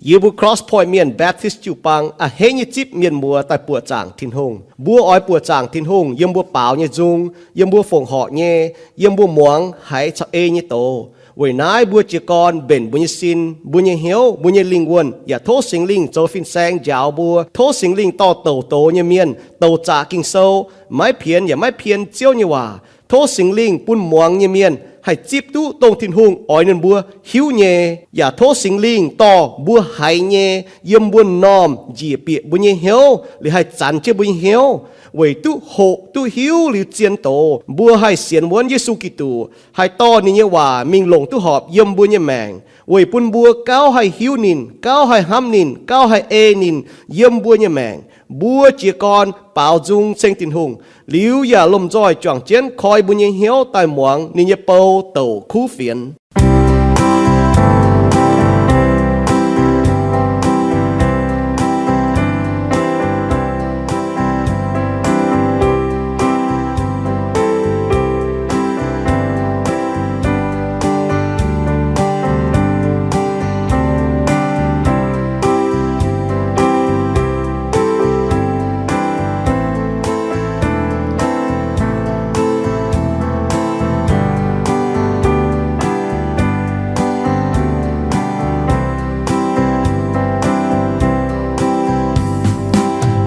Yie mbuo Cross Point Mienh Baptist jiu-baang a'hneiv nyei zipv mienh muoz daaih buoqc zaangc Tin-Hungh. Mbuo oix buoqc zaangc Tin-Hungh yiem mbuo baaux nyei nzung, yiem mbuo fongc horc nyei, yiem mbuo muangx haiz caux ei nyei doz. Weic naaiv mbuo jiez gorn mbenc mbuo nyei sin, mbuo nyei hnyouv, mbuo nyei lingh wuonh, yaac tov Singx Lingh zoux fin-saeng njaaux mbuo. Tov Singx Lingh dorh douc doz nyei mienh, douc zaqc Ging-Sou, maiv pienx yaac maiv pien Ziouv nyei waac. Tov Singx Lingh bun muangx nyei mienh haih zipv duqv dongh Tin-Hungh oix ninh mbuo hiuv nyei. Yaac tov Singx Lingh dorh mbuo haiz nyei yiem mbuo m'normh njiec bieqc mbuo nyei hnyouv, liuz haih zanx jienv mbuo nyei hnyouv, weic duqv hoqc duqv hiuv liuz zien doz, mbuo haih sienx wuonv Yesu Giduc, haih dorh ninh nyei waac mingh longc duqv horpc yiem mbuo nyei maengc, weic bun mbuo gauh haih hiuv ninh, gauh haih hnamv ninh, gauh haih ei ninh yiem mbuo nyei maengc. Mbuo jiez gorn baaux nzung ceng Tin-Hungh, liuz yaac lomh nzoih juangc jienv koi mbuo nyei hnyouv daaih muangx ninh nyei bou douc kuv fienx.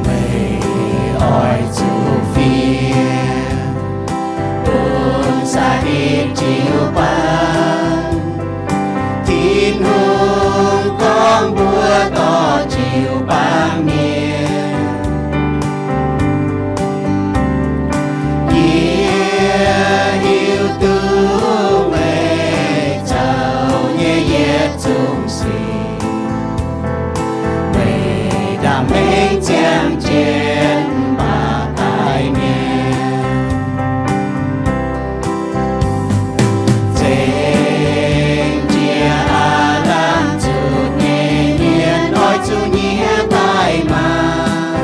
Meih oix zuqc fiev bun Saadim jiu-baang. Tin-Hungh gorngv mbuo dorh jiu-baang mienh. Yie hiuv duqv meih zoux nyei yietc zungv sic. Meih ndaam hmeiv ziangh jienv mv baac daic mienh. Zengc jiex aav lamh zuqc nyei mienh oix zuqc nyiex daaih maah!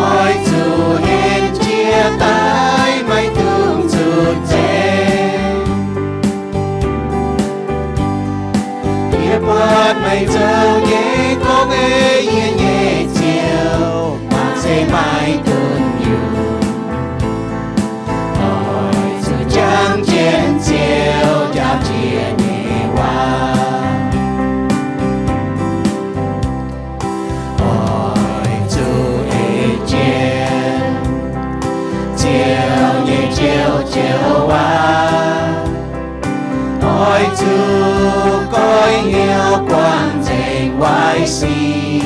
Oix zuqc henv jiex daaih, maiv dungx zuqc zengc. Yie buatc meih zoux nyei gong ei yie nyei Ziouv, mangc se maiv dunh yunh. Oix zuqc jangx jienv Ziouv njaaux jiex nyei waac. Oix zuqc ei jienv Ziouv nyei joux-joux waac. Oix zuqc goiv hnyouv guangc nzengc waaic sic.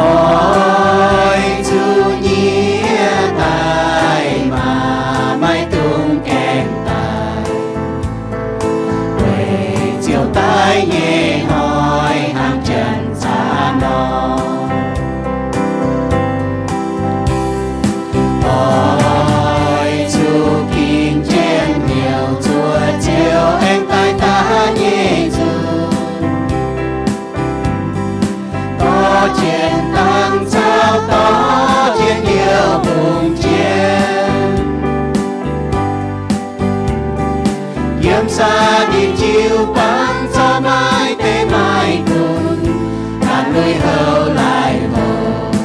Oix zuqc nyiex daaih maah! Maiv dungx gaengh daaih. Weic Ziouv daiv nyei hnoi hnangv janx-zaqc nor. Oix zuqc ginc jienv hnyouv zuov Ziouv aengx daaih daaih nyei nzunc. Dorh jienv dangh caux dorh jienv youh hungh jien. Yiem Saadim jiu-baang corc maaih deix maaih gunv, ganh lui-houx laih hoc,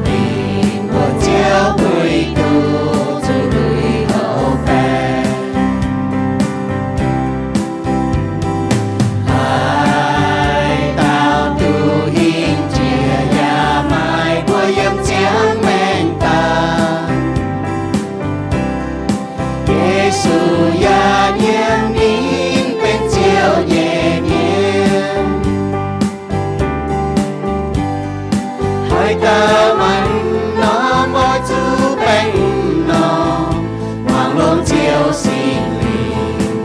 ninh mbuo Ziouv puix duqv zuqc lui-houx baeqc. Haaix dauh duqv hingh jiex yaac maaih mbuo yiem ziangh maengc daaih. Yesu yaac nyiemc ninh benx Ziouv nyei mienh. Haaix dauh maiv norm oix zuqc baengh norm, muangx longx Ziouv Singx Lingh,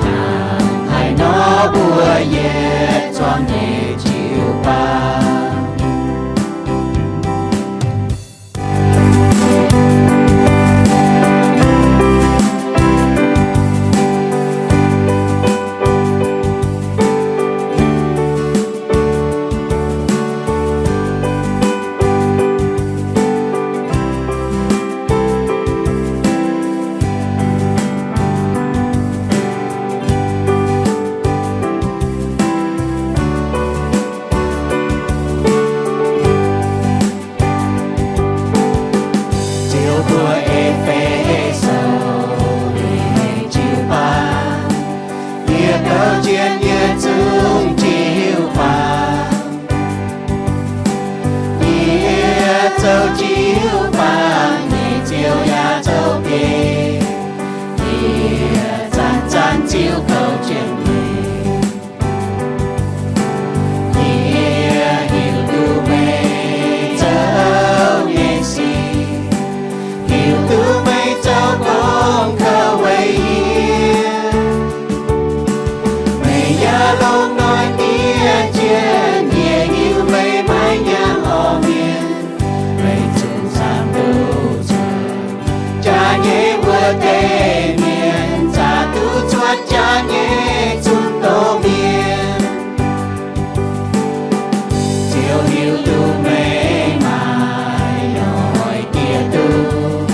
hnangv haaix nor mbuo yietc zuangx nyei jiu-baang. Ziouv kouv jienv meih. Yie hiuv duqv meih zoux nyei sic, hiuv duqv meih zoux gong kouv weic yie. Meih yaac longc noic diev jienv yie, hiuv meih maiv nyaanh orv mienh. Meih zungv zaangc duqv zuotc jaax nyei wuov deix mienh, zaangc duqv zuotc jaax nyei zunc doz mienh. Ziouv hiuv duqv meih maaih nyoic diex duqv,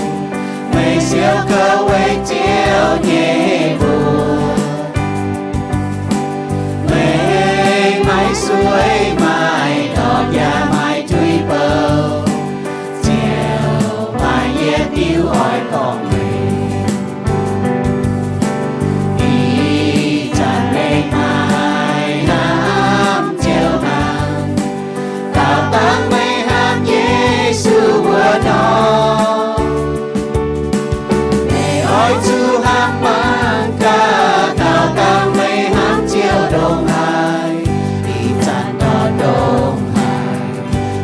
meih siou kouv weic Ziouv nyei mbuox. Meih maiv sueih maaih ndortv yaac maaih tuix bouh, Ziouv maaih yietc diuh oix borngc meih. Ih zanc meih maaih hnamv Ziouv hnangv, daauh dangh meih hnamv Yesu wuov nor. Meih oix zuqc hnamv mangc gaax, daauh dangh meih hnamv Ziouv ndongc haaix, ih zanc ndortv ndongc haaix,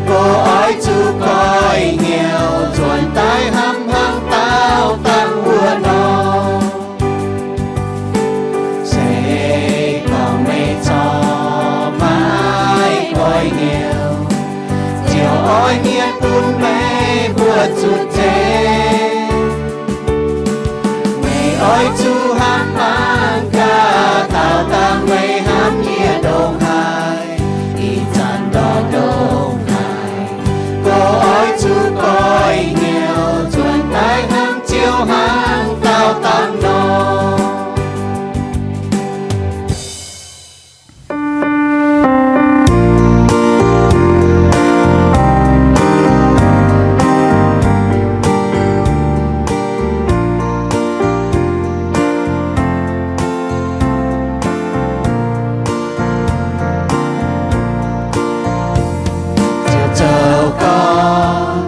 mbuo oix zuqc goiv hnyouv nzuonx daaih hnamv hnangv daauh dangh wuov nor. Se gorngv meih corc maiv goiv hnyouv, Ziouv oix mietc bun meih mbuo zuqc nzengc. Meih oix zuqc hnamv mangc gaax, daauh dangh meih hnamv yie ndongc haaix, ih zanc ndortv ndongc haaix, mbuo oix zuqc goiv hnyouv nzuonx daaih hnamv Ziouv hnangv daauh dangh nor. Ziouv zoux gorn,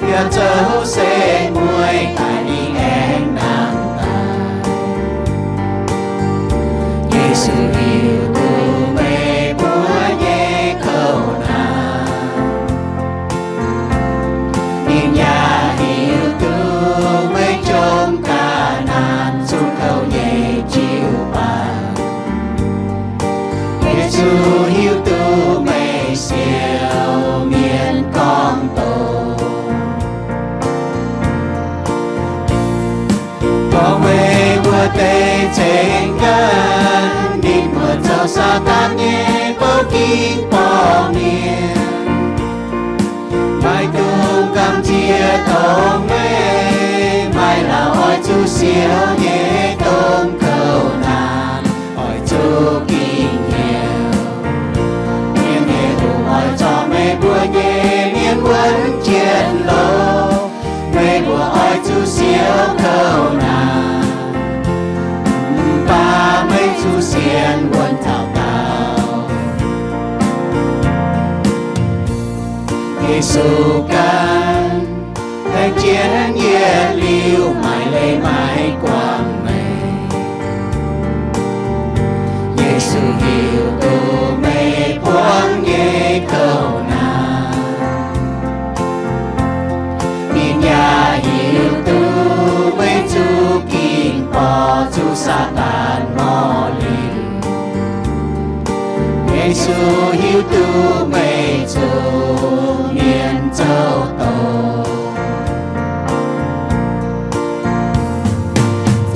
yaac zoux se mueiz daaih ninh aengx nangh daaih. Yesu hiuv duqv meih mbuo nyei kouv naanc. Ninh yaac hiuv duqv meih jomc ga'naaiv zunh kouv nyei jiu-baang. Yesu hiuv duqv meih siou mienh gorngv doqc. Gorngv meih mbuo deix ceng-nqanx, ninh mbuo zoux Saadaan nyei bouv ging borngz mienh. Maiv dungx gamh nziex dongh meih, maaih laauh oix zuqc siou nyei dongh kouv naanc, oix zuqc ging hnyouv. Mienh nyei hungh oix zorc meih mbuo nyei mienh wuonv jienv loh. Meih mbuo oix zuqc siou kouv naanc, mv baac meih zuqc sienx wuonv taux daauh. Yesu gan, laengz jienv yietc liuz maaiz leiz maaiz guangc meih. Yesu hiuv duqv meih buangv nyei kouv naanc. Ninh yaac hiuv duqv meih zuqc ging borqc zuqc Saadaan morh linc. Yesu hiuv duqv meih zuqc mienh zoux doz.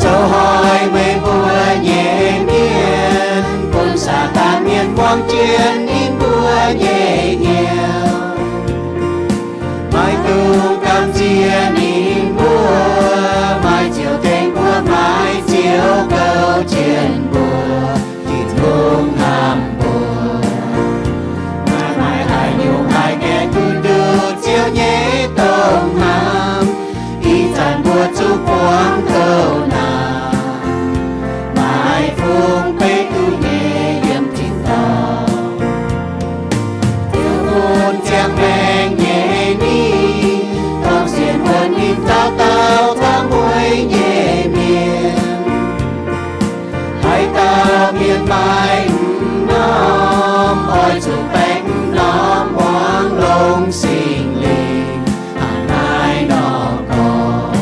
Zoux hoic meih mbuo nyei mienh, bun Saadaan mienh buangv jienv ninh mbuo nyei hnyouv. Maiv dungx gamh nziex ninh mbuo, maaih Ziouv tengx mbuo, maaih Ziouv kouv jienv mbuo, Tin-Hungh hnamv mbuo. Maaih haaix nyungc haih gaengh duqv nduqc Ziouv nyei dongh hnamv? Ih zanc mbuo zuqc buangv kouv naanc, maaih fungx beiv duqv nyei yiem tin-dorngh. Tin-Hungh Baengh m'norm, oix zuqc baengh m'norm muangx longx Singx Lingh hnangv naaiv nor gorngv.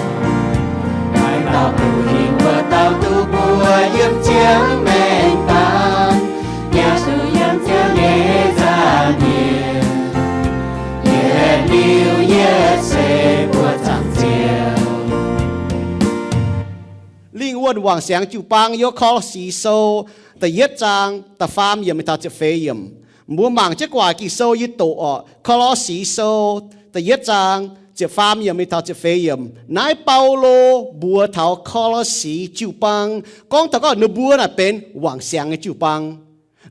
Naaiv dauh kuh hingh wuov dauh duqv mbuo yiem ziangh maengc daan, yaac duqv yiem Ziouv nyei nza'hmien, yietc liuz yietc seix mbuo zaangc Ziouv. Lingh wuonh wangc siangx jiu-baang yiem Ko^lo^si Sou da'yietv zaang da'faam yiemc mingh taux ziepc feix yiemc. Mbuo mangc jienv gu'nguaaic Ging-Sou yie doqc orqc, Ko^lo^si Sou da'yietv zaang ziepc faam yiemc mingh taux ziepc feix yiemc. Naaiv Baulo mbuox taux Ko^lo^si jiu-baang, gorngv taux gorngv ninh mbuo naaic benx wangc siangx nyei jiu-baang.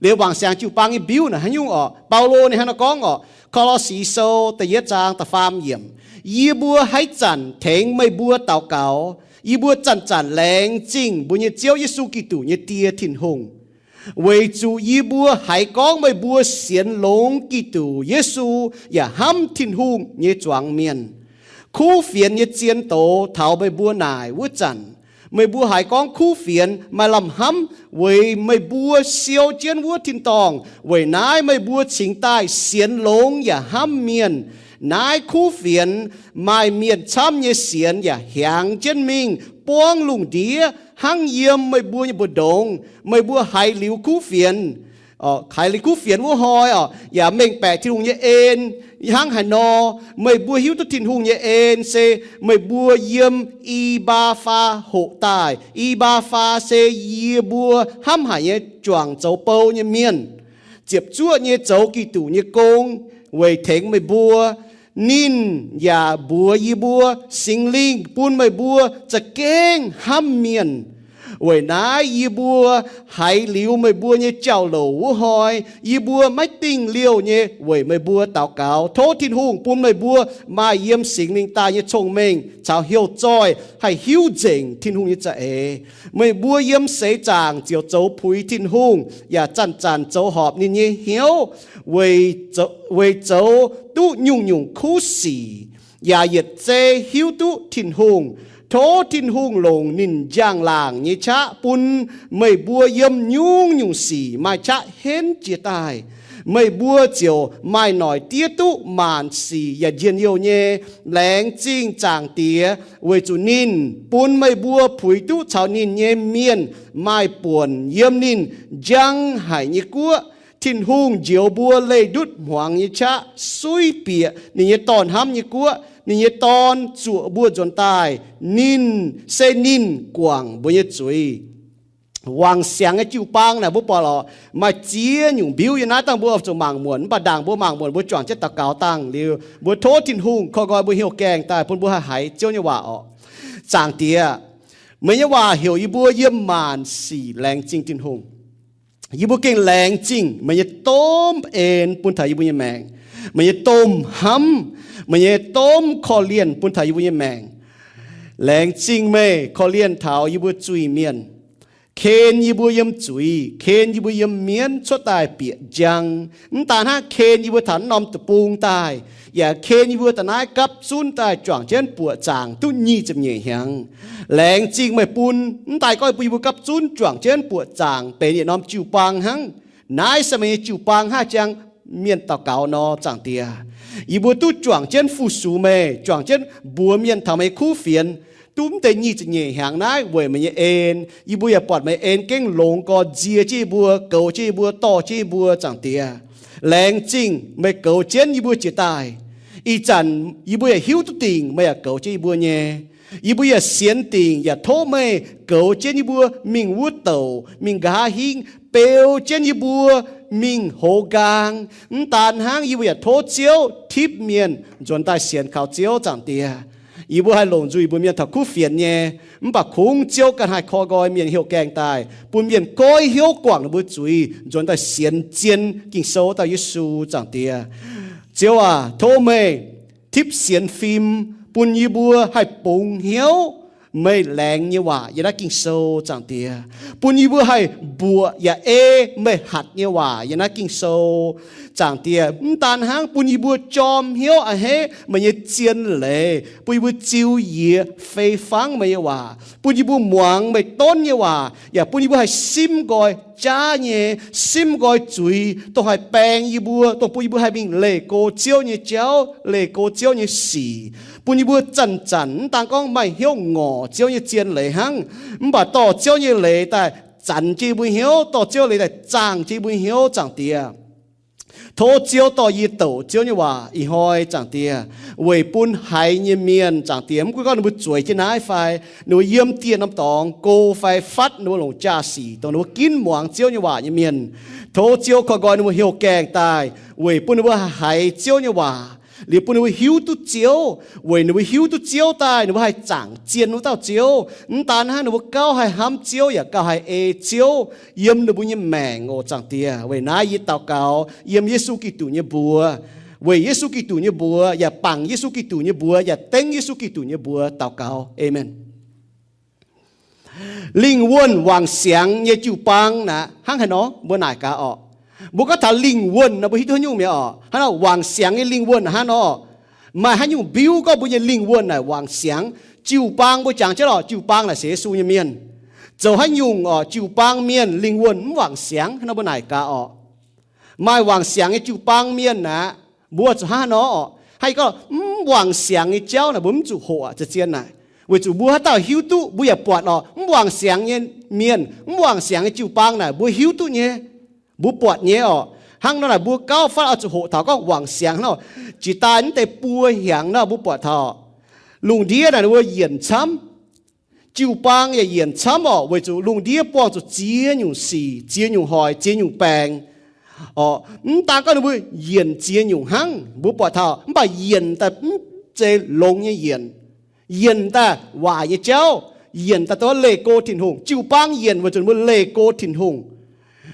Liuz wangc siangx jiu-baang nyei mbiuv naaic haaix nyungc orqc? Baulo ninh hnangv naaiv gorngv orqc, Ko^lo^si Sou da'yietv zaang da'faam yiemc, yie mbuo haaix zanc tengx meih mbuo daux gaux, yie mbuo zanc-zanc laengz zingh mbuo nyei Ziouv Yesu Giduc nyei Die Tin-Hungh, weic zuqc yie mbuo haiz gorngv meih mbuo sienx longx Giduc Yesu yaac hnamv Tin-Hungh nyei zuangx mienh. Kuv fienx nyei zien doz taux meih mbuo naaic wuov zanc, meih mbuo haiz gorngv kuv fienx maaih lamh hnamv weic meih mbuo siou jienv wuov tin-dorngh. Weic naaiv meih mbuo cingx daaih sienx longx yaac hnamv mienh. Naaiv kuv fienx maaih mienh camv nyei sienx yaac hiaangx jienv mingh buangv lungh ndiev hnangv yiem meih mbuo nyei mbu'ndongx. Meih mbuo haiz liuz kuv fienx, haiz liuz kuv fienx wuov hnoi orqc, yaac mengh baeqc Tin-Hungh nyei en hnangv haaix nor. Meih mbuo hiuv duqv Tin-Hungh nyei en se meih mbuo yiem I^mbaa^faa hoqc daaih. I^mbaa^faa se yie mbuo hnamv haic nyei juangc zoux bou nyei mienh, ziepc zuoqv nyei zoux Giduc nyei gong weic tengx meih mbuo. Ninh yaac mbuox yie mbuo, Singx Lingh bun meih mbuo za'gengh hnamv mienh. Weic naaiv yie mbuo haiz liuz meih mbuo nyei jauv-louc wuov hnoi, yie mbuo maiv dingh liouh nyei weic meih mbuo daux gaux, tov Tin-Hungh bun meih mbuo maaih yiem Singx Lingh daaih nyei cong-mengh caux heuc-zoih haih hiuv nzengc Tin-Hungh nyei za'eix. Meih mbuo yiem seix zaangc ziouc zoux puix Tin-Hungh, yaac zanc-zanc zoux horpc ninh nyei hnyouv, weic zoux duqv nyungc-nyungc kuv sic, yaac yietc zei hiuv duqv Tin-Hungh. Tov Tin-Hungh longc ninh njang-laangc nyei qaqv bun meih mbuo yiem nyungc-nyungc sic maaih qaqv henv jiez daaih. Meih mbuo ziouc maaih noic diev duqv maanc sic yaac njien-youh nyei. Laengz zingh Zaangc Diex weic zuqc ninh bun meih mbuo puix duqv caux ninh nyei mienh maaih buonc yiem ninh njang haic nyei guoqv. Tin-Hungh njoux mbuo leih ndutv hmuangx nyei qaqv suiv bieqc ninh nyei Dorn hnamv nyei guoqv. Ninh nyei Dorn zuoqc mbuo nzuonx daaih. Ninh, se ninh guangc mbuo nyei zuiz. Wangc siangx nyei jiu-baang naaic mbuo buatc lorqc, maaih ziex nyungc mbiuv yiem naaiv dangh mbuo zuqc mangc muonc. Mv baac ndaangc mbuo mangc muonc, mbuo juangc jienv daux gaux dangh liuz, mbuo tov Tin-Hungh koi nqoi mbuo hnyouv gaengh daaih bun mbuo haih haiz Ziouv nyei waac orqc. Zaangc Diex, meih nyei waac heuc yie mbuo yiem maanc sic laengz zingh Tin-Hungh. Yie mbuo gengh laengz zingh meih nyei domh en bun taux yie mbuo nyei maengc, meih nyei domh hnamv, meih nyei domh korv-lienh bun taux yie mbuo nyei maengc. Laengz zingh meih korv-lienh taux yie mbuo zuiz-mienh, ken yie mbuo yiem zuiz, ken yie mbuo yiem mienv cuotv daaih bieqc njang. Mv daan hnangv, ken yie mbuo taux naaiv norm deic-bung daaih, yaac ken yie mbuo da'naaiv gapv zunv daaih juangc jienv buoqc zaangc duqv nyic ziepc nyeic hnyangx. Laengz zingh meih bun, mv daan gorngv bun yie mbuo gapv zunv juangc jienv buoqc zaangc benx yietc norm jiu-baang hnangv. Naaiv se meih nyei jiu-baang hnangv jang mienh daux gaux nor, Zaangc Diex. Yie mbuo duqv juangc jienv fu-sux meih, juangc jienv mbuox mienh taux meih nyei kuv fienx, duqv mv deix nyic ziepc nyeic hnyangx naaiv weic meih nyei en. Yie mbuo yaac buatc meih en gengh longx gorx nzie jienv yie mbuo, goux jienv yie mbuo, dorh jienv yie mbuo, Zaangc Diex. Laengz zingh meih goux jienv yie mbuo jiex daaih. Ih zanc yie mbuo yaac hiuv duqv dingc meih yaac goux jienv yie mbuo nyei. Yie mbuo yaac sienx dingc yaac tov meih goux jienv yie mbuo mingh wuov douc, mingh nqa'haav hingv, beu jienv yie mbuo mingh hoz nqaang. Mv daan hnangv, yie mbuo yaac tov Ziouv tipv mienh nzuonx daaih sienx kaux Ziouv, Zaangc Diex. Yie mbuo haih longc nzuih mbuox mienh taux kuv fienx nyei, mv baac kungx Ziouv ganh haih koi nqoi mienh hnyouv gaengh daaih, bun mienh goiv hnyouv guangc ninh mbuo zuiz, nzuonx daaih sienx zien Ging-Sou dauh Yesu, Zaangc Diex. Ziouv aac, tov meih tipv sienx fim bun yie mbuo haih bungx hnyouv meih laengz nyei waac yiem naaiv Ging-Sou, Zaangc Diex. Bun yie mbuo haih mbuoqc yaac ei meih hatc nyei waac yiem naaiv Ging-Sou, Zaangc Diex. Mv daan hnangv, bun yie mbuo jorm hnyouv a'hneiv meih nyei zien leiz, bun yie mbuo ziux yiex fei fangv meih nyei waac, bun yie mbuo muangx meih donv nyei waac, yaac bun yie mbuo haih simv nqoi jaav nyei, simv nqoi zuiz, dongh haih baeng yie mbuo, dongh bun yie mbuo haih mingh leih go Ziouv nyei jauv, leih go Ziouv nyei sic. Bun yie mbuo zanc-zanc mv daan gorngv maaih hnyouv ngorc Ziouv nyei zien leiz hnangv, mv baac dorh Ziouv nyei leiz daaih zanc jienv yie mbuo hnyouv, dorh Ziouv leiz daaih zaangh jienv yie mbuo hnyouv, Zaangc Diex. Tov Ziouv dorh yie douc Ziouv nyei waac ih hnoi, Zaangc Diex, weic bun haiz nyei mienh, Zaangc Diex, mv gunv gorngv ninh mbuo zueiz jienv naaiv fai ninh mbuo yiem dieh norm dorngx go fai fatv, ninh mbuo longc jaa-sic dongh ninh mbuo ginv muangx Ziouv nyei waac nyei mienh. Tov Ziouv korv nqoi ninh mbuo heuc gaengh daaih, weic bun ninh mbuo haiz Ziouv nyei waac, liuz bun ninh mbuo hiuv duqv Ziouv. Weic ninh mbuo hiuv duqv Ziouv daaih, ninh mbuo haih zaangc zien wuov dauh Ziouv. Mv daan hnangv, ninh mbuo gauh haih hnamv Ziouv yaac gauh haih ei Ziouv yiem ninh mbuo nyei maengc oc, Zaangc Diex. Weic naaiv yie daux gaux yiem Yesu Giduc nyei mbuox, weic Yesu Giduc nyei mbuox yaac bangc Yesu Giduc nyei mbuox yaac dengv Yesu Giduc nyei mbuox daux gaux. Aamen. Lingh wuonh wangc siangx nyei jiu-baang naaic hnangv haaix nor? Mbuo naaic gaax orqc. Mbuo gorngv taux lingh wuonh nor, mbuo hiuv duqv haaix nyungc mi'aqv orqc? Hnangv naaic wangc siangx nyei lingh wuonh naaic hnangv nor, maaih haiz nyungc mbiuv gorngv mbuo nyei lingh wuonh naaic wangc siangx? Jiu-baang mbuo jangx jienv orqc, jiu-baang naaic sienx Yesu nyei mienh. Zoux haaix nyungc orqc, jiu-baang mienh lingh wuonh mv wangc siangx? Hnangv nor mbuo naaic gaax orqc. Maaih wangc siangx nyei jiu-baang mienh naaic, mbuo zuqc hnangv haaix nor orqc? Hnangv yie gorngv mv wangc siangx nyei jauv naaic mbuo mv zuqc hoqc, za'gengh naaic. Weic zuqc mbuo haaix dauh hiuv duqv, mbuo yaac buatc orqc, mv wangc siangx nyei mienh, mv wangc siangx nyei jiu-baang naaic mbuo hiuv duqv nyei, mbuo buatc nyei orqc. Hnangv nor naaic mbuo gauh fatv oix zuqc hoqc taux gorngv wangc siangx hnangv nor. Jiex daaih mv deix buo hnyangx nor mbuo buatc taux lungh ndiev naaic ninh mbuo yienc camv. Jiu-baang yaac yienc camv orqc, weic zuqc lungh ndiev buangh zuqc ziex nyungc sic, ziex nyungc hoic, ziex nyungc baengc orqc. Mv daan gorngv ninh mbuo yienc ziex nyungc hnangv, mbuo buatc taux, mv baac yienc daaih mv zeiz longx nyei yienc. Yienc daaih waaic nyei jauv, yienc daaih dongh leih go Tin-Hungh. Jiu-baang yienc weic zuqc ninh mbuo leih go Tin-Hungh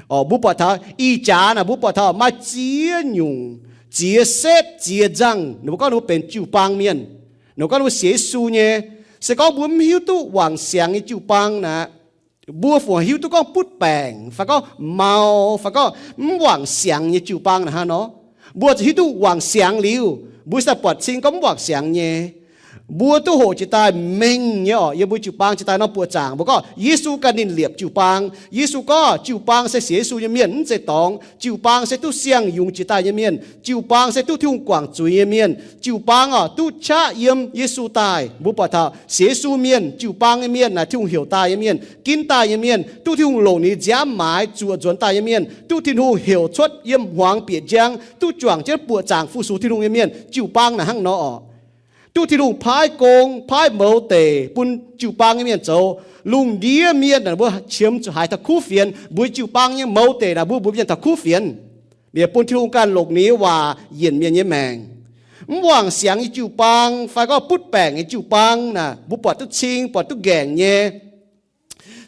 orqc. Mbuo buatc taux ih jaax naaic, mbuo buatc taux maaih ziex nyungc, ziex setv, ziex nzangh, ninh mbuo gorngv ninh mbuo benx jiu-baang mienh, ninh mbuo gorngv ninh mbuo sienx Yesu nyei. Se gorngv mbuo mv hiuv duqv wangc siangx nyei jiu-baang naaic, mbuo fungc hiuv duqv gorngv butv baengc fai gorngv mau fai gorngv mv wangc siangx nyei jiu-baang naaic hnangv nor? Mbuo zuqc hiuv duqv wangc siangx liuz, mbuo se daaih buatc cing gorngv mv wangc siangx nyei. Mbuo duqv hoqc jiex daaih mengh nyei orqc, yiem mbuo jiu-baang jiex daaih norm buoqc zaangc mbuo gorngv Yesu ganh ninh liepc jiu-baang. Yesu gorngv jiu-baang se sienx Yesu nyei mienh, mv zeiz dorngx. Jiu-baang se duqv siang-yungz jiex daaih nyei mienh. Jiu-baang se duqv Tin-Hungh guangc zuiz nyei mienh. Jiu-baang orqc duqv qaqv yiem Yesu daaih. Mbuo buatc taux sienx Yesu mienh, jiu-baang nyei mienh naaic Tin-Hungh heuc daaih nyei mienh, ginv daaih nyei mienh, duqv Tin-Hungh longc ninh nyei nziaamv maaiz zuoqc nzuonx daaih nyei mienh, duqv Tin-Hungh heuc cuotv yiem hmuangx bieqc njang, duqv juangc jienv buoqc zaangc fu-sux Tin-Hungh nyei mienh. Jiu-baang naaic hnangv nor orqc. Duqv Tin-Hungh paaiv gong, paaiv mouz deic bun jiu-baang nyei mienh zoux. Lungh ndiev mienh naaic mbuo qiemx zuqc haiz taux kuv fienx, mbuo jiu-baang nyei mouz deic naaic mbuo mbuox mienh taux kuv fienx. Liuz bun Tin-Hungh ganh longc ninh nyei waac yienc mienh nyei maengc. Mv wangc siangx nyei jiu-baang fai gorngv butv baengc nyei jiu-baang naaic, mbuo buatc duqv cing, buatc duqv nqaengc nyei.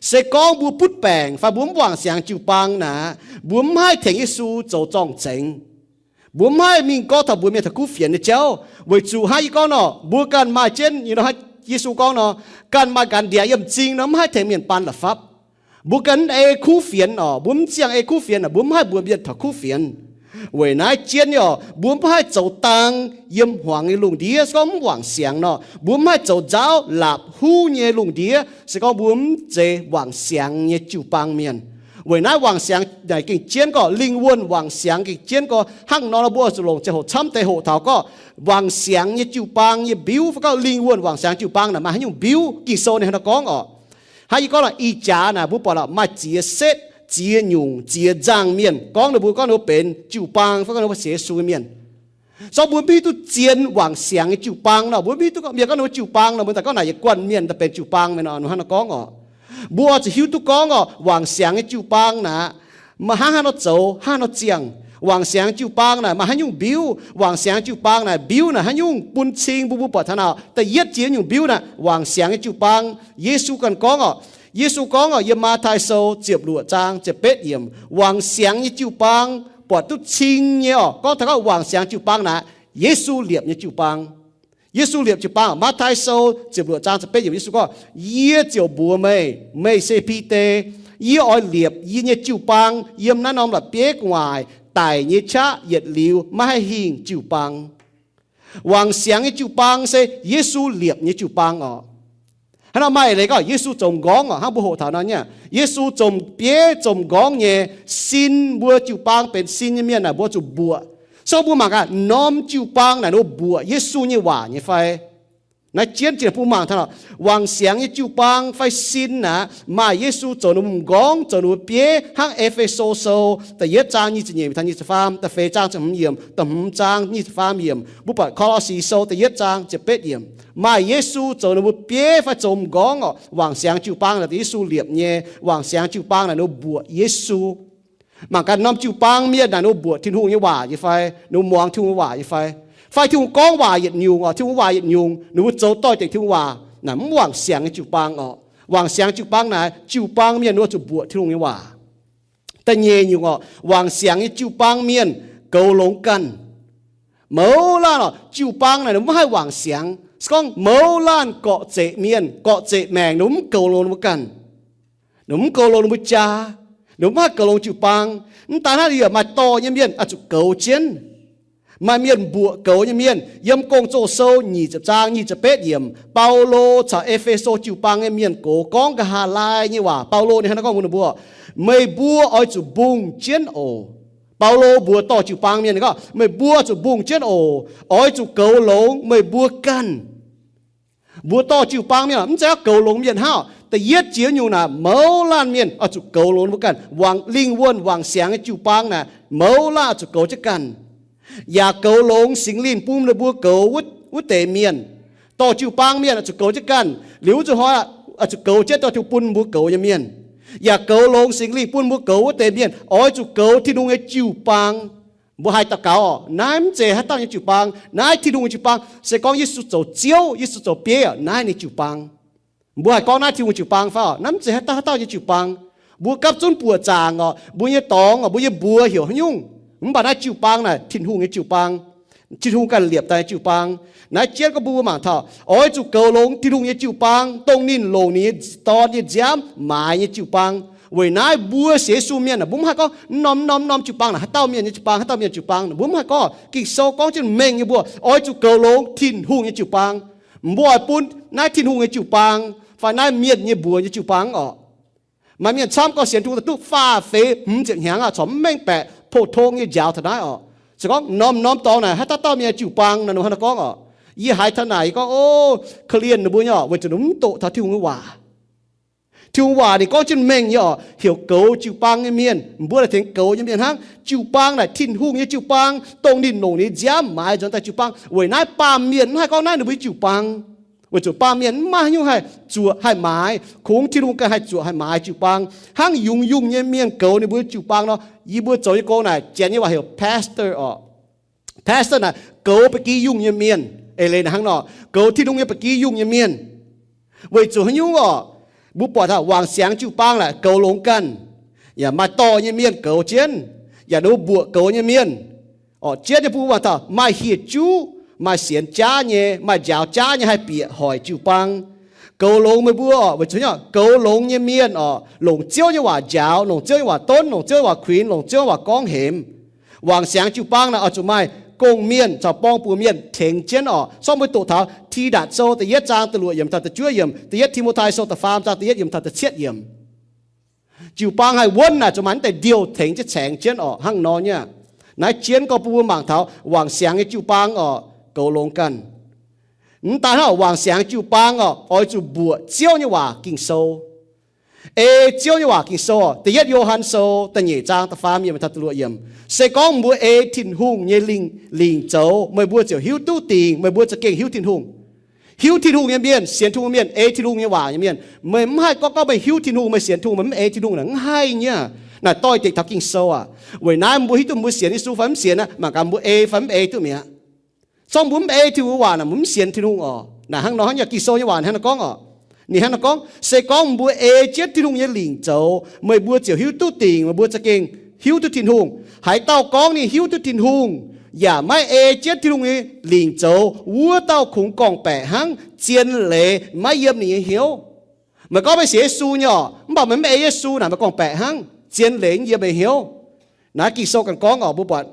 Se gorngv mbuo butv baengc fai mbuo mv wangc siangx jiu-baang naaic, mbuo mv haih tengx Yesu zoux zorng-zengx. Mbuo mv haih mingh gorngv taux mbuox mienh taux kuv fienx nyei jauv, weic zuqc hnangv yie gorngv nor, mbuo ganh maaih jienv, Yesu gorngv nor, ganh maaih ganh ndiangx yiem m'zing nor, mv haih tengx mienh baan la'fapv. Mbuo ganh mv ei kuv fienx orqc, mbuo mv ziangh ei kuv fienx orqc, mbuo mv haih mbuox mienh taux kuv fienx. Weic naaiv jienv nyei orqc, mbuo mv haih zoux dang yiem hmuangx nyei lungh ndiev, se gorngv mv wangc siangx nor, mbuo mv haih zoux nzauv laapc huv nyei lungh ndiev, se gorngv mbuo mv zeiz wangc siangx nyei jiu-baang mienh. Weic naaiv wangc siangx naaic gengh jienv gorqv, lingh wuonh wangc siangx gengh jienv gorqv. Hnangv nor, mbuo oix zuqc longc ziangh hoc camv deix hoqc taux gorqv wangc siangx nyei jiu-baang nyei mbiuv, fai gorngv lingh wuonh wangc siangx jiu-baang naaic maaih haaix nyungc mbiuv. Ging-Sou ninh hnangv nor gorngv orqc. Hnangv yie gorngv lorqc, ih jaax naaic mbuo buatc lorqc maaih ziex setv, ziex nyungc, ziex nzangh mienh gorngv ninh mbuo, gorngv ninh mbuo benx jiu-baang fai gorngv ninh mbuo sienx Yesu nyei mienh. Se gorngv mbuo mv hiuv duqv zien wangc siangx nyei jiu-baang nor, mbuo mv hiuv duqv gorngv mienh gorngv ninh mbuo jiu-baang nor, mbuo daaih gorngv naaic yietc guanh mienh daaih benx jiu-baang mienh nor, hnangv nor gorngv orqc. Mbuo oix zuqc hiuv duqv gorngv orqc, wangc siangx nyei jiu-baang naaic maaih hnangv haaix nor zoux, hnangv haaix nor ziangh. Wangc siangx jiu-baang naaic maaih haaix nyungc mbiuv? Wangc siangx jiu-baang naaic mbiuv naaic haaix nyungc bun cing mbuo, mbuo buatc taux naaic da'yietv ziex nyungc mbiuv naaic wangc siangx nyei jiu-baang. Yesu ganh gorngv orqc, Yesu gorngv orqc, yiem Matv^taai Sou ziepc luoqc zaang ziepc betv yiemc, wangc siangx nyei jiu-baang buatc duqv cing nyei orqc. Gorngv taux gorngv wangc siangx jiu-baang naaic, Yesu liepc nyei jiu-baang. Yesu liepc jiu-baang. Matv^tai Sou ziepc luoqc zaang ziepc betv yiemc, Yesu gorngv, Yie ziouc mbuox meih, meih se Bide. Yie oix liepc yie nyei jiu-baang yiem naaiv norm la'bieiv-gu'nguaaic daic nyei qaqv yietc liuz maiv haih hingh jiu-baang. Wangc siangx nyei jiu-baang se Yesu liepc nyei jiu-baang oc. Hnangv nor maaih leiz gorngv Yesu zoux m'nqorngv oc. Hnangv mbuo hoqc taux nor nyei, Yesu zoux bieiv zoux m'nqorngv nyei, sin mbuo jiu-baang benx sin nyei mienh naaic mbuo zuqc mbuoqc. So mbuo mangc gaax norm jiu-baang naaic ninh mbuo mbuoqc Yesu nyei waac nyei fai? Naaiv jienv jiex bun mangc taux wangc siangx nyei jiu-baang fai sin naaic maaih Yesu zoux ninh mbuo m'nqorngv, zoux ninh mbuo bieiv, hnangv E^fe^so Sou da'yietv zaang nyic ziepc nyeic taux nyic ziepc faam, da'feix zaang ziepc hmz yiemc, da'hmz zaang nyic ziepc faam yiemc. Mbuo buatc Ko^lo^si Sou da'yietv zaang ziepc betv yiemc, maaih Yesu zoux ninh mbuo bieiv fai zoux m'nqorngv oc. Wangc siangx jiu-baang naaic Yesu liepc nyei. Wangc siangx jiu-baang naaic ninh mbuo mbuoqc Yesu. Mangc gaax norm jiu-baang mienh naaic ninh mbuo mbuoqc Tin-Hungh nyei waac nyei fai, ninh mbuo muangx Tin-Hungh waac nyei fai, fai Tin-Hungh gorngv waac yietc nyungc oc, Tin-Hungh waac yietc nyungc, ninh mbuo zoux doix-dekc Tin-Hungh waac naaic, mv wangc siangx nyei jiu-baang oc. Wangc siangx jiu-baang naaic jiu-baang mienh ninh mbuo zuqc mbuoqc Tin-Hungh nyei waac. Da'nyeic nyungc oc, wangc siangx nyei jiu-baang mienh goux longx ganh. Mouz laanh oc, jiu-baang naaic ninh mbuo mv haih wangc siangx. Se gorngv mouz laanh gorqv-zeqc mienh, gorqv-zeqc maengc, ninh mbuo mv goux longx ninh mbuo ganh. Ninh mv goux longx ninh mbuo jaa, ninh mv haih goux longx jiu-baang. Mv daan hnangv, yaac maaih dorh nyei mienh oix zuqc goux jienv. Maaih mienh mbuoqc goux nyei mienh. Yiem Gong-Zoh Sou nyic ziepc zaang nyic ziepc betv yiemc, Baulo caux E^fe^so jiu-baang nyei mienh gox gorngv nqa'haav laai nyei waac. Baulo ninh hnangv naaiv gorngv mbuox ninh mbuo, Meih mbuo oix zuqc mbungh jienv oc. Baulo mbuox dorh jiu-baang mienh gorngv, Meih mbuo zuqc mbungh jienv oc. Oix zuqc goux longx meih mbuo ganh. Mbuo dorh jiu-baang mienh mv zeiz goux longx mienh hnangv. Da'yietv jiex nyungc naaic mouz laanh mienh oix zuqc goux longx mbuo ganh. Wangc lingh wuonh wangc siangx nyei jiu-baang naaic mouz laanh oix zuqc goux jienv ganh, yaac goux longx Singx Lingh bun ninh mbuo goux wuov deix mienh. Dorh jiu-baang mienh oix zuqc goux jienv ganh. Liuz wuov zuqc hnoi oix zuqc goux jienv dorh Tin-Hungh bun mbuo goux nyei mienh. Yaac goux longx Singx Lingh bun mbuo goux wuov deix mienh. Oix zuqc goux Tin-Hungh nyei jiu-baang. Mbuo haih daux gaux oc, naaiv mv zeiz haaix dauh nyei jiu-baang. Naaiv Tin-Hungh nyei jiu-baang. Se gorngv Yesu zoux Ziouv, Yesu zoux bieiv oc, naaiv ninh jiu-baang. Mbuo haih gorngv naaiv Tin-Hungh jiu-baang fai oc? Naaiv mv zeiz haaix dauh haaix dauh nyei jiu-baang. Mbuo gapv zunv buoqc zaangc oc, mbuo nyei dorngx oc, mbuo nyei mbuox heuc haaix nyungc, mv baac naaiv jiu-baang naaic Tin-Hungh nyei jiu-baang. Tin-Hungh ganh liepc daaih nyei jiu-baang. Naaiv jienv gorngv mbuo mangc taux oix zuqc goux longx Tin-Hungh nyei jiu-baang, dongh ninh longc ninh nyei Dorn nyei nziaamv maaiz nyei jiu-baang. Weic naaiv mbuo sienx Yesu mienh aah, mbuo mv haih gorngv norm norm norm jiu-baang naaic haaix dauh mienh nyei jiu-baang, haaix dauh mienh jiu-baang. Mbuo mv haih gorngv. Ging-Sou gorngv jienv mengh nyei, mbuo oix zuqc goux longx Tin-Hungh nyei jiu-baang. Mbuo oix bun naaiv Tin-Hungh nyei jiu-baang fai naaiv mienh nyei mbuox nyei jiu-baang oc. Maaih mienh camv gorngv sienx Tin-Hungh daaih duqv faah feix hmz ziepc hnyangx aqv, corc mv mengh baeqc pou-tong nyei njaaux taux naaiv oc. Se gorngv norm norm dorngx naaic haaix dauh dauh mienh nyei jiu-baang naaic, ninh hnangv naaiv gorngv oc. Yie haiz taux naaic yie gorngv, o, korv-lienh ninh mbuo nyei oc, weic zuqc ninh mv doqc taux Tin-Hungh nyei waac. Tin-Hungh waac ninh gorngv jienv mengh nyei oc, heuc goux jiu-baang nyei mienh. Mbuo naaic tengx goux nyei mienh hnangv. Jiu-baang naaic Tin-Hungh nyei jiu-baang, dongh ninh longc ninh nziaamv maaiz nzuonx daaih jiu-baang. Weic naaiv baamh mienh mv haih gorngv naaiv ninh mbuo nyei jiu-baang. Weic zuqc baamh mienh mv maaih haaix nyungc haih zuoqc haih maaiz, kungx Tin-Hungh ganh haih zuoqc haih maaiz jiu-baang. Hnangv yungz yungh nyei mienh goux ninh mbuo jiu-baang nor, yie mbuo zoux nyei gong naaic janx nyei waac heuc pastor oc. Pastor naaic goux ba'gi yungh nyei mienh. Eix leiz naaic hnangv nor, goux Tin-Hungh nyei ba'gi yungh nyei mienh. Weic zuqc haaix nyungc oc? Mbuo buatc taux wangc siangx jiu-baang naaic goux longx ganh, yaac maaih dorh nyei mienh goux jienv, yaac ninh mbuo mbuoqc goux nyei mienh. Orqc, jienv nyei bun mbuo mangc taux maaih hieh juv, maaih sienx jaav nyei, maaih njaaux jaav nyei haih bieqc hoic jiu-baang. Goux longx meih mbuo oc, weic zuqc goux longx nyei mienh oc, longc Ziouv nyei waac njaaux, longc Ziouv nyei waac donv, longc Ziouv nyei waac kuinx, longc Ziouv nyei waac gorngv hemx. Wangc siangx jiu-baang naaic oix zuqc maaih gong-mienh caux borng-buoz mienh tengx jienv oc. Sorng mbuo doqc taux Tidatc Sou da'yietv zaang da'luoqc yiemc taux da'juov yiemc, da'yietv Ti^mo^tai Sou da'faam zaang da'yietv yiemc taux da'cietv yiemc. Jiu-baang haih wuonv naaic zuqc maaih naaiv deix ndiouh tengx jienv caengx jienv oc. Hnangv nor nyei, naaiv jienv gorngv bun mbuo mangc taux wangc siangx nyei jiu-baang oc, goux longx ganh. Mv daan hnangv wangc siangx jiu-baang oc, oix zuqc mbuoqc Ziouv nyei waac Ging-Sou. Ei Ziouv nyei waac Ging-Sou oc, da'yietv Yo^han Sou da'nyeic zaang da'faam yiemc taux da'luoqc yiemc. Se gorngv mbuo ei Tin-Hungh nyei lingc, lingc zoux, meih mbuo ziouc hiuv duqv dingc, meih mbuo za'gengh hiuv Tin-Hungh. Hiuv Tin-Hungh nyei mienh, sienx Tin-Hungh mienh, ei Tin-Hungh nyei waac nyei mienh. Meih mv haih gorngv gorngv meih hiuv Tin-Hungh, meih sienx Tin-Hungh, meih mv ei Tin-Hungh naaic, mv haih nyei. Naaic doix-dekc taux Ging-Sou aac. Weic naaiv mbuo hiuv duqv mbuo sienx Yesu fai mv sienx aqv, mangc gaax mbuo ei fai mv ei duqv mi'aqv. Zorngv mbuo mv ei Tin-Hungh nyei waac naaic, mbuo mv sienx Tin-Hungh oc. Naaic hnangv nor hnangv nyei, Ging-Sou nyei waac hnangv nor gorngv oc. Ninh hnangv nor gorngv, se gorngv mbuo ei jienv Tin-Hungh nyei lingc zoux, meih mbuo ziouc hiuv duqv dingc, meih mbuo za'gengh hiuv duqv Tin-Hungh. Haaix dauh gorngv ninh hiuv duqv Tin-Hungh, yaac maiv ei jienv Tin-Hungh nyei lingc zoux, wuov dauh kungx gorngv-baeqc hnangv, zien leiz maiv yiem ninh nyei hnyouv. Meih gorngv meih sienx Yesu nyei orqc, mv baac meih mv ei Yesu naaic, meih gorngv-baeqc hnangv, zien leiz mv yiem meih hnyouv. Naaiv Ging-Sou ganh gorngv orqc, mbuo buatc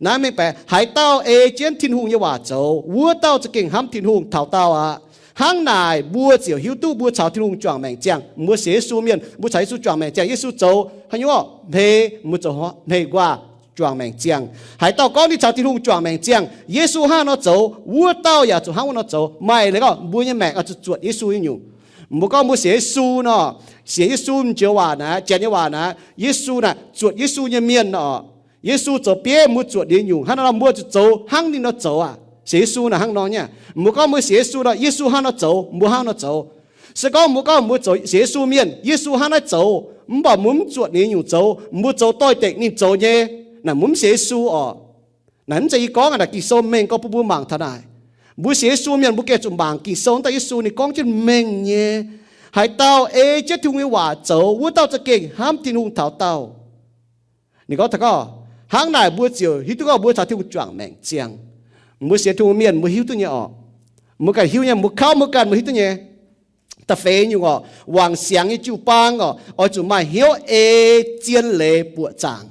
naaiv mengh baeqc, haaix dauh ei jienv Tin-Hungh nyei waac zoux, wuov dauh za'gengh hnamv Tin-Hungh taux daauh aqv. Hnangv naaic mbuo ziouc hiuv duqv mbuo caux Tin-Hungh juangc maengc ziangh. Mbuo sienx Yesu mienh, mbuo caux Yesu juangc maengc ziangh. Yesu zoux haaix nyungc orqc? Hmei, mbuo zoux hmei nquaah juangc maengc ziangh. Haaix dauh gorngv ninh caux Tin-Hungh juangc maengc ziangh, Yesu hnangv nor zoux, wuov dauh yaac zuqc hnangv wuov nor zoux. Maaih leiz gorngv mbuo nyei maengc oix zuqc zuotc Yesu nyei nyungc. Mbuo gorngv mbuo sienx Yesu nor, sienx Yesu joux waac naaic, Janx nyei waac naaic, Yesu naaic, zuotc Yesu nyei mienh orqc. Yesu zoux bieiv mbuo zuotc ninh nyungc. Hnangv nor mbuo zuqc zoux hnangv ninh nor zoux aqv. Sienx Yesu naaic hnangv nor nyei. Mbuo gorngv mbuo sienx Yesu nor, Yesu hnangv nor zoux, mbuo hnangv nor zoux. Se gorngv mbuo gorngv mbuo zoux sienx Yesu mienh, Yesu hnangv naaiv zoux, mv baac mbuo mv zuotc ninh nyungc zoux, mbuo zoux doix-dekc ninh zoux nyei, naaic mbuo mv sienx Yesu orqc. Naaic mv zeiz yie gorngv aqv, naaic Ging-Sou mengh gorx bun mbuo mangc taux naaic. Mbuo sienx Yesu mienh mbuo gengh zuqc mangc Ging-Sou, daaih Yesu ninh gorngv jienv mengh nyei. Haaix dauh ei jienv Tin-Hungh nyei waac zoux, wuov dauh za'gengh hnamv Tin-Hungh taux daauh. Ninh gorngv taux gorngv, hnangv naaic mbuo ziouc hiuv duqv gorngv mbuo caux Tin-Hungh juangc maengc ziangh. Mbuo sienx Tin-Hungh mienh mbuo hiuv duqv nyei orqc. Mbuo ganh hiuv nyei, mbuo kauv mbuo ganh mbuo hiuv duqv nyei. Da'feix nyungc orqc, wangc siangx nyei jiu-baang orqc, oix zuqc maaih hnyouv ei zien leiz buoqc zaangc.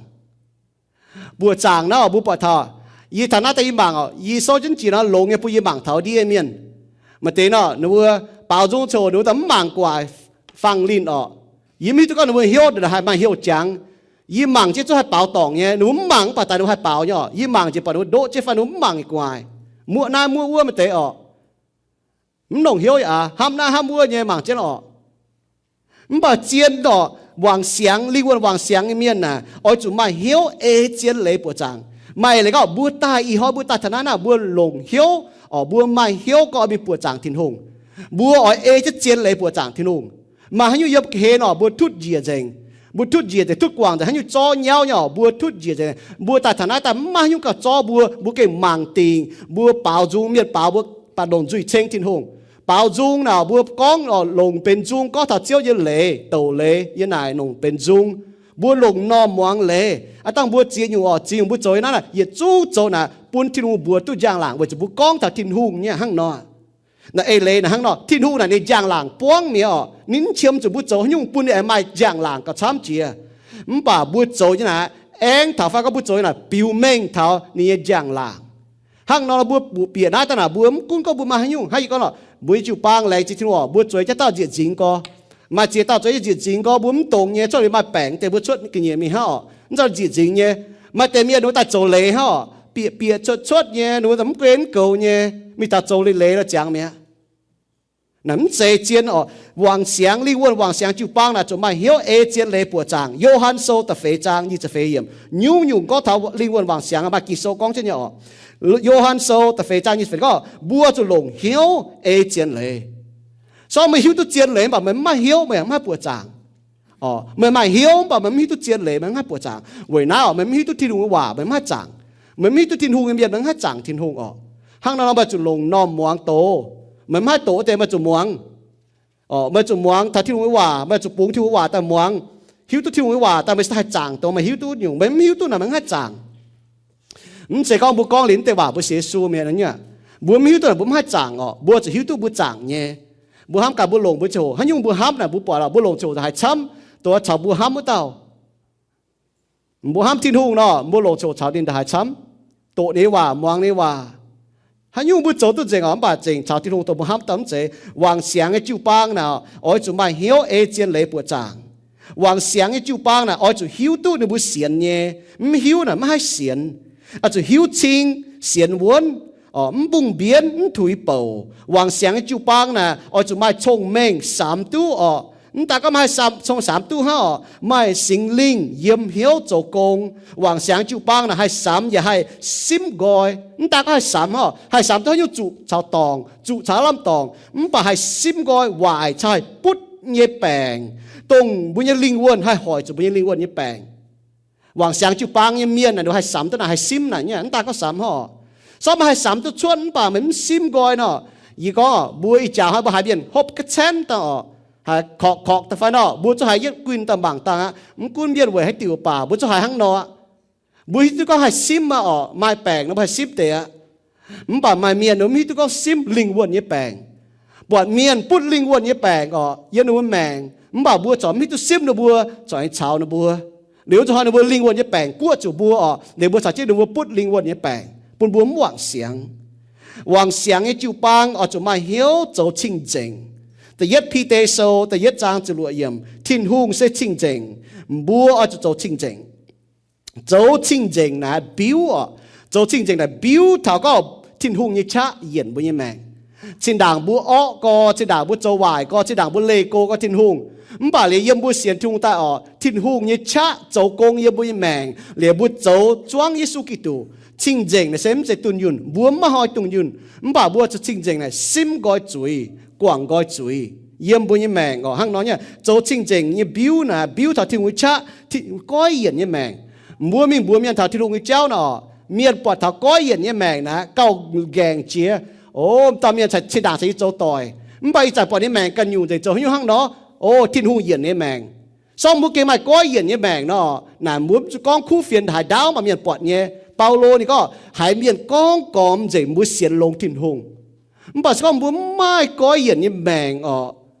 Buoqc zaangc naaiv orqc, mbuo buatc taux, yie taux naaiv daaih yie mangc orqc, yie souv jienv jiex nor longx nyei bun yie mangc taux ndiev mienh. Maaih deix nor ninh mbuo baaux nzung coc ninh mbuo daaih mv mangc gu'nguaaic fangx linh orqc. Yie mv hiuv duqv gorngv ninh mbuo hnyouv ndongc haaix maaih hnyouv jangx. Yie mangc jienv zungv haih baaux dorngc nyei, ninh mbuo mv mangc mv baac daaih ninh mbuo haih baaux nyei orqc. Yie mangc njiec baac ninh mbuo ndoqv jienv fai ninh mbuo mv mangc nyei gu'nguaaic. Muoqv naaiv muoqv wuov maaih deix orqc. Mv longc hnyouv aqv, hnamv naaiv hnamv wuov nyei mangc jienv orqc. Mv baac zien orqc, wangc siangx, lingh wuonh wangc siangx nyei mienh naaic, oix zuqc maaih hnyouv ei zien leiz buoqc zaangc. Maaih leiz gorngv mbuo daaih ih hnoi mbuo daaih taux naaiv naaic, mbuo longc hnyouv orqc, mbuo maaih hnyouv gorngv mingh buoqc zaangc Tin-Hungh. Mbuo oix ei jienv zien leiz buoqc zaangc Tin-Hungh. Maaih haaix nyungc yiem ga'hlen orqc, mbuo tutv njiec nzengc. Mbuo tutv njiec nzengc, tutv guangc nzengc, haaix nyungc zorv nyauv nyei orqc, mbuo tutv njiec nzengc. Mbuo daaih taux naaiv daaih mv maaih haaix nyungc gauh zorv mbuo, mbuo gengh mangc dingc, mbuo baaux nzung, mienh baaux mbuo baac longc nzuih ceng Tin-Hungh. Baaux nzung naaic mbuo gorngv orqc, longc benx nzung gorngv taux Ziouv nyei leiz, douc leiz, yie naaic longc benx nzung. Mbuo longc normh muangx leiz. Aav dangh mbuo ziex nyungc orqc, ziex nyungc mbuo zoux nyei naaiv, yietc zungv zoux naaic bun Tin-Hungh mbuox duqv njang-laangc weic zuqc mbuo gorngv taux Tin-Hungh nyei hnangv nor. Naaiv eix leiz naaic hnangv nor, Tin-Hungh naaic ninh njang-laangc buangv mi'aqv orqc. Ninh mv qiemx zuqc mbuo zoux haaix nyungc bun ninh aengx maaih njang-laangc gauh camv jiex. Mv baac mbuo zoux nyei naaic, aengx taux fai gorngv mbuo zoux nyei naaic biux mengh taux ninh nyei njang-laangc. Hnangv nor mbuo bieqc naaiv daaih naaic, mbuo mv gunv gorngv mbuo maaih haaix nyungc, hnangv yie gorngv nor, mbuo nyei jiu-baang laengz zingh Tin-Hungh orqc, mbuo zueiz jaav dauh nzieqc nzingx gorx. Maaih ziex dauh zueiz nzieqc nzingx gorx, mbuo mv dongz nyei, cuotv liuz maaih baengc deix mbuo cuotv ga'nyiec mingh hnangv orqc. Mv zeiz nzieqc nzingx nyei. Maaih deix mienh ninh mbuo daaih zoux leiz hnangv orqc, bieqc bieqc cuotv cuotv nyei, ninh mbuo mv guen mv goux nyei, mingh daaih zoux leiz-leiz la'ziangx mi'aqv. Naaiv mv zeiz zien orqc. Wangc siangx, lingh wuonh wangc siangx jiu-baang naaic zuqc maaih hnyouv ei zien leiz buoqc zaangc. Yo^han Sou da'feix zaang nyic ziepc feix yiemc, nyungc-nyungc gorngv taux lingh wuonh wangc siangx maaih Ging-Sou gorngv jienv nyei orqc. Yo^han Sou da'feix zaang nyic ziepc feix gorngv, mbuo zuqc longc hnyouv ei zien leiz. Sorng meih hiuv duqv zien leiz mv baac meih mv maaih hnyouv, meih mv haih buoqc zaangc. Orqc, meih maaih hnyouv mv baac meih mv hiuv duqv zien leiz, meih mv haih buoqc zaangc. Weic naaiv orqc, meih mv hiuv duqv Tin-Hungh nyei waac, meih mv haih zaangc. Meih mv hiuv duqv Tin-Hungh nyei mienh, meih mv haih zaangc Tin-Hungh orqc. Hnangv nor meih zuqc longc normh muangx doz. Meih mv haih doqc deix, meih zuqc muangx. Orqc, meih zuqc muangx taux Tin-Hungh nyei waac, meih zuqc bungx Tin-Hungh waac daaih muangx, hiuv duqv Tin-Hungh nyei waac daaih, meih haih zaangc dongh meih hiuv duqv nyungc. Meih mv hiuv duqv naaic, meih mv haih zaangc. Mv zeiz gorngv mbuo gorngv liuz mv deix waac mbuo sienx Yesu mienh nyei, mbuo mv hiuv duqv naaic, mbuo mv haih zaangc orqc. Mbuo zuqc hiuv duqv mbuo zaangc nyei. Mbuo hnamv gaax mbuo longc mbuo ziangh hoc haaix nyungc mbuo hnamv naaic, mbuo buatc lorqc, mbuo longc ziangh hoc haaix camv, dongh caux mbuo hnamv wuov dauh. Mbuo hnamv Tin-Hungh nor, mbuo longc ziangh hoc caux ninh ndongc haaix camv, doqc ninh nyei waac, muangx ninh nyei waac. Haaix nyungc mbuo zoux duqv nzengc orqc, mv baac zengc caux Tin-Hungh dongh mbuo hnamv dauh mv zeiz. Wangc siangx nyei jiu-baang naaic, oix zuqc maaih hnyouv ei zien leiz buoqc zaangc. Wangc siangx nyei jiu-baang naaic, oix zuqc hiuv duqv ninh mbuo sienx nyei. Mv hiuv naaic mv haih sienx. Oix zuqc hiuv cing, sienx wuonv, orqc, mv mbungh mbienv, mv tuix bouc. Wangc siangx nyei jiu-baang naaic, oix zuqc maaih cong-mengh samx duqv orqc. Mv daaih gorngv maaih cong-samx duqv hnangv orqc, maaih Singx Lingh yiem hnyouv zoux gong. Wangc siangx jiu-baang naaic haih samx yaac haih simv nqoi. Mv daaih gorngv haih samx hnangv orqc, haih samx duqv haaix nyungc zuqc caux dorngc, zuqc caux lamh dorngc, mv baac haih simv nqoi waaic caux haih butv nyei baengc, dongh mbuo nyei lingh wuonh haih hoic zuqc mbuo nyei lingh wuonh nyei baengc. Wangc siangx jiu-baang nyei mienh naaic, ninh haih samx duqv naaic, haih simv naaic nyei, mv daaih gorngv samx hnangv orqc. Sorng meih haih samx duqv cuotv mv baac meih mv simv nqoi nor, yie gorngv orqc, mbuo ih jaax hnoi mbuo haiz mienh hopv ga'cenv daaih orqc, haiz korqc-korqc daaih fai nor, mbuo zungv haiz yietv guinh daaih mangc dangh aqv. Mv gunv mienh weic haaix diuc baac mbuo zungv haiz hnangv nor aqv. Mbuo hiuv duqv gorngv haih simv aqv orqc, maaih baengc nor mbuo haih simv deix aqv. Mv baac maaih mienh mv hiuv duqv gorngv simv lingh wuonh nyei baengc. Buatc mienh butv lingh wuonh nyei baengc orqc, yiem ninh mbuo maengc, mv baac mbuo corc mv hiuv duqv simv ninh mbuo, corc aengx caux ninh mbuo. Liuz zuqc hnoi ninh mbuo lingh wuonh nyei baengc guoqv zuqc mbuo orqc, liuz mbuo caux jienv ninh mbuo butv lingh wuonh nyei baengc, bun mbuo mv wangc siangx. Wangc siangx nyei jiu-baang oix zuqc maaih hnyouv zoux cing-nzengc. Da'yietv Bide Sou da'yietv zaang ziepc luoqc yiemc, Tin-Hungh se cing-nzengc, mbuo oix zuqc zoux cing-nzengc. Zoux cing-nzengc naaic biuv orqc. Zoux cing-nzengc naaic biuv taux gorngv Tin-Hungh nyei qaqv yienc mbuo nyei maengc. Zinh ndaangc mbuo orqv gorx, zinh ndaangc mbuo zoux waaic gorx, zinh ndaangc mbuo leih go gorx Tin-Hungh, mv baac liuz yiem mbuo sienx Tin-Hungh daaih orqc, Tin-Hungh nyei qaqv zoux gong yiem mbuo nyei maengc, liuz mbuo zoux zuangv Yesu Giduc. Cing-nzengc naaic se mv zeiz dunh yunh, mbuo mv maaih hnoi dunh yunh, mv baac mbuo zuqc cing-nzengc naaic simv nqoi zuiz, guangc nqoi zuiz yiem mbuo nyei maengc orqc. Hnangv nor nyei zoux cing-nzengc nyei biuv naaic biuv taux Tin-Hungh nyei qaqv, Tin-Hungh goiv yienc nyei maengc. Mbuo mingh mbuox mienh taux Tin-Hungh nyei jauv nor, mienh buatc taux goiv yienc nyei maengc naaic gauh nqaengc jiex. O, dauh mienh cingx zinh ndaangc cingx zoux doic, mv baac ih zanc buatc ninh maengc ganh nyungc nzengc zoux haaix nyungc hnangv nor. O, Tin-Hungh yienc nyei maengc. Sorng mbuo gengh maaih goiv yienc nyei maengc nor, naaic mbuo mv zuqc gorngv kuv fienx haaix ndaauv maaih mienh buatc nyei. Baulo ninh gorngv haiz mienh gorngv gormx nzengc mbuo sienx longx Tin-Hungh. Mv baac se gorngv mbuo mv maaih goiv yienc nyei maengc orqc,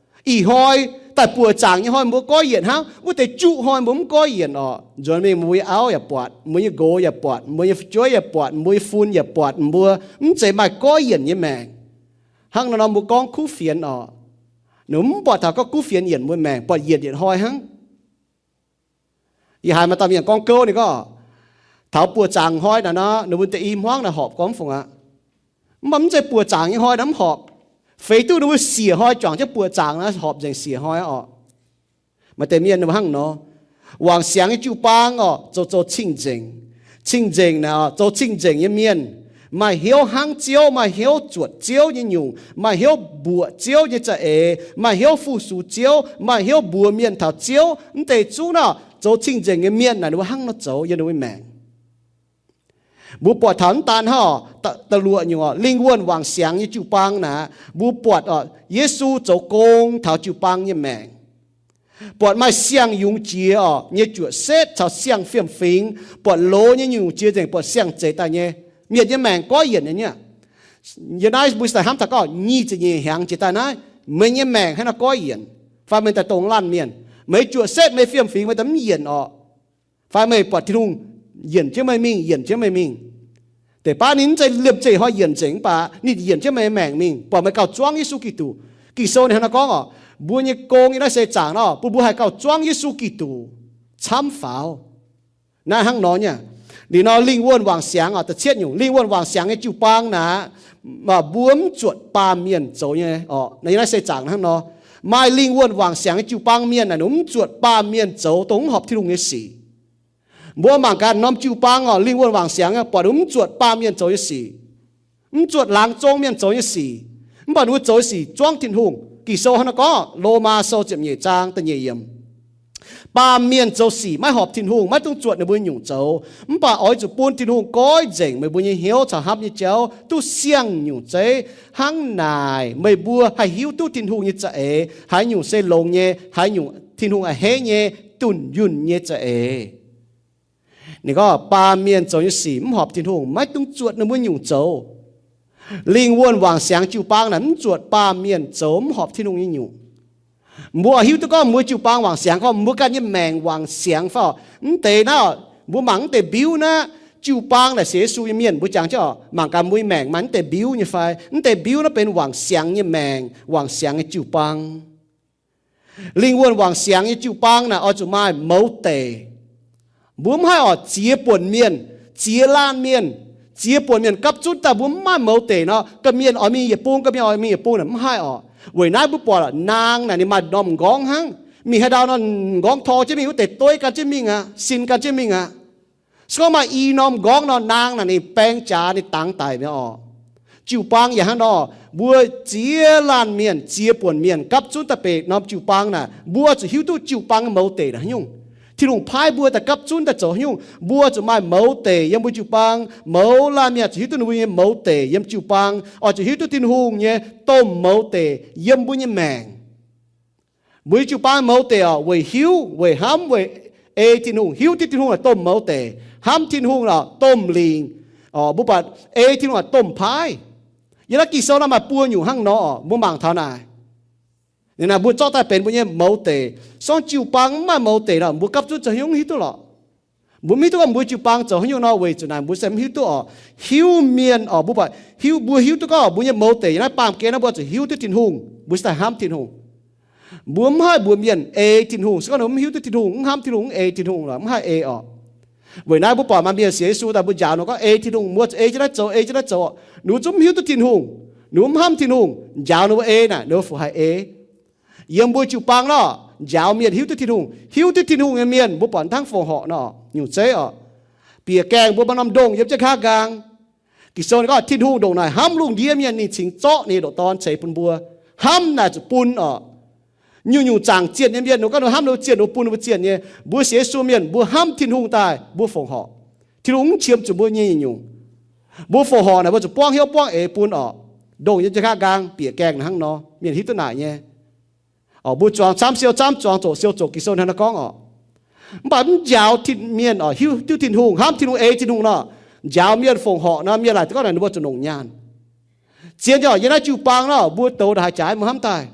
ih hnoi daaih buoqc zaangc nyei hnoi mbuo goiv yienc hnangv, wuov deix juqv hnoi mbuo mv goiv yienc orqc. Nzuonx mingh mbuo nyei auv yaac buatc, mbuo nyei nqox yaac buatc, mbuo nyei fu'jueiv yaac buatc, mbuo nyei fun yaac buatc, mbuo mv zeiz maaih goiv yienc nyei maengc. Hnangv nor nor mbuo gorngv kuv fienx orqc, ninh mv buatc taux gorngv kuv fienx yienc mbuo maengc, buatc yienc yietc hnoi hnangv. Yie haiz maaih dauh mienh gorngv gouv ninh gorngv, taux buoqc zaangc hnoi naaic nor, ninh mbuo deix i hmuangv naaic horpc gorngv fungc aqv. Mv baac mv zeiz buoqc zaangc nyei hnoi naaic mv horpc. Feix duqv ninh mbuo siec hnoi juangc jienv buoqc zaangc naaic horpc nzengc siec hnoi orqc. Maaih deix mienh ninh mbuo hnangv nor. Wangc siangx nyei jiu-baang orqc, zoux zoux cing-nzengc. Cing-nzengc naaic orqc, zoux cing-nzengc nyei mienh maaih hnyouv hnangv Ziouv, maaih hnyouv zuotc Ziouv nyei nyungc, maaih hnyouv mbuoqc Ziouv nyei za'eix, maaih hnyouv fu-sux Ziouv, maaih hnyouv mbuox mienh taux Ziouv. Mv deix zungv naaic zoux cing-nzengc nyei mienh naaic ninh mbuo hnangv nor zoux yiem ninh mbuo maengc. Mbuo buatc taux mv daan hnangv orqc, da'luoqc nyungc orqc, lingh wuonh wangc siangx nyei jiu-baang naaic, mbuo buatc orqc, Yesu zoux gong taux jiu-baang nyei maengc. Buatc maaih siang-yungz jiex orqc, nyei juoqc setv caux siang-fiem-fingx, buatc loz nyei nyungc jiex nzengc, buatc siang-zeix daaih nyei. Mienh nyei maengc goiv yienc nyei aqv. Yiem naaiv mbuo daaih hnamv taux gorngv nyic ziepc nyeic hnyangx jiex daaih naaiv, meih nyei maengc hnangv naaiv goiv yienc, fai meih daaih dongh laanh mienh, meih juoqc setv, meih fiem-fingx, meih daaih mv yienc orqc. Fai meih buatc Tin-Hungh yienc jienv meih mingh, yienc jienv meih mingh. Deix baav ninh mv zeiz liemh zeih hnoi yienc nzengc mv baac ninh yienc jienv meih nyei maengc mingh, buatc meih gauh zuangv Yesu Giduc. Ging-Sou ninh hnangv nor gorngv orqc, mbuo nyei gong yiem naaiv seix zaangc nor, bun mbuo haih gauh zuangv Yesu Giduc camv faaux. Naaiv hnangv nor nyei aqv. Liuz nor lingh wuonh wangc siangx orqc, da'cietv nyungc, lingh wuonh wangc siangx nyei jiu-baang naaic, mbuo mv zuotc baamh mienh zoux nyei orqc. Naaiv yiem naaiv seix zaangc hnangv nor, maaih lingh wuonh wangc siangx nyei jiu-baang mienh naaic, ninh mv zuotc baamh mienh zoux dongh mv horpc Tin-Hungh nyei sic. Mbuo mangc gaax norm jiu-baang orqc, lingh wuonh wangc siangx buatc ninh mv zuotc baamh mienh zoux nyei sic, mv zuotc laangz zong mienh zoux nyei sic, mv baac ninh mbuo zoux nyei sic zuangv Tin-Hungh. Ging-Sou hnangv nor gorngv, Lomaa Sou ziepc nyeic zaang da'nyeic yiemc, baamh mienh zoux sic maiv horpc Tin-Hungh, maiv dungx zuotc ninh mbuo nyungc zoux. Mv baac oix zuqc bun Tin-Hungh goiv nzengc meih mbuo nyei hnyouv caux hnamv nyei jauv duqv siang-nyungc zeiv. Hnangv naaic meih mbuo haih hiuv duqv Tin-Hungh nyei za'eix, haaix nyungc se longx nyei, haaix nyungc Tin-Hungh a'hneiv nyei, dunh yunh nyei za'eix. Ninh gorngv baamh mienh zoux nyei sic mv horpc Tin-Hungh, maiv dungx zuotc ninh mbuo nyungc zoux. Lingh wuonh wangc siangx jiu-baang naaic mv zuotc baamh mienh zoux mv horpc Tin-Hungh nyei nyungc. Mbuo hiuv duqv gorngv mbuo jiu-baang wangc siangx, gorngv mbuo ganh nyei maengc wangc siangx fai? Mv deix naaiv, mbuo mangc mv deix mbiuv naaiv, jiu-baang naaic sienx Yesu nyei mienh, mbuo jangx jienv oc, mangc gaax mbuo nyei maengc maaih mv deix mbiuv nyei fai? Mv deix mbiuv naaiv benx wangc siangx nyei maengc, wangc siangx nyei jiu-baang. Lingh wuonh wangc siangx nyei jiu-baang naaic oix zuqc maaih mouz deic. Mbuo mv haih oc ziex buonc mienh, ziex laanh mienh, ziex buonc mienh gapv zunv daaih mbuo mv maaih mouz deic nor, ga'mienh oix mingh yietc bung, ga'mienh oix mingh yietc bung naaic mv haih oc. Weic naaiv mbuo buatc naang naaic ninh maaih norm m'nqorngv hnangv, mingh haaix ndau nor m'nqorngv tor jienv mingh, wuov deix dueiv gan jienv mingh aqv, sin gan jienv mingh aqv. Se gorngv maaih i norm m'nqorngv nor, naang naaic ninh baeng jaax ninh dangx daic mi'aqv oc. Jiu-baang yaac hnangv nor, mbuo ziex laanh mienh, ziex buonc mienh gapv zunv daaih beic norm jiu-baang naaic, mbuo zuqc hiuv duqv jiu-baang nyei mouz deic naaic haaix nyungc. Tin-Hungh paaiv mbuo daaih gapv zunv daaih zoux haaix nyungc, mbuo zuqc maaih mouz deic yiem mbuo jiu-baang. Mouz laanh mienh zuqc hiuv duqv ninh mbuo nyei mouz deic yiem jiu-baang, oix zuqc hiuv duqv Tin-Hungh nyei domh mouz deic yiem mbuo nyei maengc. Mbuo nyei jiu-baang mouz deic oc, weic hiuv, weic hnamv, weic ei Tin-Hungh, hiuv duqv Tin-Hungh naaic domh mouz deic, hnamv Tin-Hungh naaic domh lingc. Mbuo buatc ei Tin-Hungh naaic domh paaiv. Yiem naaiv Ging-Sou naaiv maaih buo nyungc hnangv nor oc, mbuo mangc taux naaic. Ninh naaic mbuo zorqv daaih benx mbuo nyei mouz deic. Sorng jiu-baang mv maaih mouz deic nor, mbuo gapv zunv zoux haaix nyungc mv hiuv duqv lorqc. Mbuo mv hiuv duqv gorngv mbuo jiu-baang zoux haaix nyungc nor, weic zuqc naaic mbuo se mv hiuv duqv oc. Hiuv mienh oc, mbuo buatc hiuv, mbuo hiuv duqv gorngv mbuo nyei mouz deic yiem naaiv baamh gen naaiv mbuo zuqc hiuv duqv Tin-Hungh, mbuo se daaih hnamv Tin-Hungh. Mbuo mv haih mbuox mienh ei Tin-Hungh, se gorngv ninh mv hiuv duqv Tin-Hungh, mv hnamv Tin-Hungh, mv ei Tin-Hungh lorqc, mv haih ei oc. Weic naaiv mbuo buatc maaih mienh sienx Yesu daaih mbuo njaaux ninh gorngv ei Tin-Hungh, mbuo zuqc ei jienv naaiv zoux, ei jienv naaiv zoux oc. Ninh mbuo zungv mv hiuv duqv Tin-Hungh, ninh mbuo mv hnamv Tin-Hungh, njaaux ninh mbuo ei naaic, ninh mbuo fungc haih ei? Yiem mbuo jiu-baang nor, njaaux mienh hiuv duqv Tin-Hungh, hiuv duqv Tin-Hungh nyei mienh mbuo buatc hnangv fongc horc nor, nyungc zeiv oc. Bieqc gaengh mbuo maaih norm ndongh yiem jienv nqa'haav nqaang. Ging-Sou ninh gorngv Tin-Hungh ndongc naaic hnamv lungh ndiev mienh, ninh cingx zorqv ninh nyei ndoqc Dorn ceix bun mbuo. Hnamv naaic zuqc bun oc. Nyungc-nyungc zaangc zienh nyei mienh, ninh gorngv ninh hnamv ninh mbuo zienh, ninh mbuo bun ninh mbuo zienh nyei. Mbuo sienx Yesu mienh mbuo hnamv Tin-Hungh daaih mbuo fongc horc. Tin-Hungh mv qiemx zuqc mbuo nyei nyungc-nyungc. Mbuo fongc horc naaic mbuo zuqc buangv hnyouv buangv eix bun oc. Ndongh yiem jienv nqa'haav nqaang bieqc gaengh hnangv nor, mienh hiuv duqv naaic nyei. Mbuo zuangx camv siou camv, zuangx zoqc siou zoqc, Ging-Sou hnangv naaiv gorngv oc. Mv baac mv njaaux tin-, mienh oc hiuv duqv Tin-Hungh, hnamv Tin-Hungh, ei Tin-Hungh nor, njaaux mienh fongc horc nor, mienh laaic duqv gorngv naaic ninh mbuo zuqc longc nyaanh. Zien nyei oc, yiem naaiv jiu-baang nor, mbuo douz ndongc haaix jaaix mbuo hnamv daaih.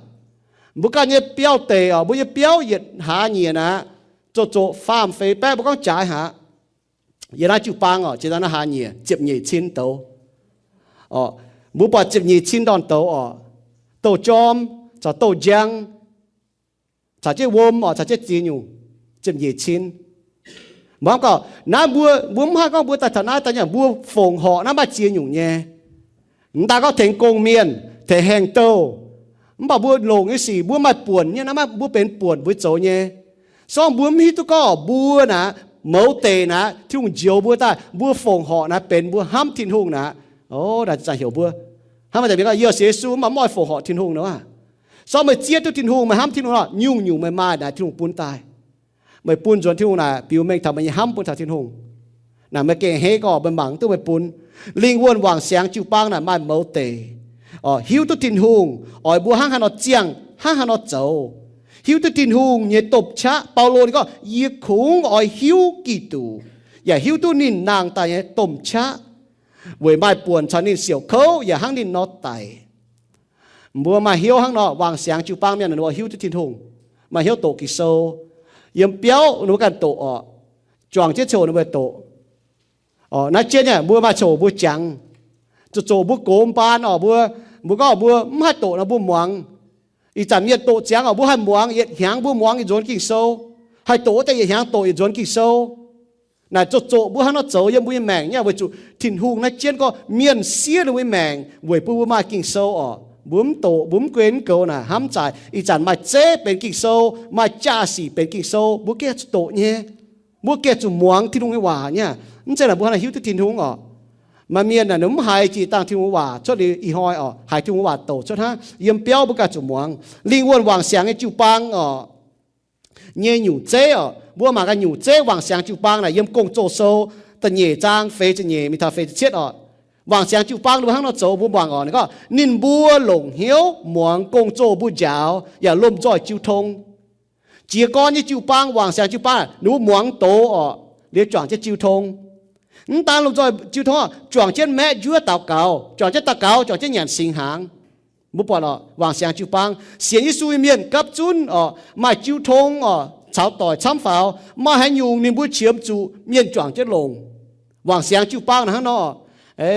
Mbuo ganh nyei biauv deic oc, mbuo nyei biauv yietc hlaax nyieqc aqv, zoqc zoqc faam feix baeqv mbuo gorngv jaaix haic. Yiem naaiv jiu-baang oc, jiex daaih naaiv hlaax nyieqc ziepc nyeic cin douz. Mbuo buatc ziepc nyeic cin ndorn douz oc, douz jorm caux douz njang, caux jienv wuom oc, caux jienv ziex nyungc, ziepc nyeic cin. Mbuo hnamv gorngv naaiv mbuo, mbuo mv haih gorngv mbuo daaih taux naaiv daaih nyei, mbuo fongc horc naaiv maaih ziex nyungc nyei. Mv daaih gorngv tengx gong-mienh, tengx haengh douh, mv baac mbuo longc nyei sic mbuo maaih buonc nyei, naaiv mbuo benx buonc mbuo zoux nyei. Sorng mbuo mv hiuv duqv gorngv mbuo naaic, mouz deic naaic, Tin-Hungh njoux mbuo daaih, mbuo fongc horc naaic benx mbuo hnamv Tin-Hungh naaic. O, naaic zanc heuc mbuo hnamv daaih mienh gorngv, yie sienx Yesu mv baac mv oix fongc horc Tin-Hungh nor. Sorng meih zieqv duqv Tin-Hungh, meih hnamv Tin-Hungh nor, nyungc-nyungc meih maaih naaic Tin-Hungh bun daaih. Meih bun nzuonx Tin-Hungh naaic biux mengh taux meih nyei hnamv bun taux Tin-Hungh. Naaic meih gengh hneiv gorngv meih mangc duqv meih bun. Lingh wuonh wangc siangx jiu-baang naaic maaih mouz deic, hiuv duqv Tin-Hungh oix mbuo hnangv haaix nor ziangh, hnangv haaix nor zoux. Hiuv duqv Tin-Hungh nyei domh qaqv. Baulo ninh gorngv, yie kungx oix hiuv Giduc, yaac hiuv duqv ninh nangh daaih nyei domh qaqv, weic maaih buonc caux ninh siouc kouv yaac hnangv ninh nor daic. Mbuo maaih hnyouv hnangv nor, wangc siangx jiu-baang mienh ninh mbuo hiuv duqv Tin-Hungh, maaih hnyouv doqc Ging-Sou. Yiem biauv ninh mbuo ganh doqc oc. Juangc jienv coc ninh mbuo doqc. Naaiv jienv nyei mbuo maaih coc mbuo jangx, zoqc zoqc mbuo gox mbaan oc, mbuo, mbuo gorngv mbuo mv haih doqc nor mbuo muangx. Ih zanc mienh doqc ziangx oc, mbuo haih muangx, yietc hnyangx mbuo muangx yietc nzuonx Ging-Sou. Haih doqc wuov deix yietc hnyangx doqc yietc nzuonx Ging-Sou. Naaic zoqc zoqc mbuo hnangv nor zoux yiem mbuo nyei maengc nyei, weic zuqc Tin-Hungh naaiv jienv gorngv mienh siev ninh mbuo nyei maengc weic bun mbuo maaih Ging-Sou oc. Mbuo mv doqc, mbuo mv gunv mv goux naaic hnamv mv zaic. Ih zanc maaih zeiv benx Ging-Sou, maaih jaa-sic benx Ging-Sou, mbuo gengh zuqc doqc nyei. Mbuo gengh zuqc muangx Tin-Hungh nyei waac nyei. Mv zeiz naaic mbuo hnangv naaic hiuv duqv Tin-Hungh oc. Maaih mienh naaic ninh mv haiz jiex dangh Tin-Hungh waac cuotv liuz ih hnoi oc, haiz Tin-Hungh waac douc cuotv hnangv. Yiem biauv mbuo ganh zuqc muangx. Lingh wuonh wangc siangx nyei jiu-baang oc, nyei nyungc zeiv oc, mbuo mangc gaax nyungc zeiv wangc siangx jiu-baang naaic yiem Gong-Zoh sou da'nyeic zaang feix ziepc nyeic mingh taux feix ziepc cietv oc. Wangc siangx jiu-baang ninh mbuo hnangv nor zoux mbuo muangc oc. Ninh gorngv, ninh mbuo longc hnyouv muangx gong-zoh mbuo njaaux yaac lomh nzoih jiu tong. Jiez gorn nyei jiu-baang, wangc siangx jiu-baang ninh mbuo muangx doz oc, liuz juangc jienv jiu tong. Mv daan lomh nzoih jiu tong, juangc jienv maeqv njuov daux gaux, juangc jienv daux gaux, juangc jienv nyanc singx hnaangx. Mbuo buatc oc, wangc siangx jiu-baang, sienx Yesu nyei mienh gapv zunv oc, maaih jiu tong oc, caux doic camv faaux, maaih haaix nyungc ninh mbuo qiemx zuqc mienh juangc jienv longc. Wangc siangx jiu-baang naaic hnangv nor,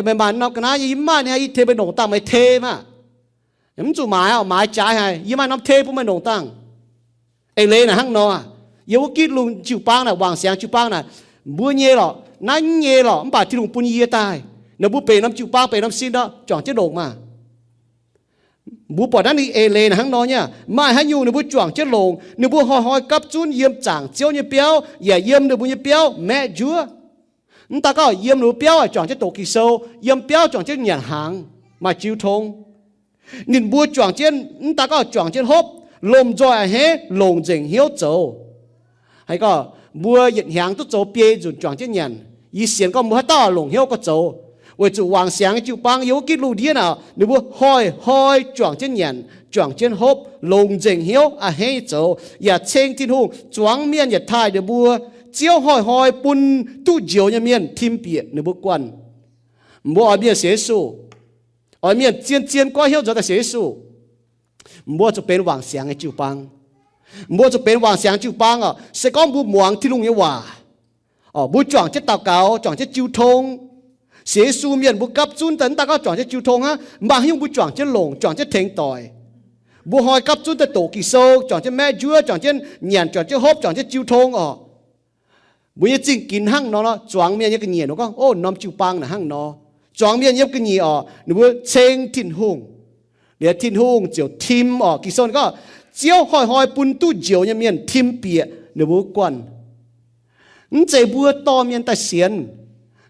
meih maanc norm ga'naaiv yie mv maaih, yie tengx meih longc dangh meih tei maah. Mv zuqc maaiz oc, maaiz jaaix haic, yie maaih norm tei bun meih longc dangh. Eix leiz naaic hnangv nor, yiem wuov gitv lungh jiu-baang naaic, wangc siangx jiu-baang naaic, mbuo nyei lorqc, naaiv nyei lorqc, mv baac Tin-Hungh bun yie daaih. Naaiv mbuo benx norm jiu-baang, benx norm sin nor, juangc jienv longc maah. Mbuo buatc naaiv ninh eix leiz naaic hnangv nor nyei, maaih haaix nyungc ninh mbuo juangc jienv longc, ninh mbuo hnoi-hnoi gapv zunv yiem zaangc Ziouv nyei biauv yaac yiem ninh mbuo nyei biauv maeqv njuov. Mv daan gorngv yiem ninh mbuo biauv juangc jienv doqc Ging-Sou, yiem biauv juangc jienv nyanc hnaangx, maaih jiu tong. Ninh mbuo juangc jienv, mv daan gorngv juangc jienv hopv, lomh nzoih a'hneiv longc nzengc hnyouv zoux. Haiz gorngv mbuo yietc hnyangx duqv zoux biei nzunc juangc jienv nyanc. Yie sienx gorngv mbuo haaix dauh longc hnyouv gorx zoux, weic zuqc wangc siangx nyei jiu-baang yiem wuov gitv lungh ndiev naaic, ninh mbuo hnoi-hnoi juangc jienv nyanc, juangc jienv hopv, longc nzengc hnyouv a'hneiv zoux, yaac ceng Tin-Hungh, zuangx mienh yaac taaih ninh mbuo, Ziouv hnoi-hnoi bun duqv njoux nyei mienh tim bieqc ninh mbuo guanh. Mbuo oix mienh sienx Yesu, oix mienh zien-zien goiv hnyouv nzuonx daaih sienx Yesu, mbuo zuqc benx wangc siangx nyei jiu-baang. Mbuo zuqc benx wangc siangx jiu-baang oc. Se gorngv mbuo muangx Tin-Hungh nyei waac, mbuo juangc jienv daux gaux, juangc jienv jiu tong, sienx Yesu mienh mbuo gapv zunv daaih, mv daan gorngv juangc jienv jiu tong hnangv, mv baac haaix nyungc mbuo juangc jienv longc, juangc jienv tengx doic. Mbuo hnoi gapv zunv daaih doqc Ging-Sou, juangc jienv maeqv njuov, juangc jienv nyanc, juangc jienv hopv, juangc jienv jiu tong oc. Mbuo nyei zingh ginx hnangv nor, zuangx mienh nyei ga'nyiec nor gorngv, o, norm jiu-baang naaic hnangv nor. Zuangx mienh yiem ga'nyiec oc, ninh mbuo ceng Tin-Hungh, liuz Tin-Hungh ziouc tim oc. Ging-Sou gorngv, Ziouv hnoi-hnoi bun duqv njoux nyei mienh tim bieqc ninh mbuo guanh. Mv zeiz mbuo dorh mienh daaih sienx,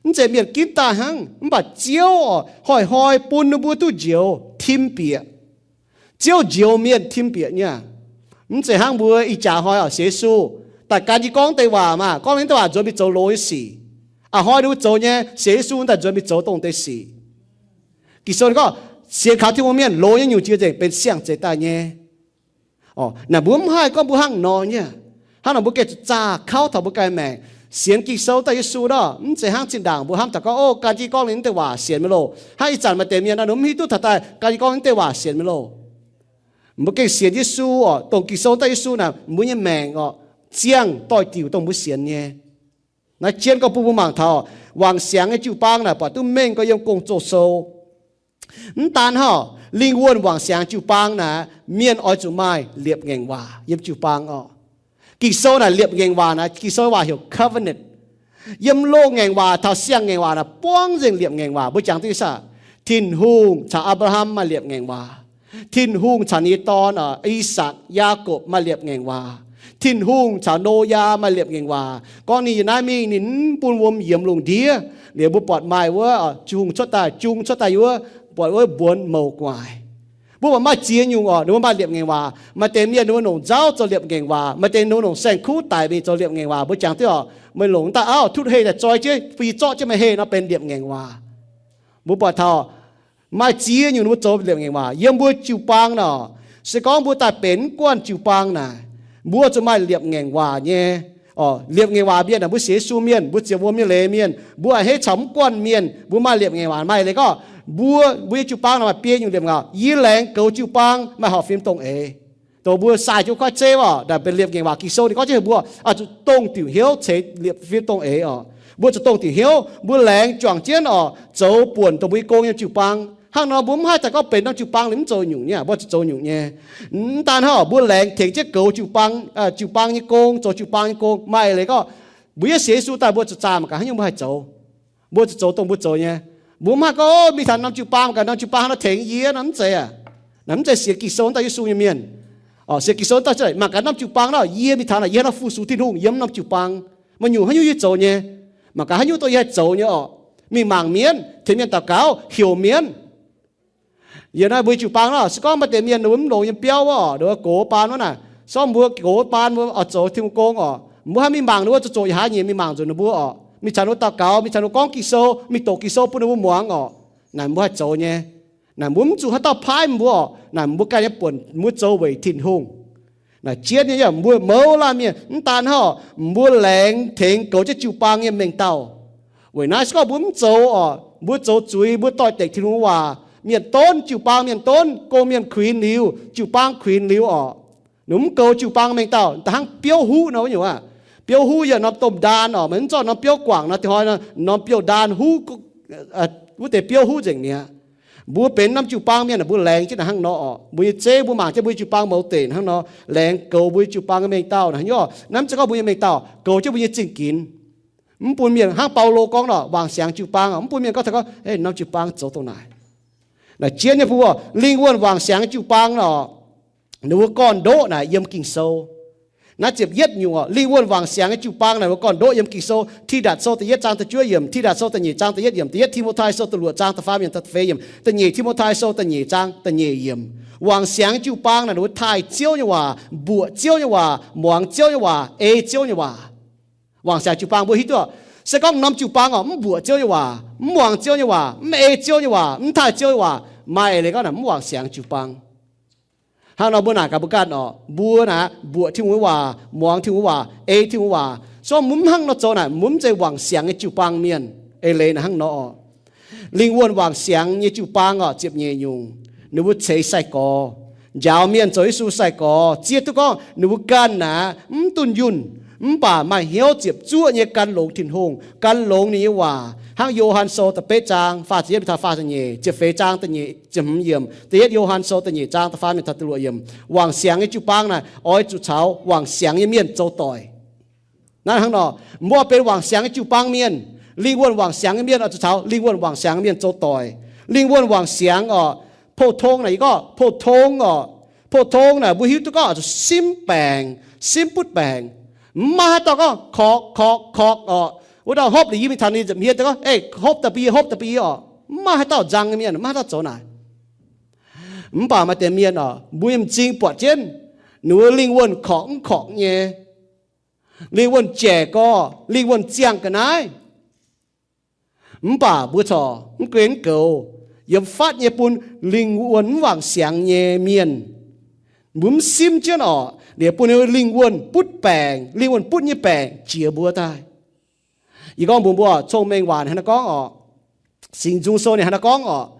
mv zeiz mienh ginv daaih hnangv, mv baac Ziouv oc, hnoi-hnoi bun ninh mbuo duqv njoux tim bieqc. Ziouv njoux mienh tim bieqc nyei. Mv zeiz hnangv mbuo ih jaax hnoi oc, sienx Yesu, daaih gan jienv gorngv deix waac maah, gorngv deix waac nzuonx mingh zoux loz nyei sic. A'hnoi ninh mbuo zoux nyei, sienx Yesu daaih nzuonx mingh zoux dongh deix sic. Ging-Sou gorngv, sienx kaux Tin-Hungh mienh loz nyei nyungc jiex nzengc benx siang-zeix daaih nyei. Naaic mbuo mv haih gorngv mbuo hnangv nor nyei. Hnangv nor mbuo gengh zuqc zaah kauv taux mbuo ganh maengc. Sienx Ging-Sou daaih Yesu nor, mv zeiz hnangv zinh ndaangc mbuo hnamv taux gorngv, o, gan jienv gorngv ninh mv deix waac sienx mi'aqv loh. Hnangv ih zanc maaih deix mienh nor, ninh mv hiuv duqv taux daaih gan jienv gorngv ninh mv deix waac sienx mi'aqv loh. Mbuo gengh sienx Yesu oc, dongh Ging-Sou daaih Yesu naaic, mbuo nyei maengc oc, ziangh doix-diuc dongh mbuo sienx nyei. Naaiv jienv gorngv bun mbuo mangc taux wangc siangx nyei jiu-baang naaic buatc duqv mengh gorx yiem Gong-Zoh sou. Mv daan hnangv, lingh wuonh wangc siangx jiu-baang naaic, mienh oix zuqc maaih liepc ngaengc waac yiem jiu-baang oc. Ging-Sou naaic liepc ngaengc waac naaic, Ging-Sou waac heuc covenant. Yiem loz-ngaengc waac taux siang-ngaengc waac naaic buangv nzengc liepc ngaengc waac. Mbuo jangx duqv saah? Tin-Hungh caux Apc^laa^ham maaih liepc ngaengc waac. Tin-Hungh caux ninh nyei dorn, oc, I^sakc, Yaakopv maaih liepc ngaengc waac. Tin-Hungh caux Noyaa maaih liepc ngaengc waac. Gorngv ninh yiem naaiv mingh ninh mv bun wuom yiemx lungh ndiev. Liuz mbuo buatc maaih wuov, oc, jung cuotv daaih, jung cuotv daaih yiem wuov, buatc wuov mbuonx mouc gu'nguaaic. Mbuo buatc maaih ziex nyungc oc, ninh mbuo maaih liepc ngaengc waac. Maaih deix mienh ninh mbuo longc nzauv zoux liepc ngaengc waac, maaih deix ninh mbuo longc saeng-kuv daic mingh zoux liepc ngaengc waac. Mbuo jangx duqv oc, meih longc daaih auv, tutv heh daaih zoi jienv, fih zorqv jienv meih heh nor benx liepc ngaengc waac. Mbuo buatc taux maaih ziex nyungc ninh mbuo zoux liepc ngaengc waac yiem mbuo jiu-baang nor. Se gorngv mbuo daaih benx mv guanh jiu-baang naaic, mbuo zuqc maaih liepc ngaengc waac nyei. Oc, liepc ngaengc waac mienh naaic, mbuo sienx Yesu mienh, mbuo ziepc wuom nyei leiz mienh, mbuo a'hneiv caux mv guanh mienh, mbuo maaih liepc ngaengc waac. Maaih leiz gorngv mbuo, mbuo nyei jiu-baang naaic maaih biei nyungc liepc ngaengc waac. Yie laengz goux jiu-baang maaih horpc fim dongh eix. Dongh mbuo sai jienv kuaaiv zeiv oc, naaic benx liepc ngaengc waac. Ging-Sou ninh gorngv jienv heuc mbuo oix zuqc dongh diuc hnyouv ceix liepc fim dongh eix oc. Mbuo zuqc dongh diuc hnyouv, mbuo laengz juangc jienv oc, zoux buonc dongh mbuo nyei gong yiem jiu-baang. Hnangv nor mbuo mv haih daaih gorngv benx norm jiu-baang liuz mv zoux nyungc nyei, mbuo zuqc zoux nyungc nyei. Mv daan hnangv, mbuo laengz tengx jienv goux jiu-baang, jiu-baang nyei gong, zoux jiu-baang nyei gong. Maaih leiz gorngv mbuo yiem sienx Yesu daaih mbuo zuqc zaah mangc gaax haaix nyungc mbuo haih zoux. Mbuo zuqc zoux dongh mbuo zoux nyei. Mbuo mv haih gorngv, o, mingh taux norm jiu-baang mangc gaax, norm jiu-baang haaix nor tengx yie nor, mv zeiz aac. Naaic mv zeiz sienx Ging-Sou daaih Yesu nyei mienh. Oc, sienx Ging-Sou daaih mangc gaax norm jiu-baang nor, yie mingh taux naaic yie haaix nor fu-sux Tin-Hungh yiem norm jiu-baang. Maaih nyungc haaix nyungc yie zoux nyei. Mangc gaax haaix nyungc dongh yie haih zoux nyei oc. Mingh mangc mienh, tengx mienh daux gaux, heuc mienh. Yiem naaiv mbuo jiu-baang nor, se gorngv maaih deix mienh ninh mbuo mv longx yiem biauv wuov oc, ninh mbuo gox baan wuov naaic, se gorngv mbuo gox baan mbuo oix zoux Tin-Hungh gong oc, mbuo haih mingh mangc ninh mbuo zuqc zoqc yaac haaix nyungc, mingh mangc nzunc ninh mbuo oc, mingh caux ninh mbuo daux gaux, mingh caux ninh mbuo gorngv Ging-Sou, mingh doqc Ging-Sou bun ninh mbuo muangx oc. Naaic mbuo haih zoux nyei. Naaic mbuo mv zuqc haaix dauh paaiv mbuo oc. Naaic mbuo ganh nyei buonc mbuo zoux weic Tin-Hungh. Naaic jienv nyei mbuo mouz laanh mienh mv daan hnangv oc, mbuo laengz tengx goux jienv jiu-baang nyei mengh dauh. Weic naaiv se gorngv mbuo mv zoux oc, mbuo zoux zuiz, mbuo doix-dekc Tin-Hungh waac, mienh donv, jiu-baang mienh donv, gong-mienh kuinx liuz, jiu-baang kuinx liuz oc, ninh mv goux jiu-baang mengh dauh, da'hnangv biouv huv nor wuov nyungc aqv. Biouv huv yiem norm domh ndaan oc, meih mv zorqv norm biouv guangc nor, dingc hnoi norm biouv ndaan huv, wuov deix biouv huv nzengc mi'aqv. Mbuo benx norm jiu-baang mienh, mbuo laengz jienv naaic hnangv nor oc. Mbuo nyei zeiv, mbuo mangc jienv mbuo nyei jiu-baang mouz deic hnangv nor, laengz goux mbuo nyei jiu-baang nyei mengh dauh naaic. Haaix nyungc oc, naaiv mv zeiz gorngv mbuo nyei mengh dauh, goux jienv mbuo nyei zingh ginx. Mv bun mienh, hnangv Baulo gorngv nor, wangc siangx jiu-baang oc, mv bun mienh gorngv taux gorngv, norm jiu-baang zoux dongh naaic. Naaic jienv nyei mbuo, lingh wuonh wangc siangx nyei jiu-baang nor, ninh mbuo gorn-ndoqv naaic yiem Ging-Sou. Naaiv ziepc yietv nyungc oc, lingh wuonh wangc siangx nyei jiu-baang naaic, ninh mbuo gorn-ndoqv yiem Ging-Sou. Tidatc Sou da'yietv zaang da'juov yiemc, Tidatc Sou da'nyeic zaang da'yietv yiemc, da'yietv Ti^mo^tai Sou da'luoqc zaang da'faam yiemc, da'feix yiemc, da'nyeic Ti^mo^tai Sou da'nyeic zaang da'nyeic yiemc. Wangc siangx jiu-baang naaic, ninh mbuo taaih Ziouv nyei waac, mbuoqc Ziouv nyei waac, muangx Ziouv nyei waac, ei Ziouv nyei waac. Wangc siangx jiu-baang mbuo hiuv duqv, se gorngv norm jiu-baang oc, mv mbuoqc Ziouv nyei waac, mv muangx Ziouv nyei waac, mv ei Ziouv nyei waac, mv taaih Ziouv nyei waac, maaih eix leiz gorngv naaic mv wangc siangx jiu-baang. Hnangv nor mbuo naaic gaax mbuo ganh oc, mbuo naaic mbuoqc Tin-Hungh nyei waac, muangx Tin-Hungh nyei waac, ei Tin-Hungh nyei waac, Zorqv mbuo mv hnangv nor zoux naaic, mbuo mv zeiz wangc siangx nyei jiu-baang mienh. Eix leiz naaic hnangv nor oc. Lingh wuonh wangc siangx nyei jiu-baang oc, ziepc nyeic nyungc, ninh mbuo ceix sai-gorx, njaaux mienh zoux Yesu sai-gorx, zieqv duqv gorngv ninh mbuo ganh naaic mv dunh yunh, mv baac maaih hnyouv ziepc zuoqv nyei gan longx Tin-Hungh, gan longx ninh nyei waac, hnangv Yo^han Sou da'betv zaang faah ziepc yietv mingh taux faah ziepc nyeic, ziepc feix zaang da'nyeic, ziepc hmz yiemc, da'yietv Yo^han Sou da'nyeic zaang da'faam mingh taux da'luoqc yiemc. Wangc siangx nyei jiu-baang naaic oix zuqc caux wangc siangx nyei mienh zoux doic. Naaiv hnangv nor, mbuo benx wangc siangx nyei jiu-baang mienh, lingh wuonh wangc siangx nyei mienh oix zuqc caux lingh wuonh wangc siangx nyei mienh zoux doic. Lingh wuonh wangc siangx oc, pou-tong naaic yie gorngv pou-tong oc, pou-tong naaic mbuo hiuv duqv gorngv oix zuqc simv baengc, simv butv baengc. Mv maaih haaix dauh gorngv korqc korqc korqc oc, wuov dauh hopv liuz yie mingh taux ninh nza'hmien daaih gorngv, Ei, hopv daaih bun yie, hopv daaih bun yie oc. Mv maaih haaix dauh nzang nyei mienh, mv maaih haaix dauh zoux naaic. Mv baac maaih deix mienh oc, mbuo nyei m'zing buatc jienv ninh mbuo lingh wuonh korqc mv korqc nyei, lingh wuonh jaic gorx, lingh wuonh ziangh ga'naaiv. Mv baac mbuo corc mv gunv mv goux, yiem fatv nyei bun lingh wuonh mv wangc siangx nyei mienh. Mbuo mv simv jienv orqc, liuz bun ninh lingh wuonh butv baengc, lingh wuonh butv nyei baengc jiex mbuo daaih. Yie gorngv mbuox mbuo, cong-mengh waac hnangv naaiv gorngv orqc, Singx Nzung Sou ninh hnangv naaiv gorngv orqc,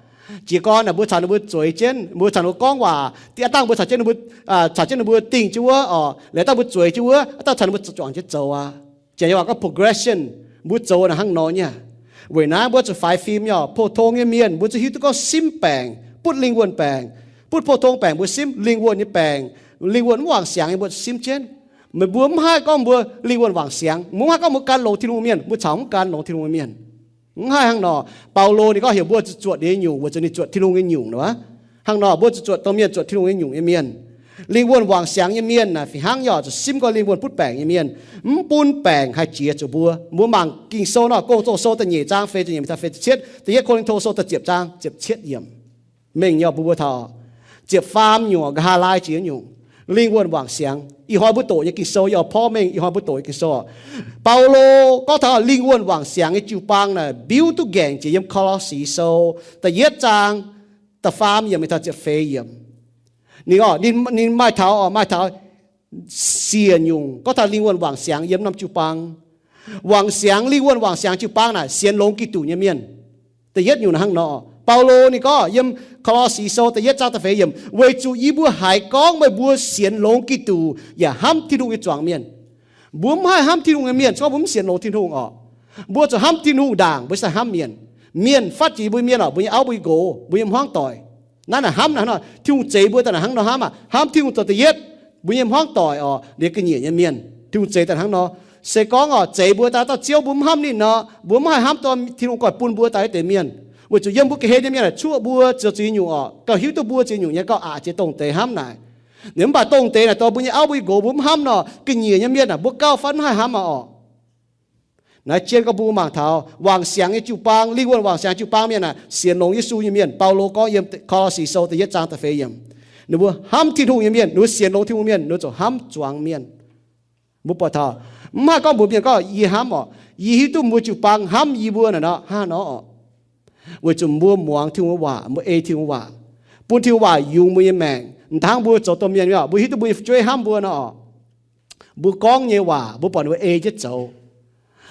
jiez gorn naaic mbuo caux ninh mbuo zueiz jienv, mbuo caux ninh mbuo gorngv waac, da'yietv dangh mbuo caux jienv ninh mbuo, caux jienv ninh mbuo dingh jienv wuov orqc, liuz dangh mbuo zueiz jienv wuov, dangh caux ninh mbuo zuangx jienv zoux aqv. Janx nyei waac gorngv progression, mbuo zoux naaic hnangv nor nyei aqv. Weic naaiv mbuo zuqc faix fim nyei orqc, pou-tong nyei mienh mbuo zuqc hiuv duqv gorngv simv baengc, butv lingh wuonh baengc, butv pou-tong baengc mbuo simv, lingh wuonh nyei baengc, lingh wuonh mv wangc siangx nyei mbuo zuqc simv jienv. Meih mbuo mv haih gorngv mbuo lingh wuonh wangc siangx, mbuo mv haih gorngv mbuo gan longx Tin-Hungh mienh, mbuo caux mv gan longx Tin-Hungh mienh. Mv haih hnangv nor. Baulo ninh gorngv heuc mbuo zuqc zuotc ninh nyei nyungc weic zuqc ninh zuotc Tin-Hungh nyei nyungc nor. Hnangv nor mbuo zuqc zuotc dongh mienh zuotc Tin-Hungh nyei nyungc nyei mienh. Lingh wuonh wangc siangx nyei mienh naaic fih hnangv nyei oc, zuqc simv gorngv lingh wuonh butv baengc nyei mienh. Mv bun baengc haih jiex zuqc mbuo. Mbuo mangc Ging-Sou nor, Gong-Zoh Sou da'nyeic zaang feix ziepc nyeic mingh taux feix ziepc cietv, da'yietv Ko^lin^to Sou da'ziepc zaang ziepc cietv yiemc. Mengh nyei oc, mbuo mbuo taux ziepc faam nyungc nqa'haav laai jiex nyungc, lingh wuonh wangc siangx. Ih hnoi mbuo doqc nyei Ging-Sou, yie oix porv mengh ih hnoi mbuo doqc nyei Ging-Sou. Baulo gorngv taux lingh wuonh wangc siangx nyei jiu-baang naaic mbiuv duqv ngaengc jiex yiem Ko^lo^si Sou da'yietv zaang da'faam yiemc mingh taux ziepc feix yiemc. Ninh, ninh maaih taux, maaih taux siec nyungc gorngv taux lingh wuonh wangc siangx yiem norm jiu-baang. Wangc siangx, lingh wuonh wangc siangx jiu-baang naaic sienx longx Giduc nyei mienh. Da'yietv nyungc naaic hnangv nor. Baulo ninh gorngv yiem Ko^lo^si Sou da'yietv zaang da'feix yiemc, weic zuqc yie mbuo haiz gorngv meih mbuo sienx longx Giduc yaac hnamv Tin-Hungh nyei zuangx mienh. Mbuo mv haih hnamv Tin-Hungh nyei mienh se gorngv mbuo mv sienx longx Tin-Hungh orqc. Mbuo zuqc hnamv Tin-Hungh ndaangc mbuo sai hnamv mienh. Mienh fatv jiex mbuo mienh orqc, mbuo nyei auv mbuo nyei nqox, mbuo nyei hmuangv doic. Naaiv naaic hnamv naaic hnangv nor, Tin-Hungh zeix mbuo daaih naaic hnangv nor hnamv aqv. Hnamv Tin-Hungh zoux da'yietv, mbuo nyei hmuangv doic orqc, liuz ga'nyiec nyei mienh, Tin-Hungh zeix daaih hnangv nor. Se gorngv orqc, zeix mbuo daaih dauh Ziouv mbuo mv hnamv ninh nor, mbuo mv haih hnamv dorh Tin-Hungh goiv bun mbuo daaih wuov deix mienh. Weic zuqc yiem mbuo ga'hlen nyei mienh naaic cuoqv mbuo ziouc zuiz nyungc orqc, gauh hiuv duqv mbuo ziex nyungc nyei gauh aqc jiex dongh deix hnamv naaic. Ninh mv baac dongh deix naaic dorh mbuo nyei auv mbuo nyei nqox mbuo mv hnamv nor, ga'nyiec nyei mienh naaic mbuo gauh fatv mv haih hnamv aqv orqc. Naaiv jien gorngv mbuo mangc taux wangc siangx nyei jiu-baang, lingh wuonh wangc siangx jiu-baang mienh naaic sienx longx Yesu nyei mienh. Baulo gorngv yiem Ko^lo^si Sou da'yietv zaang da'feix yiemc, ninh mbuo hnamv Tin-Hungh nyei mienh, ninh mbuo sienx longx Tin-Hungh mienh, ninh mbuo ziouc hnamv zuangx mienh. Mbuo buatc taux, mv haih gorngv mbuox mienh gorngv yie hnamv orqc, yie hiuv duqv mbuo jiu-baang hnamv yie mbuo naaic nor, hnangv nor orqc. Weic zuqc mbuo muangx Tin-Hungh nyei waac, mbuo ei Tin-Hungh waac, bun Tin-Hungh waac yungz mbuo nyei maengc. M'daaih hnangv mbuo zoux domh mienh nyei orqc, mbuo hiuv duqv mbuo nyei fu'jueiv hnamv mbuo nor orqc, mbuo gorngv nyei waac mbuo buatc ninh mbuo ei jienv zoux.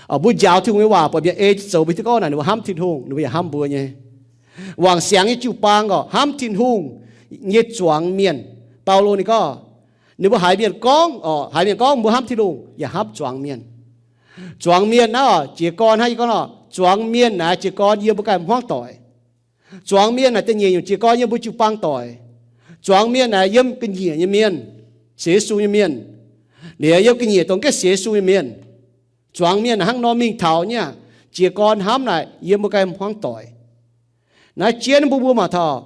Mbuo njaaux Tin-Hungh nyei waac buatc mienh ei jienv zoux, mbuo hiuv duqv gorngv naaic ninh mbuo hnamv Tin-Hungh, ninh mbuo yaac hnamv mbuo nyei. Wangc siangx nyei jiu-baang orqc, hnamv Tin-Hungh nyei zuangx mienh. Baulo ninh gorngv, ninh mbuo haiz mienh gorngv orqc, haiz mienh gorngv mbuo hnamv Tin-Hungh yaac hnamv zuangx mienh. Zuangx mienh naaiv orqc, jiez gorn hnangv yie gorngv nor, zuangx mienh naaic jiez gorn yiem mbuo ganh hmuangv doic. Zuangx mienh naaic da'nyeic nyungc jiez gorn yiem mbuo jiu-baang doic. Zuangx mienh naaic yiem ga'nyiec nyei mienh, sienx Yesu nyei mienh, liuz yiem ga'nyiec dongh gaengh sienx Yesu nyei mienh. Zuangx mienh naaic hnangv nor mingh taux nyei aqv, jiez gorn hnamv naaic yiem mbuo ganh hmuangv doic. Naaiv jien mbuo mbuo mangc taux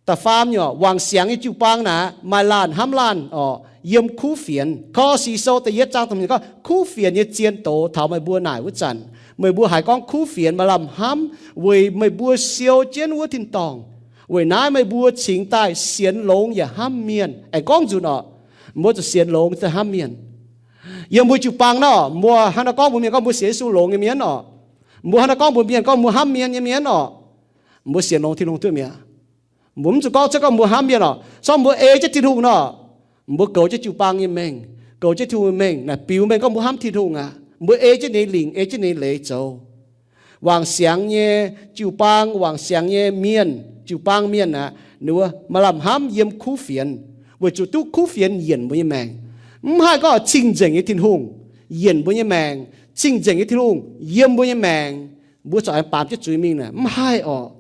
da'faam nyungc, wangc siangx nyei jiu-baang naaic maaih laanh hnamv laanh orqc, yiem kuv fienx. Ko^lo^si Sou da'yietv zaang da'hmz gorngv, kuv fienx nyei zien doz taux meih mbuo naaic wuov zanc, meih mbuo haiz gorngv kuv fienx maaih lamh hnamv weic meih mbuo siou jienv wuov tin-dorngh. Weic naaiv meih mbuo cingx daaih sienx longx yaac hnamv mienh. Aengx gorngv nzunc orqc, mbuo zuqc sienx longx daaih hnamv mienh. Yiem mbuo jiu-baang naaiv orqc, mbuo hnangv naaiv gorngv mbuox mienh gorngv mbuo sienx Yesu longx nyei mienh orqc, mbuo hnangv naaiv gorngv mbuox mienh gorngv mbuo hnamv mienh nyei mienh orqc, mbuo sienx longx Tin-Hungh duqv mi'aqv. Mbuo mv zuqc gorngv cuotv gorngv mbuo hnamv mienh orqc. Se gorngv mbuo ei jienv Tin-Hungh nor, mbuo goux jienv jiu-baang nyei mengh, goux jienv Tin-Hungh nyei mengh naaic biux mengh gorngv mbuo hnamv Tin-Hungh aqv. Mbuo ei jienv ninh lingc, ei jienv ninh leiz zoux. Wangc siangx nyei jiu-baang, wangc siangx nyei mienh, jiu-baang mienh aqv, ninh mbuo maaih lamh hnamv yiem kuv fienx, weic zuqc duqv kuv fienx yienc mbuo nyei maengc. Mv haih gorngv cing-nzengc nyei Tin-Hungh yienc mbuo nyei maengc, cing-nzengc nyei Tin-Hungh yiem mbuo nyei maengc, mbuo corc aengx baamz jienv zuiz mingh naaic, mv haih orqc.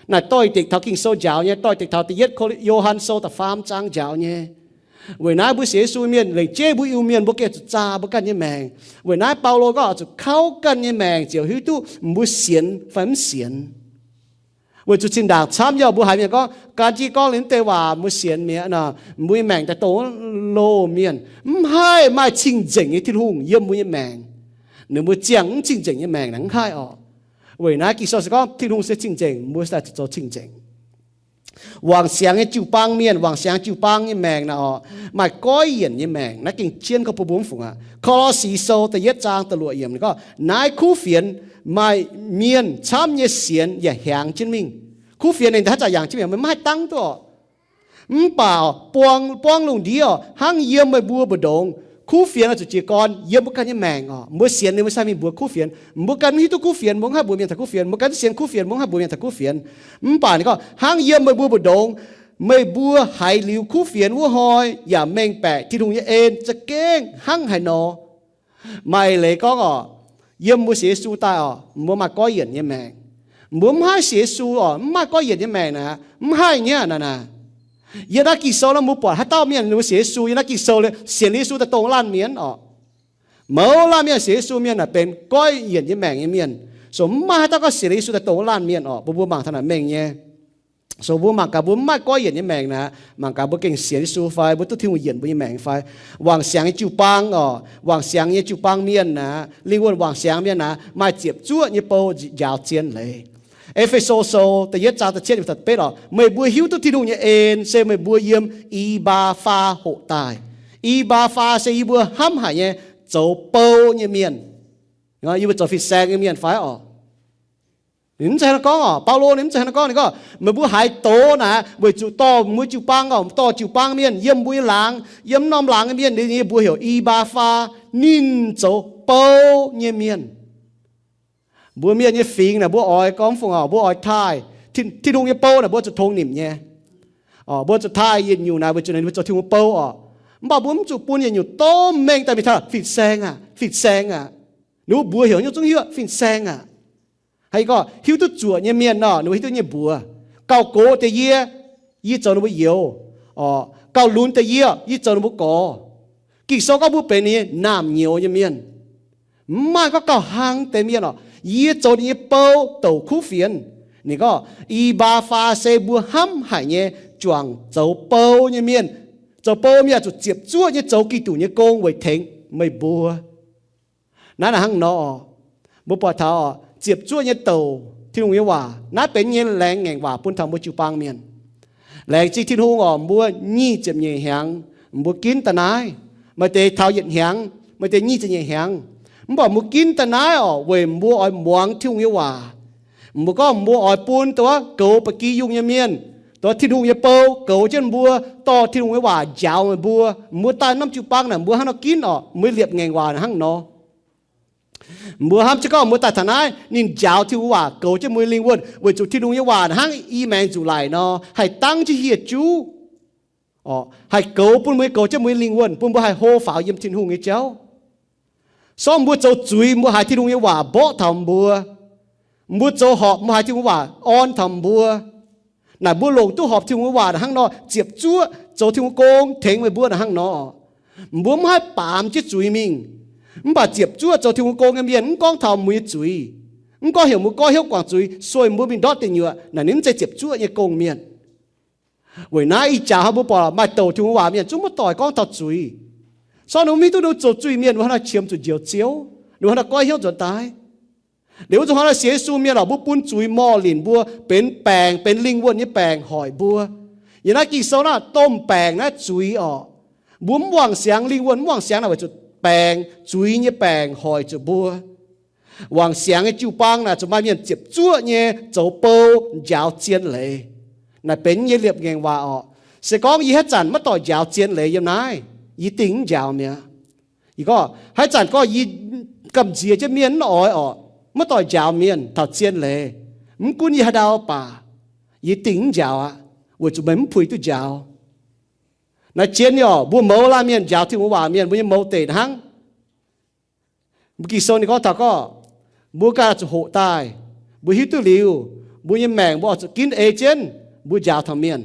Naaic doix-dekc taux Ging-Sou njaaux nyei, doix-dekc taux da'yietv Ko-, Yo^han Sou da'faam zaang njaaux nyei. Weic naaiv mbuo sienx Yesu mienh, lengc jeiv mbuo Iu-Mienh, mbuo gengh zuqc zaah mbuo ganh nyei maengc. Weic naaiv Baulo gorngv oix zuqc kauv ganh nyei maengc ziouc hiuv duqv mbuo sienx fai mv sienx. Weic zuqc zinh ndaangc camv yaac mbuo haiz mienh gorngv, gan jienv gorngv liuz deix waac mbuo sienx mi'aqv nor, mbuo nyei maengc daaih dongh loz-mienh. Mv haih, maaih cing-nzengc nyei Tin-Hungh yiem mbuo nyei maengc. Ninh mbuo ziangh mv cing-nzengc nyei maengc naaic mv haih orqc. Weic naaiv Ging-Sou se gorngv Tin-Hungh se cing-nzengc, mbuo se daaih zuqc zoux cing-nzengc. Wangc siangx nyei jiu-baang mienh, wangc siangx jiu-baang nyei maengc naaic orqc, maaih goiv yienc nyei maengc. Naaiv gengh jienv gorngv bun mbuo mv fungc aqv. Ko^lo^si Sou da'yietv zaang da'luoqc yiemc ninh gorngv, naaiv kuv fienx maaih mienh camv nyei sienx yaac hiaangx jienv mingh. Kuv fienx ninh haaix zanc yangh jienv mingh, maiv haih dangv duqv orqc. Mv baac buang, buang lungh ndiev orqc, hnangv yiem meih mbuo mbu'ndongx, kuv fienx oix zuqc jiez gorn yiem mbuo ganh nyei maengc orqc. Mbuo sienx ninh mbuo sai mingh mbuox kuv fienx. Mbuo ganh mv hiuv duqv kuv fienx, mbuo mv haih mbuox mienh taux kuv fienx. Mbuo ganh mv sienx kuv fienx, mbuo mv haih mbuox mienh taux kuv fienx. Mv baac ninh gorngv, hnangv yiem meih mbuo mbu'ndongx, meih mbuo haiz liuz kuv fienx wuov hnoi yaac mengh baeqc Tin-Hungh nyei en za'gengh hnangv haaix nor. Maaih leiz gorngv orqc, yiem mbuo sienx Yesu daaih orqc, mbuo maaih goiv yienc nyei maengc. Mbuo mv haih sienx Yesu orqc, mv maaih goiv yienc nyei maengc naaic, mv haih nyei naaic naaic. Yiem naaiv Ging-Sou nor mbuo buatc haaix dauh mienh mbuo sienx Yesu, yiem naaiv Ging-Sou sienx liuz Yesu daaih dongh laanh mienh orqc. Mouz laanh mienh sienx Yesu mienh naaic benx goiv yienc nyei maengc nyei mienh. So mv maaih haaix dauh gorngv sienx liuz Yesu daaih dongh wuov laanh mienh orqc. Mbuo mbuo mangc taux naaic mengh nyei. So mbuo mangc gaax mbuo mv maaih goiv yienc nyei maengc naaic, mangc gaax mbuo gengh sienx Yesu fai mbuo duqv Tin-Hungh yienc mbuo nyei maengc fai. Wangc siangx nyei jiu-baang orqc, wangc siangx nyei jiu-baang mienh naaic, lingh wuonh wangc siangx mienh naaic, maaih ziepc zuoqv nyei bou njaaux zien leiz. E^fe^so Sou da'yietv zaang da'cietv yiemc da'betv orqc, meih mbuo hiuv duqv Tin-Hungh nyei en se meih mbuo yiem I^mba^faa hoqc daaih. I^mba^faa se yie mbuo hnamv haic nyei zoux bou nyei mienh. Yie mbuo zoux fin-saeng nyei mienh fai orqc? Ninh mv zeiz hnangv gorngv orqc. Baulo ninh mv zeiz hnangv gorngv. Ninh gorngv meih mbuo haiz doz naaic weic zuqc dorh mbuo jiu-baang orqc, dorh jiu-baang mienh yiem mbuo nyei laangz, yiem norm laangz nyei mienh, ninh mbuo heuc I^mba^faa, ninh zoux bou nyei mienh. Mbuo mienh nyei fingx naaic mbuo oix gorngv fungc orqc, mbuo oix taaih. Tin-Hungh nyei bou naaic mbuo zuqc tongx nimc nyei. Mbuo zuqc taaih yietc nyungc naaic weic zuqc ninh mbuo zoux Tin-Hungh nyei bou orqc. Mv baac mbuo mv zuqc bun yietc nyungc domh mengh daaih mingh taux fin-saeng aqv, fin-saeng aqv. Ninh mbuo mbuox heuc nyungc zungv hiuv fin-saeng aqv. Haiz gorngv hiuv duqv zuoqc nyei mienh nor, ninh mbuo hiuv duqv nyei mbuox. Gauh gox deix yie, yie zoux ninh mbuo youz. Gauh lunx deix yie, yie zoux ninh mbuo gorx. Ging-Sou gorngv mbuo benx ninh nyei naamh nyouz nyei mienh. Mv maaih gorngv gauh hlang deix mienh orqc, yie zoux ninh nyei bou douc kuv fienx. Ninh gorngv I^mba^faa se mbuo hnamv haic nyei juangc zoux bou nyei mienh. Zoux bou mienh zuqc ziepc zuoqv nyei zoux Giduc nyei gong weic tengx meih mbuo. Naaiv naaic hnangv nor, mbuo buatc taux ziepc zuoqv nyei douc Tin-Hungh nyei waac. Naaiv benx nyei laengz ngaengc waac bun taux mbuo jiu-baang mienh. Laengz zingh Tin-Hungh orqc, mbuo nyic ziepc nyeic hnyangx mbuo ginv daaih naaiv. Maaih deix taux yietc hnyangx, maaih deix nyic ziepc nyeic hnyangx. Mv baac mbuo ginv daaih naaiv orqc, weic mbuo oix muangx Tin-Hungh nyei waac. Mbuo gorngv mbuo oix bun dongh wuov goux ba'gi yungh nyei mienh, dongh wuov Tin-Hungh nyei bou goux jienv mbuo, dorh Tin-Hungh nyei waac njaaux meih mbuo. Mbuo daaih norm jiu-baang naaic mbuo hnangv nor ginv orqc, mbuo liepc ngaengc waac hnangv nor. Mbuo hnamv jienv gorngv mbuo daaih taux naaiv, ninh njaaux Tin-Hungh nyei waac goux jienv mbuo nyei lingh wuonh, weic zuqc Tin-Hungh nyei waac hnangv i maengx nzuqc laic nor, haih dangv jienv hieh juv, haih goux bun mbuo, goux jienv mbuo nyei lingh wuonh, bun mbuo haih hlo faaux yiem Tin-Hungh nyei jauv. Sorng mbuo zoux zuiz, mbuo haiz Tin-Hungh nyei waac mborqv taux mbuo. Mbuo zoux horpc, mbuo haiz Tin-Hungh nyei waac orn taux mbuo. Naaic mbuo longc duqv horpc Tin-Hungh nyei waac hnangv nor, ziepc zuoqv zoux Tin-Hungh gong tengx meih mbuo naaic hnangv nor. Mbuo mv haih baamz jienv zuiz mingh. Mv baac ziepc zuoqv zoux Tin-Hungh gong nyei mienh mv gorngv taux mbuo nyei zuiz, mv gorngv heuc mbuo goiv hnyouv guangc zuiz, sueih mbuo mingh ndortv deic nyuoqc, naaic ninh mv zeiz ziepc zuoqv nyei gong mienh. Weic naaiv ih jaax hnangv mbuo buatc maaih douc Tin-Hungh waac mienh zungv maiv doic gorngv taux zuiz. Sorng ninh mbuo mv hiuv duqv ninh mbuo zoux zuiz mienh, ninh mbuo hnangv nor qiemx zuqc Njoux Ziouv, ninh mbuo hnangv nor goiv hnyouv nzuonx daaih. Liuz wuov zuqc hnangv nor sienx Yesu mienh orqc, mbuo bun zuiz morh linc mbuo, benx baengc, benx lingh wuonh nyei baengc hoic mbuo. Yiem naaiv Ging-Sou naaiv domh baengc naaiv zuiz orqc. Mbuo mv wangc siangx lingh wuonh, mv wangc siangx naaic weic zuqc baengc, zuiz nyei baengc hoic zuqc mbuo. Wangc siangx nyei jiu-baang naaic zuqc maaih mienh ziepc zuoqv nyei zoux bou njaaux zien leiz. Naaic benx yie nyei liepc ngaengc waac orqc. Se gorngv yie haaix zanc maiv doic njaaux zien leiz yiem naaiv, yie dingh mv njaaux mi'aqv. Yie gorngv haaix zanc gorngv yie gamh nziex jienv mienh mv oix orqc, maiv doix njaaux mienh taux zien leiz. Mv gunv yie haaix ndau baac yie dingh mv njaaux aqv, weic zuqc meih mv puix duqv njaaux. Naaiv zien nyei orqc, mbuo mouz laanh mienh njaaux Tin-Hungh waac mienh, mbuo nyei mouz deic hnangv. Mbuo Ging-Sou ninh gorngv taux gorngv, mbuo ganh zuqc hoqc daaih, mbuo hiuv duqv liuz, mbuo nyei maengc mbuo oix zuqc ginv ei jienv mbuo njaaux taux mienh.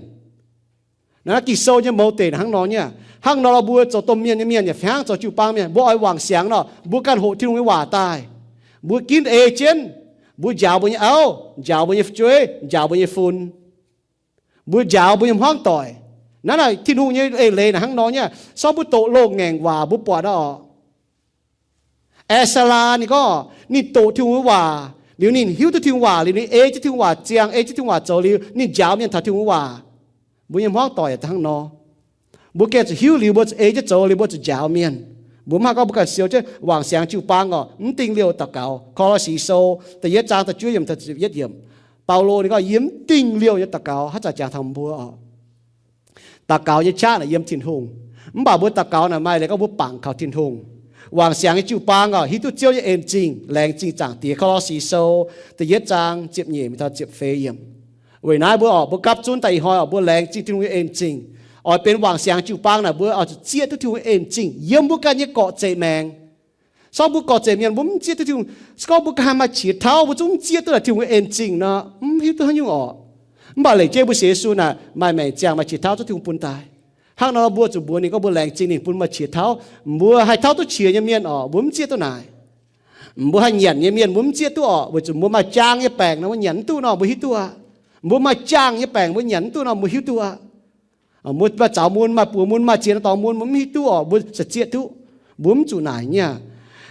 Naaiv Ging-Sou nyei mouz deic hnangv nor nyei. Hnangv nor lorh mbuo zoux domh mienh nyei mienh yaac fih hnangv, zoux jiu-baang mienh, mbuo oix wangc siangx nor, mbuo ganh hoqc Tin-Hungh nyei waac daaih, mbuo ginv ei jienv, mbuo njaaux mbuo nyei auv, njaaux mbuo nyei fu'jueiv, njaaux mbuo nyei fun, mbuo njaaux mbuo nyei hmuangv doic. Naaiv naaic Tin-Hungh nyei eix leiz naaic hnangv nor nyei. Sorng mbuo doqc loz-ngaengc waac mbuo buatc nor orqc. Aa^saa^laa ninh gorngv, ninh doqc Tin-Hungh nyei waac liuz, ninh hiuv duqv Tin-Hungh waac liuz, ninh ei jienv Tin-Hungh waac ziangh, ei jienv Tin-Hungh waac zoux liuz, ninh njaaux mienh taux Tin-Hungh waac. Mbuo nyei hmuangv doic yaac hnangv nor. Mbuo gengh zuqc hiuv liuz, mbuo zuqc ei jienv zoux liuz, mbuo zuqc njaaux mienh. Mbuo mv haih gorngv mbuo ganh siou jienv wangc siangx jiu-baang orqc, mv dingh liouh daux gaux. Ko^lo^si Sou da'yietv zaang da'juov yiemc, da'yietv yiemc, Baulo ninh gorngv, yie mv dingh liouh nyei daux gaux. Haaix zanc jangx taux mbuo orqc? Daux gaux nyei qaqv naaic yiem Tin-Hungh. Mv baac mbuo daux gaux naaic maaih leiz gorngv mbuo bangc kaux Tin-Hungh. Wangc siangx nyei jiu-baang orqc, hiuv duqv Ziouv nyei en zingh, laengz zingh zaangc Diex. Ko^lo^si Sou da'yietv zaang ziepc nyeic mingh taux ziepc feix yiemc. Weic naaiv mbuo orqc, mbuo gapv zunv daaih ih hnoi orqc, mbuo laengz zingh Tin-Hungh nyei en zingh. Oix benx wangc siangx jiu-baang naaic, mbuo oix zuqc zieqv duqv Tin-Hungh nyei en zingh yiem mbuo ganh nyei gorqv-zeic maengc. Sorng mbuo gorqv-zeic mienh mbuo mv zieqv duqv Tin-Hungh. Se gorngv mbuo ganh haih maaih qiex tauv, mbuo zungv mv zieqv duqv naaic Tin-Hungh nyei en zingh nor, mv hiuv duqv haaix nyungc orqc. Mv baac leic jeiv mbuo sienx Yesu naaic maaih maengc ziangh, maaih qiex tauv zungv Tin-Hungh bun daaih. Hnangv nor mbuo zuqc mbuox ninh gorngv mbuo laengz zingh ninh bun maaih qiex tauv. Mbuo haih tauv duqv qiex nyei mienh orqc, mbuo mv zieqv duqv naaic. Mbuo haih nyanc nyei mienh mbuo mv zieqv duqv orqc, weic zuqc mbuo maaih jaang nyei baengc nor, mbuo nyanc mv duqv nor, mbuo hiuv duqv aqv. Mbuo maaih jaang nyei baengc mbuo nyanc mv duqv nor, mbuo hiuv duqv aqv. Mbuo maaih zaux mun, maaih buoz mun, maaih ziex norm dorngx mun, mbuo mv hiuv duqv orqc, mbuo se zieqv duqv. Mbuo mv zuqc naaic nyei.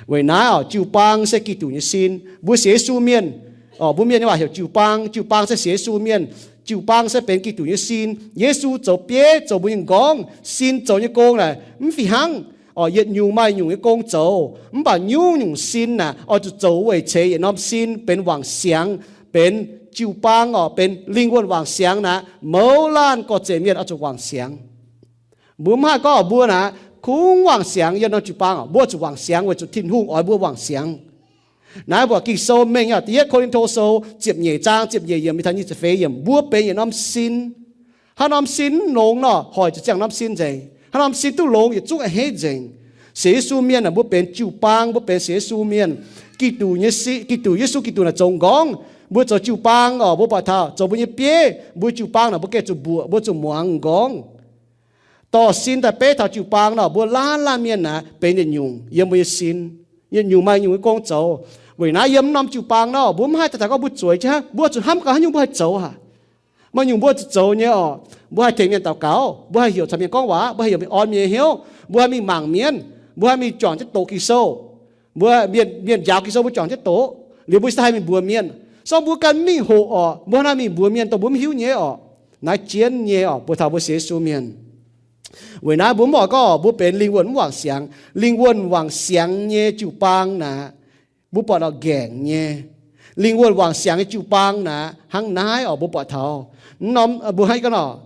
Weic naaiv orqc, jiu-baang se Giduc nyei sin. Mbuo sienx Yesu mienh orqc, mbuo mienh nyei waac heuc jiu-baang. Jiu-baang se sienx Yesu mienh. Jiu-baang se benx Giduc nyei sin. Yesu zoux bieiv, zoux mbuo nyei m'nqorngv. Sin zoux nyei gong naaic mv fih hnangv orqc, yietc nyungc maaih nyungc nyei gong zoux. Mv baac nyungc-nyungc sin naaic oix zuqc zoux weic ceix yietc norm sin benx wangc siangx, benx jiu-baang orqc, benx lingh wuonh wangc siangx naaic, mouz laanh gorqv-zeic mienh oix zuqc wangc siangx. Mbuo mv haih gorngv mbuo naaic kungx wangc siangx yiem norm jiu-baang orqc. Mbuo zuqc wangc siangx weic zuqc Tin-Hungh oix mbuo wangc siangx. Naaiv mbuo Ging-Sou mengh nyei, Da'yietv Ko^lin^to Sou ziepc nyeic zaang ziepc nyeic yiemc mingh taux nyic ziepc feix yiemc, mbuo benx yietc norm sin. Haaix norm sin mv longx nor, hoic zuqc ziangh norm sin nzengc. Haaix norm sin duqv longx, yietc zungv a'hneiv nzengc. Sienx Yesu mienh aah, mbuo benx jiu-baang, mbuo benx sienx Yesu mienh. Giduc nyei si, Giduc, Yesu Giduc naaic zoux m'nqorngv. Mbuo zoux jiu-baang orqc, mbuo buatc taux zoux mbuo nyei bieiv, mbuo jiu-baang naaic mbuo gengh zuqc mbuoqc, mbuo zuqc muangx m'nqorngv. Dorh sin daaih beiv taux jiu-baang nor, mbuo laanh laanh mienh naaic benx yietc nyungc yiem mbuo nyei sin. Yietc nyungc maaih nyungc nyei gong zoux. Weic naaiv yiem norm jiu-baang nor, mbuo mv haih daaih gorngv mbuo zueiz jienv hnangv, mbuo zuqc hnamv gaax haaix nyungc mbuo haih zoux haic. Maaih nyungc mbuo zuqc zoux nyei orqc, mbuo haih tengx mienh daux gaux, mbuo haih heuc caux mienh gorngv waac, mbuo haih heuc mienh orn mienh nyei hnyouv, mbuo haih mingh mangc mienh, mbuo haih mingh juangc jienv doqc Ging-Sou. Mbuo mienh, mienh njaaux Ging-Sou mbuo juangc jienv doqc, liuz mbuo se haih mingh mbuox mienh. Sorng mbuo ganh mv mingh hoqc orqc, mbuo hnangv naaiv mingh mbuox mienh dongh mbuo mv hiuv nyei orqc. Naaiv jienv nyei orqc, mbuo taux mbuo sienx Yesu mienh. Weic naaiv mbuo mv oix gorngv mbuo benx lingh wuonh mv wangc siangx. Lingh wuonh wangc siangx nyei jiu-baang naaic, mbuo buatc orqc nqaengc nyei. Lingh wuonh wangc siangx nyei jiu-baang naaic hnangv naaiv orqc, mbuo buatc taux norm, mbuo hnangv gorngv orqc,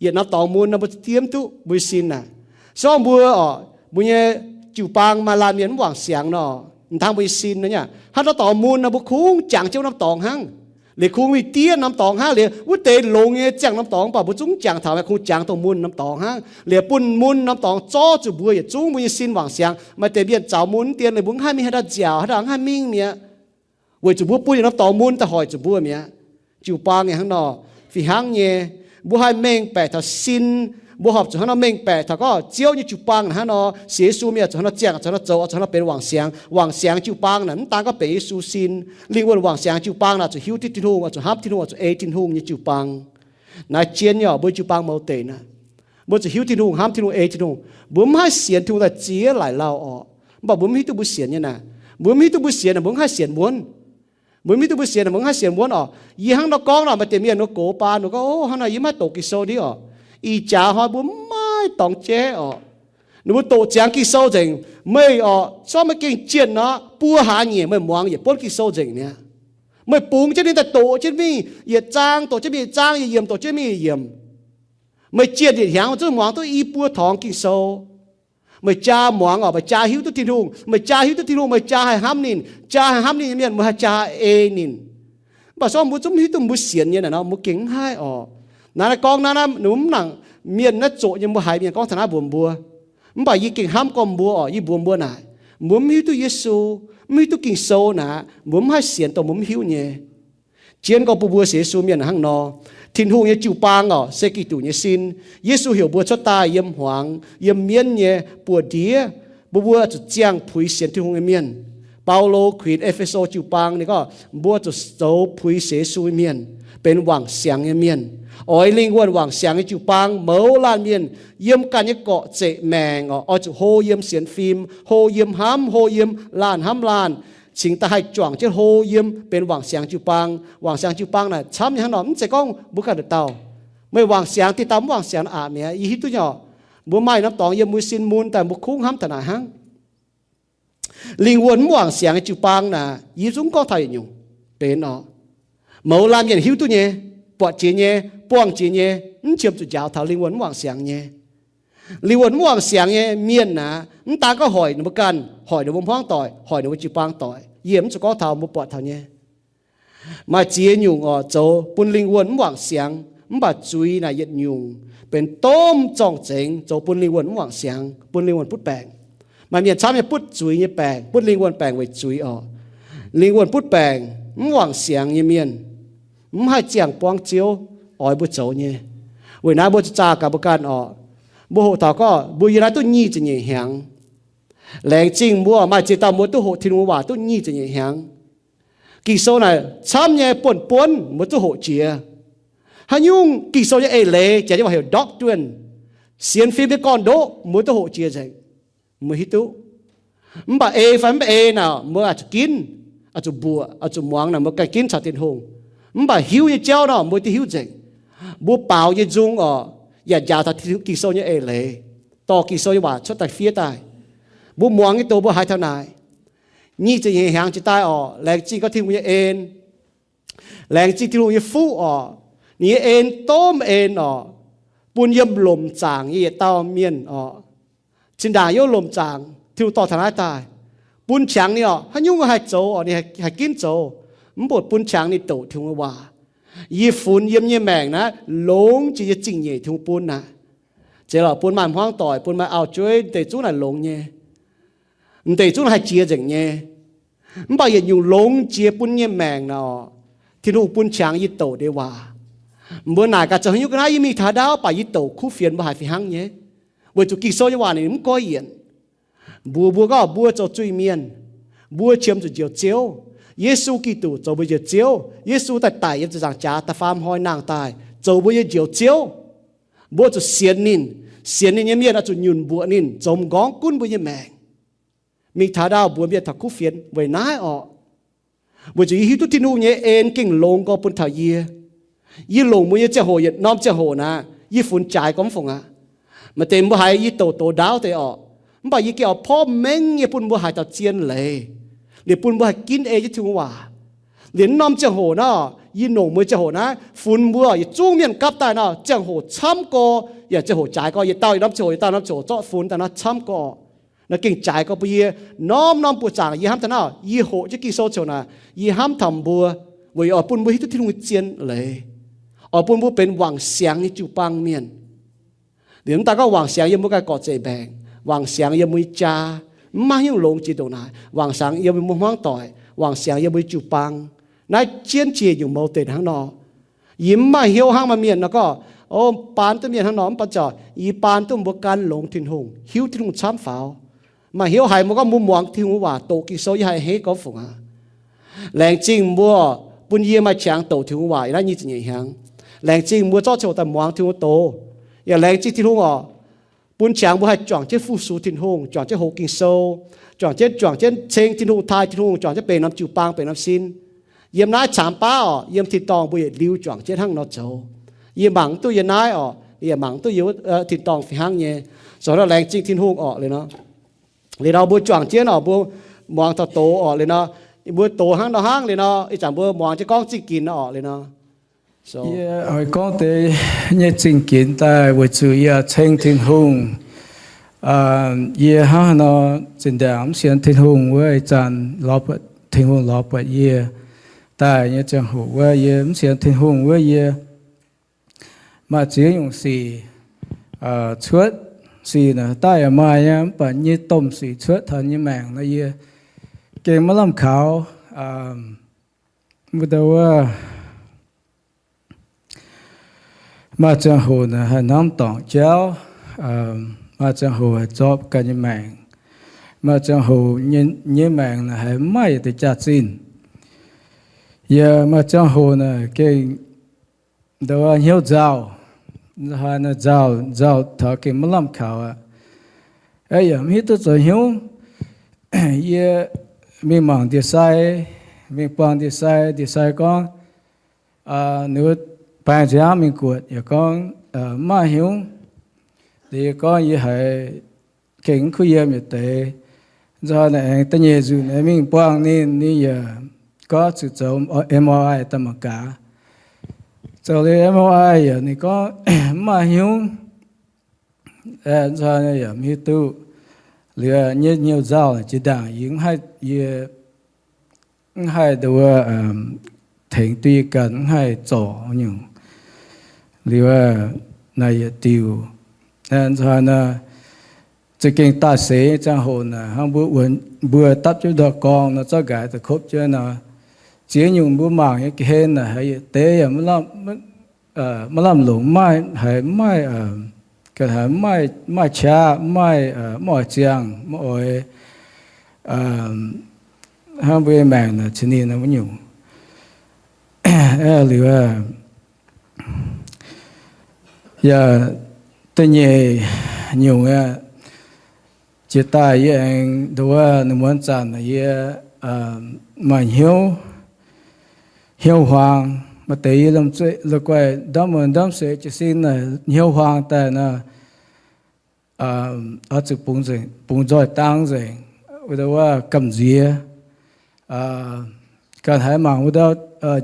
yietc norm dorngx mun nor mbuo diev mv duqv mbuo nyei sin naaic. Sorng mbuo orqc, mbuo nyei jiu-baang maaih laanh mienh mv wangc siangx nor, mv dangv mbuo nyei sin nor nyei. Haaix norm dorngx mun nor mbuo kungx jangx jienv wuov norm dorngx hnangv. Liuz kungx mingh diev norm dorngx hnangv. Liuz wuov deix longx nyei ziangh norm dorngx, mv baac mbuo zungv jangx taux, maaih kungx jangx dongh mun norm dorngx hnangv. Liuz bun mun norm dorngx zorv zuqc mbuo yietc zungv mbuo nyei sin wangc siangx. Maaih deix mienh zaux mun mv dien, liuz mbuo mv haih mingh haaix dauh nziaauc, haaix dauh mv haih mingh mi'aqv. Weic zuqc mbuo bun yietc norm dorngx mun daaih hoic zuqc mbuo mi'aqv. Jiu-baang nyei hnangv nor, fih hnangv nyei, mbuo haih mengh baeqc taux sin, mbuo horpc zuqc hnangv nor mengh baeqc taux gorngv Ziouv nyei jiu-baang hnangv nor, sienx Yesu mienh zuqc hnangv nor ziangh, zuqc hnangv nor zoux, zuqc hnangv nor benx wangc siangx. Wangc siangx jiu-baang naaic mv daan gorngv benx Yesu sin. Lingh wuonh wangc siangx jiu-baang naaic zuqc hiuv duqv Tin-Hungh, zuqc hnamv Tin-Hungh, zuqc ei Tin-Hungh nyei jiu-baang. Naaiv jienv nyei orqc, mbuo jiu-baang mouz deic naaic, mbuo zuqc hiuv Tin-Hungh, hnamv Tin-Hungh, ei Tin-Hungh. Mbuo mv haih sienx Tin-Hungh daaih ziex laaic lauh orqc, mv baac mbuo mv hiuv duqv mbuo sienx nyei naaic. Mbuo mv hiuv duqv mbuo sienx naaic, mbuo mv haih sienx wuonv. Mbuo mv hiuv duqv mbuo sienx naaic, mbuo mv haih sienx wuonv orqc. Yie hnangv nor gorngv nor, maaih deix mienh nor gox baan nor gorngv, Ov, hnangv naaic yie mv haih doqc Ging-Sou ndiev orqc. Ih jaax hnoi mbuo maiv dorngx jaiv orqc. Ninh mbuo doqc ziangx Ging-Sou nzengc. Meih orqc, zorqv meih gengh jienh nor, buo hlaax nyeic meih muangx yietc buonv Ging-Sou nzengc mi'aqv. Meih bungx jienv ninh daaih doqc jienv mingh, yietc zaang doqc jienv mingh yietc zaang, yietc yiemc doqc jienv mingh yietc yiemc. Meih jienh yietc hnyangx meih zungv muangx duqv i buo torngx Ging-Sou. Meih jaa muangx oc, meih jaa hiuv duqv Tin-Hungh. Meih jaa hiuv duqv Tin-Hungh, meih jaa haih hnamv ninh. Jaa haih hnamv ninh nyei mienh, meih haih jaa haih ei ninh. Mv baac se gorngv mbuo zungv mv hiuv duqv mbuo sienx nyei naaic nor, mbuo gengh mv haih oc. Naaiv naaiv gorngv naaiv, naaiv mv nangc mienh naaiv zoqc nyei, mbuo haiz mienh gorngv taux naaiv mbuox mbuo. Mv baac yie gengh hnamv gorngv mbuo oc, yie mbuox mbuo naaic, mbuo mv hiuv duqv Yesu, mv hiuv duqv Ging-Sou naaic, mbuo mv haih sienx dongh mbuo mv hiuv nyei. Jienv gorngv bun mbuo sienx Yesu mienh hnangv nor, Tin-Hungh nyei jiu-baang oc, se Giduc nyei sin. Yesu heuc mbuo cuotv daaih yiem hmuangx, yiem mienv nyei buoz-ndiev, mbuo mbuo zuqc ziangh puix sienx Tin-Hungh nyei mienh. Baulo kuinx E^fe^so jiu-baang ninh gorngv mbuo zuqc zoux puix sienx Yesu nyei mienh, benx wangc siangx nyei mienh. Oix lingh wuonh wangc siangx nyei jiu-baang mouz laanh mienh yiem ganh nyei gorqv-zeqc maengc oc, oix zuqc hlo yiem sienx fim, hlo yiem hnamv, hlo yiem laanh hnamv laanh, cingx daaih haih juangc jienv hlo yiem benx wangc siangx jiu-baang. Wangc siangx jiu-baang naaic camv nyei hnangv nor, mv zeiz gorngv mbuo ganh dauh dauh. Meih wangc siangx, dieh dauh mv wangc siangx aqc mi'aqv. Yie hiuv duqv nyei oc, mbuo maaih norm dorngx yiem mbuo sin mun daaih mbuo kungx hnamv taux naaic hnangv. Lingh wuonh mv wangc siangx nyei jiu-baang naaic, yie zungv gorngv taux yietc nyungc benx oc. Mouz laanh mienh hiuv duqv nyei, buatc jiex nyei, buangh jiex nyei, mv qiemx zuqc njaaux taux lingh wuonh mv wangc siangx nyei. Lingh wuonh mv wangc siangx nyei mienh naaic, mv daan gorngv hoic ninh mbuo ganh, hoic ninh mbuo hmuangv doic, hoic ninh mbuo jiu-baang doic. Yie mv zuqc gorngv taux, mbuo buatc taux nyei. Maaih ziex nyungc oc, zoux bun lingh wuonh mv wangc siangx, mv baac zuiz naaic yietc nyungc benx domh zorng-zengx zoux bun lingh wuonh mv wangc siangx, bun lingh wuonh butv baengc. Maaih mienh camv nyei butv zuiz nyei baengc, butv lingh wuonh baengc weic zuiz oc. Lingh wuonh butv baengc, mv wangc siangx nyei mienh, mv haih ziangh buangv Ziouv oix mbuo zoux nyei. Weic naaiv mbuo zaah gaax mbuo ganh oc. Mbuo hoqc taux gorngv mbuo yiem naaiv duqv nyic ziepc nyeic hnyangx. Laengz zingh mbuo maaih ziex dauh mbuo duqv hoqc Tin-Hungh waac duqv nyic ziepc nyeic hnyangx. Ging-Sou naaic camv nyei buonv-buonv mbuo duqv hoqc jiex. Haaix nyungc Ging-Sou nyei eix leiz, jaax nyei waac heuc doctrine, sienx fim nyei gorn-ndoqv mbuo duqv hoqc jiex nzengc. Mbuo hiuv duqv. Mv baac ei fai mv ei naaic, mbuo oix zuqc ginv, oix zuqc mbuoqc, oix zuqc muangx naaic, mbuo ganh ginv caux Tin-Hungh. Mv baac hiuv nyei jauv nor, mbuo duqv hiuv nzengc. Mbuo baaux nyei nzung oc, yaac njaaux taux Ging-Sou nyei eix leiz, dorh Ging-Sou nyei waac cuotv daaih fiev daaih. Mbuo muangx nyei doz mbuo haiz taux naaic. Nyic ziepc nyeic hnyangx jiex daaih oc, laengz zingh gorngv Tin-Hungh nyei en. Laengz zingh Tin-Hungh nyei fuqv oc. Ninh nyei en domh en oc, bun yiem lomc zaangc nyei yietc dauh mienh oc, zinh ndaangc yiem lomc zaangc Tin-Hungh dorh taux naaiv daaih, bun qangx ninh oc. Haaix nyungc haih zoux oc, ninh haih ginv zoux. Mv baac bun qangx ninh doqc Tin-Hungh nyei waac. Yie funx yiem nyei maengc naaiv longx jiex nyei zingh nyeic Tin-Hungh bun naaic. Zeiz lorqc, bun maaih hmuangv doic, bun maaih auv-jueiv, deix zungv naaic longx nyei. Deix zungv haih jiex nzengc nyei. Mv baac yietc nyungc longx jiex bun nyei maengc naaic oc, Tin-Hungh bun qangx yie doqc ndeic waac. Mbuo naaic gaax zoux haaix nyungc ga'naaiv, yie mingh taux ndaauv baac yie doqc kuv fienx mbuo haiz fih hnangv nyei. Weic zuqc Ging-Sou nyei waac ninh mv goiv yienc. Mbuox mbuo gorngv mbuo zoux zuiz-mienh, mbuo qiemx zuqc njoux Ziouv. Yesu Giduc zoux mbuo njoux Ziouv. Yesu daaih daic yiem ziepc nzaangc jaax da'faam hnoi nangh daaih zoux mbuo nyei njoux Ziouv. Mbuo zuqc sienx ninh. Sienx ninh nyei mienh oix zuqc nyunc mbuoqc ninh, zoux m'nqorngv gunv mbuo nyei maengc. Mingh taux ndaauv mbuox mienh taux kuv fienx weic naaiv oc. Weic zuqc yie hiuv duqv Tin-Hungh nyei en gengh longx gorx bun taux yie. Yie longc mbuo nyei ziangh hoc yietc norm ziangh hoc naaic, yie funx jaaix gorx mv fungc aqv. Maaih deix mbuo haiz yie doqc doz ndaauv deix oc, mv baac yie gengh oix porv mengh nyei bun mbuo haiz taux zien leiz, liuz bun mbuo haih ginv ei jienv Tin-Hungh waac. Liuz norm ziangh hoc naaiv, yie longc mbuo nyei ziangh hoc naaiv funx mbuo yietc zungv mienh gapv daaih nor, ziangh hoc camv gorx, yaac ziangh hoc jaaix gorx, yietc dauh yietc norm ziangh hoc, yietc dauh norm ziangh hoc zorqv funx daaih nor camv gorx. Naaiv gengh jaaix gorx bun yie norm-norm buoqc zaangc yie hnamv taux naaiv, yie hoqc jienv Ging-Sou ziouc naaic, yie hnamv taux mbuo, weic oix bun mbuo hiuv duqv Tin-Hungh nyei zien leiz, oix bun mbuo benx wangc siangx nyei jiu-baang mienh. Liuz mv daan gorngv wangc siangx yiem mbuo ganh gorqv-zeqc mbaengc, wangc siangx yiem mbuo nyei jaa, mv maaih haaix nyungc longx jiex ndongc naaic. Wangc siangx yiem mbuo hmuangv doic, wangc siangx yiem mbuo nyei jiu-baang. Naaiv jienv jiex nyungc mouz deix hnangv nor. Yie mv maaih hnyouv hnangv maaih mienh nor gorngv, o, baan duqv mienh hnangv nor, mv baac ziouc yie baan duqv mbuo gan longx Tin-Hungh, hiuv Tin-Hungh camv faaux. Maaih hnyouv haiz mbuo gorngv mbuo muangx Tin-Hungh waac doqc Ging-Sou yie haih a'hneiv gorngv fungc aqv. Laengz zingh mbuo bun yie maaih qangx doqc Tin-Hungh waac yiem naaiv nyic ziepc nyeic hnyangx. Laengz zingh mbuo zorqv ziangh hoc daaih muangx Tin-Hungh doz. Yaac laengz zingh Tin-Hungh oc, bun qangx mbuo haih juangc jienv fu-sux Tin-Hungh, juangc jienv hoqc Ging-Sou, juangc jienv, juangc jienv ceng Tin-Hungh, taaih Tin-Hungh, juangc jienv benx norm jiu-baang, benx norm sin. Yiem naaiv caamx baav oc, yiem tin-dorngh mbuo yietc liuz juangc jienv hnangv nor zoux. Yie mangc duqv yiem naaiv oc, yie mangc duqv yiem tin-dorngh fih hnangv nyei. Zoux nor laengz zingh Tin-Hungh oc, liuz nor, liuz nor mbuo juangc jienv oc, mbuo muangx taux doz oc, liuz nor, mbuo doz hnangv nor hnangv, liuz nor, ih zanc mbuo muangx jienv gorngv zingh ginx oc, liuz nor. Yie oix gorngv deix nyei zingh ginx daaih weic zuqc yie ceng Tin-Hungh, Yie hnangv haaix nor zinh ndaangc mv sienx Tin-Hungh wuov ih zanc, lorz buatc Tin-Hungh lorz buatc yie daaih nyei ziangh hoc wuov, yie mv sienx Tin-Hungh wuov, yie maaih ziex nyungc sic cuotv. Sic naaic daaih yaac maaih nyei, mv baac nyei domh sic cuotv taux nyei maengc nor yie gengh maiv lamh kaux. Wuov dauh wuov, maaih ziangh hoc naaic haih hnamv dorngc jauv, maaih ziangh hoc haih zorqv ganh nyei maengc, maaih ziangh hoc nyei maengc naaic haih maiv maaih deix jaax-zinh. Yaac maaih ziangh hoc naaic gengh nduov hnyouv nzauh, nzauh, nzauh taux gengh maiv lamh kaux aqv. Yaac mv hiuv duqv zoux hnyouv. Yie mingh mangc ndie-sai, mingh buangh ndie-sai, ndie-sai gorngv, ninh baeng nziaamv mingh guotc yaac gorngv mv maaih hnyouv. Liuz yie gorngv yie haiz gengh mv kuv yiem yietc deix. Nzunc naaic aengx da'nyeic nzunc aengx mingh buangh ninh, ninh yaac gorngv zuqc zoux M R I daaih mangc gaax. Zoux liuz M R I yaac ninh gorngv mv maaih hnyouv. Nzunc yaac mv hiuv duqv. Liuz nyei hnyouv nzauh jiex ndaangc yie, yie mv haih nduov tengx duqv yie ganh, mv haih zorc nyungc. Liuz naaic yietc diuc, nzunc naaic za'gengh daaih seix nyei ziangh hoc naaic hnangv mbuo, mbuo dapv jienv ndortv gorngv nor zorqv nqaaix daaih kopv jienv nor, ziex nyungc mbuo mangc nyei ga'hlen naaic haiz yietc deix yaac maiv lamh longc, maiv haiz, maiv, ga'hlen haiz maiv maaih qaqv, maiv maaih, maiv oix ziangh, maiv oix hnangv mbuo nyei maengc naaic cin ninh wuov nyungc. Liuz yaac da'nyeic nyungc aqv, jiex daaih yie aengx nduov ninh muonz zanc yie maaih hnyouv, hnyouv huaang. Maaih deix yie la'guaih ndamv muonz ndamv seix jiez sin naaic hnyouv huaang daaih nor, oix zuqc bungx nzoih dangv nzengc, wuov gamh nziex, ganh haiz mangc wuov dauh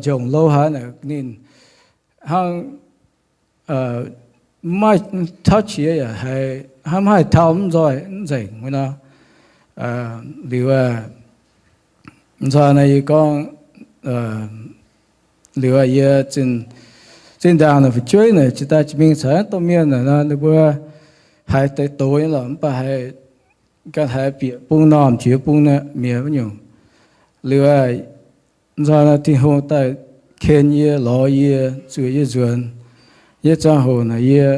njongc louh haaix naaic ninh hnangv maiv tauv qiex yaac haiz hnangv maiv haih tauv mv nzoih nzengc wuov nor. Liuz nzunc naaic yie gorngv, liuz yie zinh ndaangc naaic fu'jueiv naaic jiex daaih jiex mingh caux domh mienh naaic nor, ninh mbuo haiz deix doz nyei lorqc, mv baac haiz ganh haiz bieqc bung normh jiex bung mi'aqv wuov nyungc. Liuz nzunc naaic Tin-Hungh daaih ken yie, lorz yie, zueiz yie nzuonx. Yie ziangh hoc naaic yie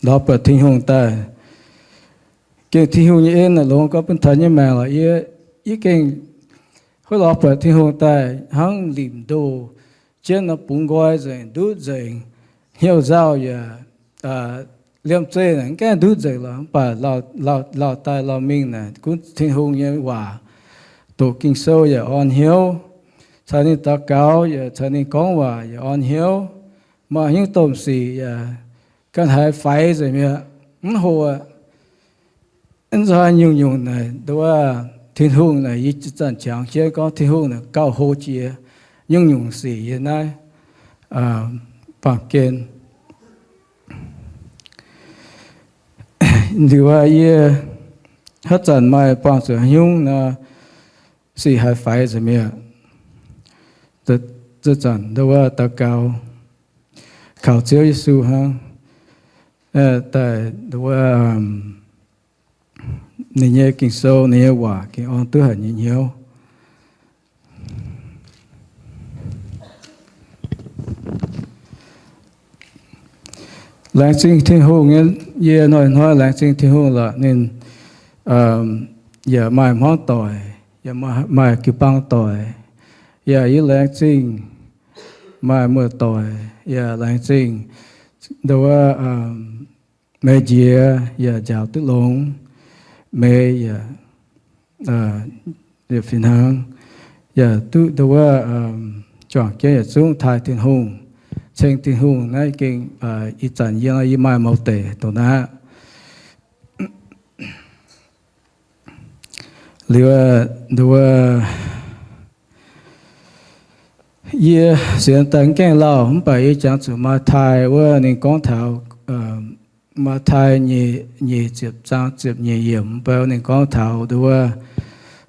lorz buatc Tin-Hungh daaih, gengh Tin-Hungh nyei en naaic longx gorngv bun taux nyei maengc lorqc. Yie, yie gengh huov lorz buatc Tin-Hungh daaih hnangv limc ndoh jienv nor bungx nqoi nzengc, ndutv nzengc, hnyouv nzauh yaac liemh zeih naaic mv gaengh ndutv nzengc lorqc. Mv baac lauh daaih lauh mingh naaic gunv Tin-Hungh nyei waac doqc Ging-Sou yaac orn hnyouv, caux ninh daux gaux yaac caux ninh gorngv waac yaac orn hnyouv, maaih hnyouv domh sic yaac ganh haiz faix nzengc mi'aqv, mv hoqc aqv. Nzunc nyungc-nyungc naaic nduov Tin-Hungh naaic yie zanc-zanc qangx jienv gorngv Tin-Hungh naaic gauh hlo jiex nyungc-nyungc sic yie naaiv baamh gen. Liuz yie haaix zanc maaih buangh zuqc haaix nyungc nor, sic haiz faix nzengc mi'aqv, zanc-zanc nduov daux gaux kaux Ziouv Yesu hnangv, daaih nduov ninh nyei Ging-Sou, ninh nyei waac gengh orn duqv haic nyei hnyouv. Laengz zingh Tin-Hungh nyei, yie hnoi-hnoi laengz zingh Tin-Hungh lorqc. Ninh yaac maaih hmuangv doic, yaac maaih jiu-baang doic. Yaac yie laengz zingh maaih muoz-doic, yaac laengz zingh nduov meih njiec yaac njaaux duqv longx, meih yaac fih hnangv, yaac duqv nduov juangc jienv yietc zungv taaih Tin-Hungh, ceng Tin-Hungh. Naaiv gengh ih zanc yie, yie maaih mouz deic dongh naaiv aqv. Liuz nduov yie sienx daaih mv gaengh lauh, mv baac yie jangx zuqc maaih taaih wuov ninh gorngv taux Matv^tai nyeic, nyeic ziepc zaang ziepc nyeic yiemc, mv baac ninh gorngv taux nduov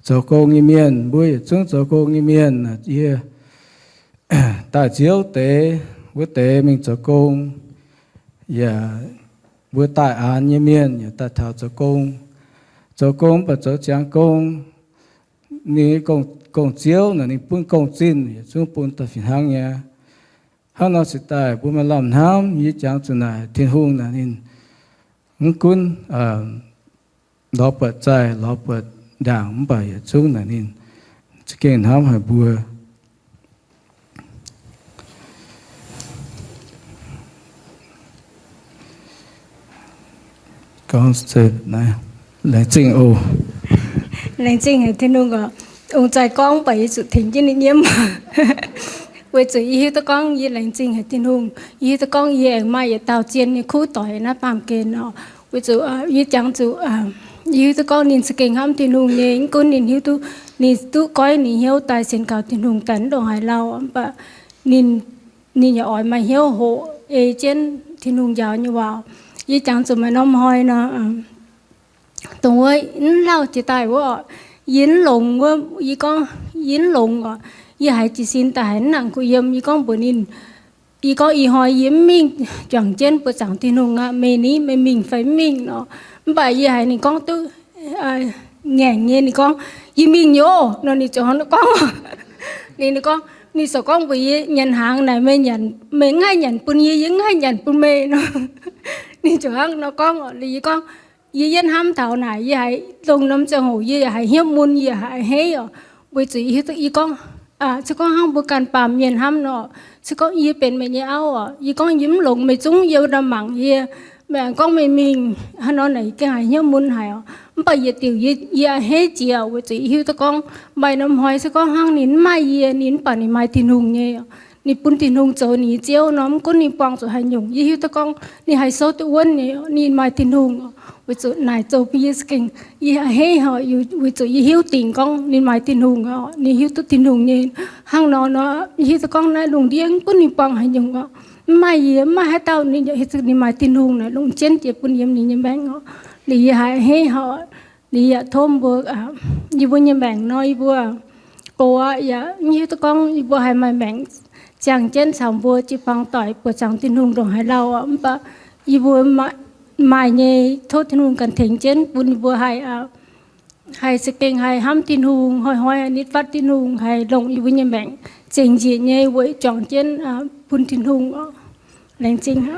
zoux gong nyei mienh, mbuo yietc zungv zoux gong nyei mienh, yie daaih nziouv deix, wuov deix mingh zoux gong, yaac mbuo daaih aanx nyei mienh yaac daaih taux zoux gong. Zoux gong mv baac zoux ziangx gong, ninh gong-ziouv naaic ninh bun gong-zinh yietc zungv bun daaih fih hnangv nyei. Hnangv nor cingx daaih mbuo maaih lamh hnamv, yie jangx zuqc naaic Tin-Hungh naaic ninh mv gunv lorz buatc zaih, lorz buatc ndaangc, mv baac yietc zungv naaic ninh za'gengh hnamv haic mbuo. Gorngv, laengz zingh oc. Laengz zingh haic Tin-Hungh oc. Ong zaih gorngv baac yie zuqc tengx jienv ninh nyiemv. Weic zuqc yie hiuv duqv gorngv yie laengz zingh haic Tin-Hungh. Yie hiuv duqv gorngv yie aengx maaih yietc dauh zien nyei kuv doic naaiv baamh gen oc. Weic zuqc yie jangx zuqc, yie hiuv duqv gorngv ninh za'gengh hnamv Tin-Hungh nyei. Mv gunv ninh hiuv duqv, ninh duqv goiv ninh hnyouv daaih sienx kaux Tin-Hungh daaih mv ndongc haaix lauh, mv baac ninh, ninh yaac oix maaih hnyouv hoqc ei jienv Tin-Hungh njaaux nyei waac. Yie jangx zuqc maaih norm hnoi nor, dongh wuov mv lauh jiex daaih wuov, yie mv longx wuov, yie gorngv yie mv longx oc. Yie haiz jiez sin daaih haiz mv nangc kuh yiem, yie gorngv mbuox ninh, yie gorngv ih hnoi yie mv mingh juangc jienv buoz-zaangc Tin-Hungh aqv. Meih ni, meih mingh fai mv mingh nor? Mv baac yie haiz ninh gorngv duqv ngaengc nyei, ninh gorngv, yie mingh nyei oc nor, ninh ziouc hnangv naaiv gorngv. Ninh, ninh gorngv, ninh ziouc gorngv mbuox yie, nyanc hnaangx naaic meih, meih mv haih nyanc bun yie, yie mv haih nyanc bun meih nor. Ninh ziouc hnangv nor gorngv. Liuz yie gorngv, yie yietv hnamv taux naaic, yie haiz dongh norm ziangh hoc yie yaac haiz hnyouv mun, yie haiz a'hneiv oc. Weic zuqc yie gorngv, se gorngv hnangv mbuo ganh baamh mienh hnamv nor, se gorngv yie benx meih nyei auv oc, yie gorngv yie mv longx, meih zungv yiem ndau mangc yie, meih aengx gorngv meih mingh hnangv nor naaic, yie gengh haiz hnyouv mun haic oc. Mv baac yietc diuc yie a'hneiv jiex oc, weic zuqc yie hiuv duqv gorngv maaih norm hnoi se gorngv hnangv ninh mv maaih yie, ninh mv baac ninh maaih Tin-Hungh nyei oc. Ninh bun Tin-Hungh zoux ninh nyei Ziouv nor, mv gunv ninh buangh zuqc haaix nyungc, yie hiuv duqv gorngv ninh haih souv duqv wuonv nyei, ninh maaih Tin-Hungh oc. Weic zuqc naaic zoux bun yie za'gengh, yie a'hneiv oc, weic zuqc yie hiuv dingc gorngv ninh maaih Tin-Hungh oc, ninh hiuv duqv Tin-Hungh nyei. Hnangv nor nor, yie hiuv duqv gorngv naaiv lungh ndiev mv gunv ninh buangh haaix nyungc oc, mv maaih yie, mv maaih haaix dauh, ninh maaih Tin-Hungh naaic longc jienv jiex bun yiem ninh nyei maengc oc. Liuz yie haiz a'hneiv oc. Liuz yaac tov mbuo, yie mbuo nyei maengc nor, yie mbuo gox aqv, yaac mv hiuv duqv gorngv yie mbuo haih maaih maengc ziangh jienv caux mbuo jiu-baang doic buoqc zaangc Tin-Hungh ndongc haaix lauh oc. Mv baac yie mbuo maaih nyei, tov Tin-Hungh ganh tengx jienv bun yie mbuo haih, haih za'gengh haih hnamv Tin-Hungh, hnoi-hnoi nitv fatv Tin-Hungh, haih longc yie mbuo nyei maengc zengc njiec nyei weic juangc jienv bun Tin-Hungh oc. Laengz zingh,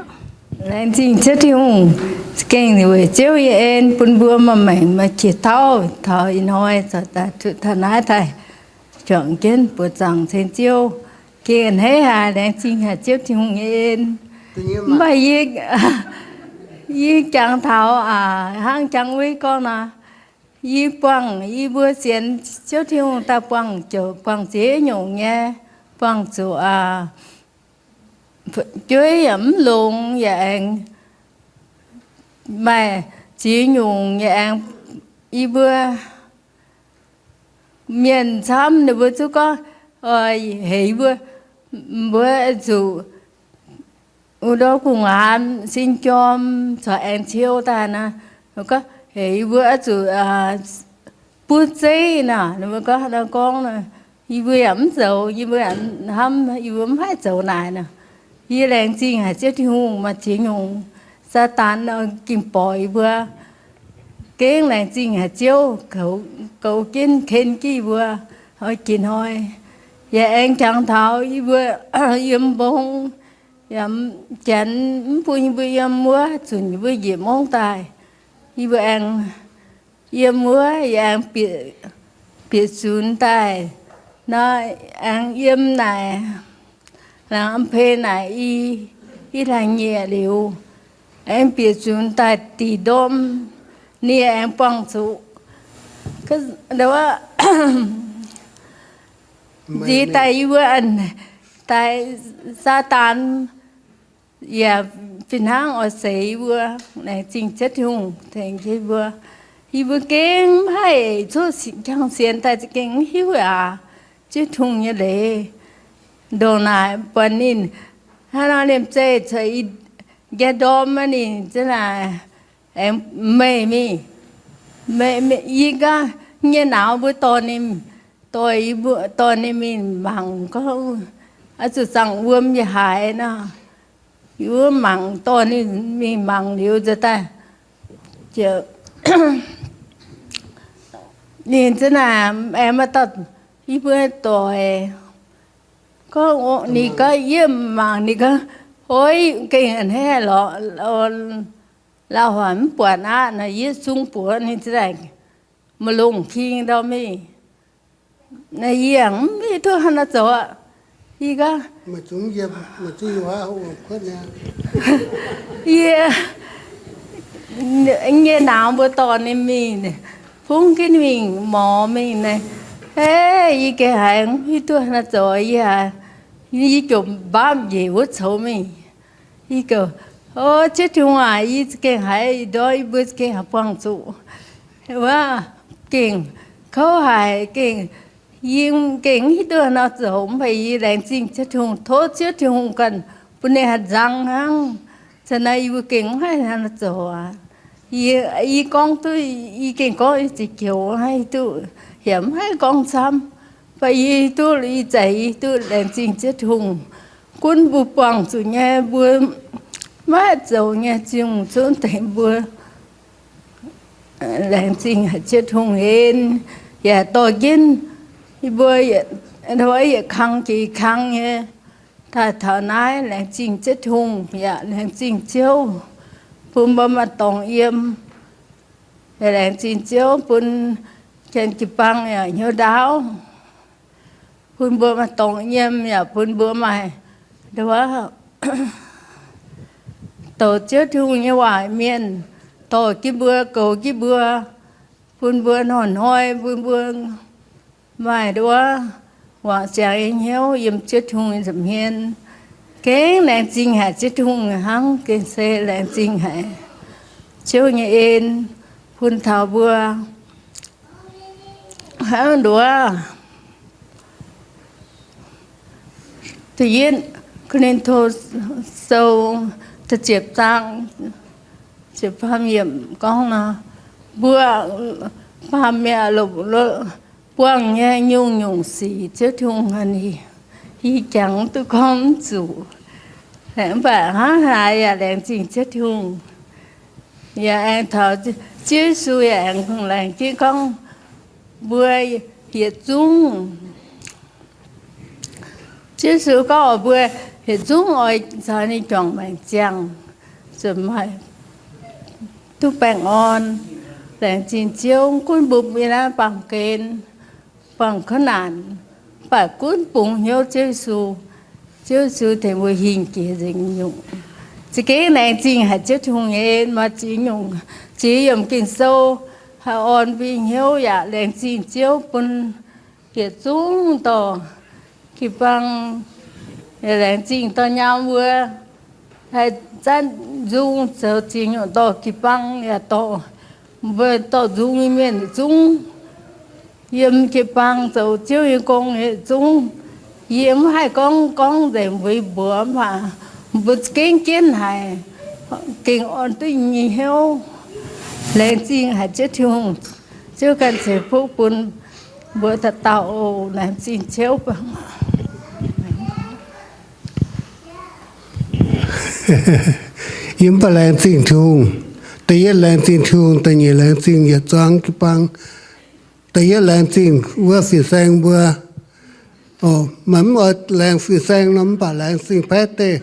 laengz zingh Ziouv Tin-Hungh. Za'gengh weic Ziouv nyei en bun mbuo maaih maengc maaih qiex tauv taux ih hnoi taux naaiv daaih juangc jienv buoqc zaangc ceng Ziouv. Gengh a'hneiv haic, laengz zingh haic Ziouv Tin-Hungh nyei en. Mv baac yie, yie jangx taux hnangv jangx wuov gorngv nor, yie buangh, yie mbuo sienx Ziouv Tin-Hungh daaih buangh, buangh ziex nyungc nyei, buangh zuqc jueiv yaac mv longx, yaac aengx maaih ziex nyungc, yaac aengx yie mbuo mienh camv ninh mbuo zuqc gorngv heix yie mbuo, mbuo zuqc wuov ndorm gu'nguaaz sin jorm corc aengx ciou daaih nor, gorngv heix yie mbuo oix zuqc butv zeiv nor, ninh mbuo gorngv, gorngv, yie mbuo yaac mv zoux, yie mbuo hnamv yie mbuo mv haih zoux naaic nor. Yie laengz zingh haic Ziouv Tin-Hungh maaih ziex nyungc Saadaan ging borqc yie mbuo. Gengh laengz zingh haic Ziouv goux jienv ken jienv yie mbuo. Hnoi jiex hnoi yaac aengx jangx taux yie mbuo yiem mbong, yaac janx mv bun yie mbuo yiem wuov, zunc yie mbuo njiec mungv daaih, yie mbuo aengx yiem wuov, yaac aengx bieqc zunx daaih nor, aengx yiem naaic, laangz am pei naaic i, i laengz nyieqc liuz, aengx bieqc zunx daaih dih ndorm, ninh aengx buangh zuqc. Nziex daaih yie mbuo, daaih Saadaan yaac fih hnangv oix seix yie mbuo. Laengz zingh Ziouv Tin-Hungh tengx yie mbuo. Yie mbuo gengh mv haih cuotv jangx sienx daaih za'gengh mv hiuv aqv. Ziouv Tin-Hungh nyei leiz ndongc naaic buatc ninh hnangv nor liemh zeih cuotv njang ndorm aqv, ninh za'naaic aengx meih mingh. Yie ganh nyei nauz mbuo dorh ninh, dorh yie mbuo, dorh ninh mingh mangc gorngv, oix zuqc zaangc wuom yaac haaix nor. Yie mbuo mangc, dorh ninh mingh mangc liuz nza'daaih, ninh za'naaic aengx maaih dauh yie mbuo doic gorngv, ninh gorngv yie mangc, ninh gorngv, Oi, gengh a'hneiv lorqc, lauh haic mv buatc aqv. Naaiv yie zungv buoz ninh za'naaic maaih longx king ndau mingh. Naaiv yie mv hiuv duqv haaix nor zoux aqv. Yie gorngv, yie nyei nauz mbuo dorh ninh mingh, fungx jienv mingh, morz mingh naaic, eix, yie gengh haiz mv hiuv duqv haaix nor zoux. Yie, yie ziouc mbaamv njiec wuov coux mingh. Yie ziouc, O Ziouv Tin-Hungh aac, yie za'gengh haiz ndortv yie mbuo za'gengh haih buangh zuqc wuov, gengh kouv haic, gengh, yie gengh mv hiuv duqv nor zoux, mv baac yie laengz zingh Ziouv Tin-Hungh, tov Ziouv Tin-Hungh ganh bun ninh haih nzang hnangv. Zanc naaiv yie mbuo gengh mv haih nor zoux aqv. Yie, yie gorngv duqv, yie gengh gorngv yie za'gengh mv haih duqv, yaac mv haih gorngv camv. Mv baac yie duqv, yie za'gengh yie duqv laengz zingh Ziouv Tin-Hungh. Gunv mbuo buangh zuqc nyei, mbuo maiv zoux nyei, Ziouv Tin-Hungh zungv tengx mbuo. Laengz zingh haic Ziouv Tin-Hungh en, yaac dorh jienv yie mbuo, yietc kang jiex kang nyei daaih taux naaiv. Laengz zingh Ziouv Tin-Hungh, yaac laengz zingh Ziouv bun mbuo maaih dorngx yiem. Yaac laengz zingh Ziouv bun janx jiu-baang yaac hnyouv ndaauv, bun mbuo maaih dorngx yiem, yaac bun mbuo maaih nduov douc Ziouv Tin-Hungh nyei waac mienh dorh jienv mbuo, goux jienv mbuo, bun mbuo hnoi-hnoi bun mbuo maaih nduov wangc ziangx nyei hnyouv yiem Ziouv Tin-Hungh nyei nza'hmien. Gengh laengz zingh haic Ziouv Tin-Hungh hnangv, gengh se laengz zingh haic Ziouv nyei en bun taux mbuo. Hnangv nduov, da'yietv Ko^lin^to Sou da'ziepc zaang ziepc faam yiemc gorngv nor, mbuo baamh mienh lomh buangh nyei nyungc-nyungc sic Ziouv Tin-Hungh hnangv. Yie jangx duqv gorngv mv zuqc, mv baac hnangv haaix yaac laengz zingh Ziouv Tin-Hungh. Yaac aengx taux Ziouv Yesu yaac aengx laengz jienv gorngv mbuo yietc zungv, Ziouv Yesu gorngv mbuo yietc zungv oix caux ninh juangc maengc ziangh, zuqc maaih duqv baengh orn. Laengz zingh Ziouv, gunv mbuo yiem naaiv baamh gen, baamh kouv naanc, mv baac gunv bungx hnyouv Ziouv Yesu. Ziouv Yesu tengx mbuo hingh jiex nzengc nyungc. Za'gengh laengz zingh haic Ziouv Tin-Hungh nyei en, maaih ziex nyungc, ziex yiemc Ging-Sou haih orn mbuo hnyouv yaac laengz zingh Ziouv bun yietc zungv dorh jiu-baang, yaac laengz zingh dorh nyaam mbuo haih zanv nzung zoux ziex nyungc dorh jiu-baang yaac dorh mbuo dorh nzung nyei mienh yietc zungv yiem jiu-baang zoux Ziouv nyei gong yietc zungv. Yie mv haih gorngv, gorngv nzengc mbuo mbuox mv baac mbuo gengh jienv haic, gengh orn duqv nyei hnyouv. Laengz zingh haic Ziouv Tin-Hungh. Ziouv ganh ceix fuqv bun mbuo dauh dauh oc. Laengz zingh Ziouv. Yie mv baac laengz zingh Tin-Hungh. Da'yietv laengz zingh Tin-Hungh, da'nyeic laengz zingh yietc zuangx jiu-baang. Da'yietv laengz zingh wuov fin-saeng mbuo. Maaih mv oix laengz fin-saeng nor mv baac laengz zingh Pastor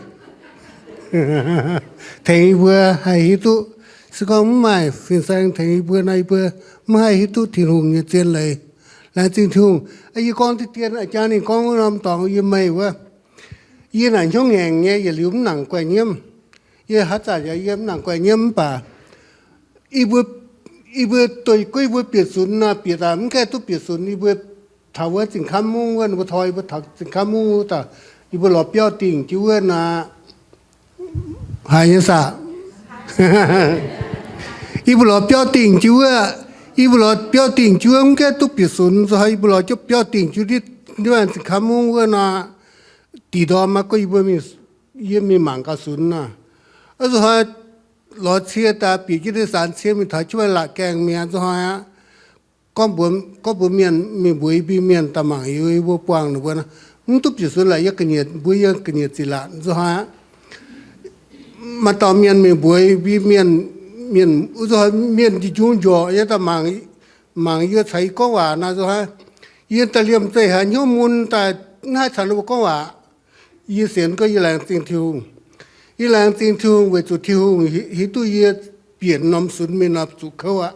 tengx yie mbuo haih hiuv duqv. Se gorngv mv maaih fin-saeng tengx yie mbuo nor, yie mbuo mv haih hiuv duqv Tin-Hungh nyei zien leiz. Laengz zingh Tin-Hungh. Yie gorngv diqv dien a'jang ninh gorngv wuov norm dorngx yie meih wuov. Yie naaic hnyouv ngaengc nyei, yietc liuz mv nangc guaih nyiemv. Yie haaix zanc yaac yie mv nangc guaih nyiemv mv baac yie mbuo, yie mbuo duih guiv yie mbuo bieqc sunx nor, bieqc daaih mv gaengh duqv bieqc sunx. Yie mbuo taux wuov Zingh Kamv Mungv wuov, ninh mbuo toi yie mbuo taux Zingh Kamv Mungv wuov daaih, yie mbuo lorz biauv dingc jienv wuov nor, haiz nyei saah? Yie mbuo lorz biauv dingc jienv wuov, yie mbuo lorz biauv dingc jienv wuov mv gaengh duqv bieqc sunx, yie mbuo lorz biauv dingc jienv ndiev Zingh Kamv Mungv wuov nor, da'nyeic ndorm aqv, yie mbuo mingh, yie mingh mangc gaax sunx nor. Nzunc hnoi lorz cie daaih bieqc jienv deix sanx cie mingh taux jienv maaih laatc gaengh mi'aqv. Nzunc hnoi aqv, gorngv mbuox, gorngv mbuox mienh, mingh mbuox yie mbuo mienh daaih mangc yie mbuo buangh ninh mbuo, mv duqv bieqc sunx laaix yie ga'nyiec, mbuo yie ga'nyiec ziqc laatc. Nzunc hnoi aqv, maaih dauh mienh mingh mbuox yie mbuo mienh, mienh, nzunc hnoi mienh njung-njungc nyei daaih mangc, mangc yie caux yie gorngv waac nor. Nzunc hnoi yie daaih liemh zeih haiz hnyouv mun daaih, mv haih caux ninh mbuo gorngv waac. Yie sienx gorngv yie laengz zingh Tin-Hungh. Yie laengz zingh Tin-Hungh weic zuqc Tin-Hungh hiuv duqv yie bieqc norm sunx mingh nor zuqc kouv aqv.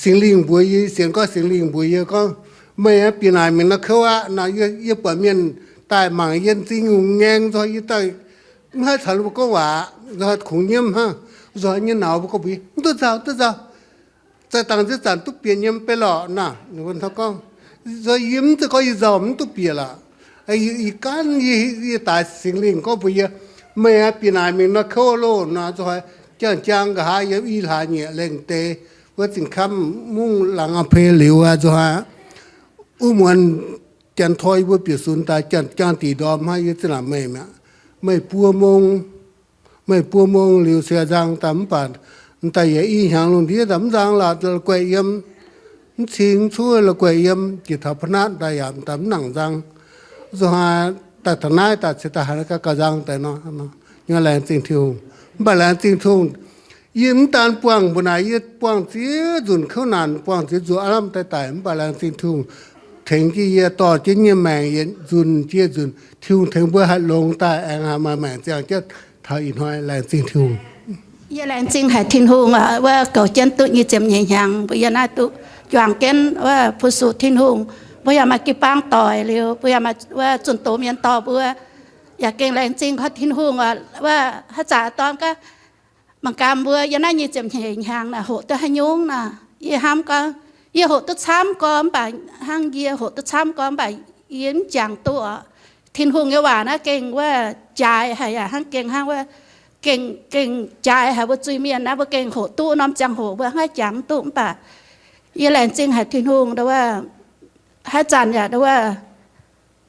Singx Lingh mbuox yie, sienx gorngv Singx Lingh mbuox yie gorngv, meih aeqv, bieqc naaic mingh nor kouv aqv nor. Yie buatc mienh daaih mangc yie m'zing nyungc ngaeng nzunc hnoi, yie daaih mv haih caux ninh mbuo gorngv waac, nzunc hnoi kungx nyiemv hnangv. Nzunc hnoi nyei nauz mbuo gorngv mbuox yie, mv duqv nzauh, duqv nzauh. Zaih dangc ziex zanc duqv bieqc nyei mv bei lorqc naaic. Ninh mbuo hnangv gorngv, nzunc hnoi yie mv zeiz gorngv yie nzauh mv duqv bieqc lorqc. Yie, yie gaanv yie, yie daaih Singx Lingh gorngv mbuox yie, meih aeqv, bieqc naaic mingh nor kouv loh nor. Nzunc hnoi jangx jangx nqa'haav yiem i hlaax nyieqc lengh deix wuov zinh kamv mungv laangz a'pei liuz aqv. Nzunc hnoi wuov muonz janx tor yie mbuo bieqc sunx daaih, janx jangx diqc ndorm hnangv, yie zinh laangc meih mi'aqv. Meih buo mong, meih buo mong liuz se nzang daaih mv baac daaih yaac i hnyangx lungh ndiev daaih mv nzang lorqc, la'guaih yiem, mv cing mv cuov la'guaih yiem, jiex taux พนัส daaih yaac daaih mv nangc nzang. Nzunc hnoi daaih taux naaiv daaih cingx daaih haiz gauh nzang daaih nor. Nor laengz zingh Tin-Hungh. Mv baac laengz zingh Tin-Hungh, yie mv daan buangh mbuo naaic, yie buangh ziex nzunc kouv naanc, buangh ziex nzunc aav lamh daaih daic, mv baac laengz zingh Tin-Hungh tengx jienv yie, dorh jienv nyei maengc yietc nzunc jiex nzunc. Tin-Hungh tengx mbuo haih longx daaih aengx haih maaih maengc ziangh jienv taux ih hnoi. Laengz zingh Tin-Hungh. Yie laengz zingh haic Tin-Hungh wuov goux jienv duqv nyic ziepc nyeic hnyangx mbuo yie naaiv duqv juangc jienv wuov fu-sux Tin-Hungh. Mbuo yaac maaih jiu-baang doic liuz, mbuo yaac maaih wuov zunh doz mienh dorh mbuo. Yaac gengh laengz zingh gorngv Tin-Hungh wuov haaix zanc dorn gaav mangc gaax mbuo yie naaiv nyic ziepc nyeic hnyangx naaic hoqc duqv haaix nyungc naaic. Yie hnamv gorngv yie hoqc duqv camv gorx mv baac hnangv yie hoqc duqv camv gorx mv baac yie mv jangx duqv oc. Tin-Hungh nyei waac naaiv gengh wuov jaaix haic yaac hnangv gengh hnangv wuov gengh, gengh jaaix haic mbuo zuiz-mienh naaiv, mbuo gengh hoqc duqv norm ziangh hoc mbuo hnangv jangx duqv mv baac yie laengz zingh haic Tin-Hungh wuov haaix zanc yaac wuov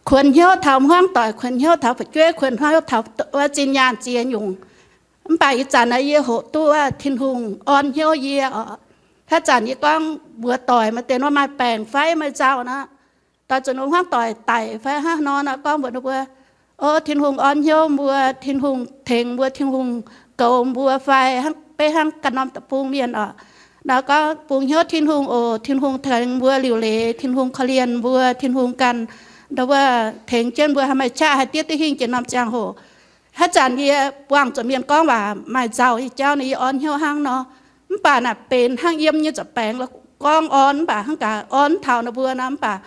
kuonx hnyouv taux hmuangv doic, kuonx hnyouv taux fu'jueiv, kuonx hnyouv taux wuov zinh nyaanh ziex nyungc. Mv baac ih zanc naaiv yie hoqc duqv wuov Tin-Hungh orn hnyouv yie oc. Haaix zanc yie gorngv mbuox doic maaih deix nor maaih baengc fai maaih nzauh nor, doix zuqc ninh hmuangv doic daic fai hnangv nor nor gorngv mbuox ninh mbuo, O, Tin-Hungh orn hnyouv mbuo, Tin-Hungh tengx mbuo, Tin-Hungh goux mbuo fai beiv hnangv ganh norm deic-bung mienh oc. Nor gorngv bungx hnyouv Tin-Hungh oc, Tin-Hungh tengx mbuo liuc leiz, Tin-Hungh korv-lienh mbuo, Tin-Hungh ganh ndau wuov tengx jienv mbuo haih maaih qaqv haih diev duqv hingh jiex norm ziangh hoc. Haaix zanc yie buangh zuqc mienh gorngv waac maaih nzauh nyei jauv nor, yie orn hnyouv hnangv nor. Mv baac naaic benx hnangv yiem nyei nza'baengx gorngv orn mv baac hnangv gaax orn mv taux ninh mbuo nor, mv baac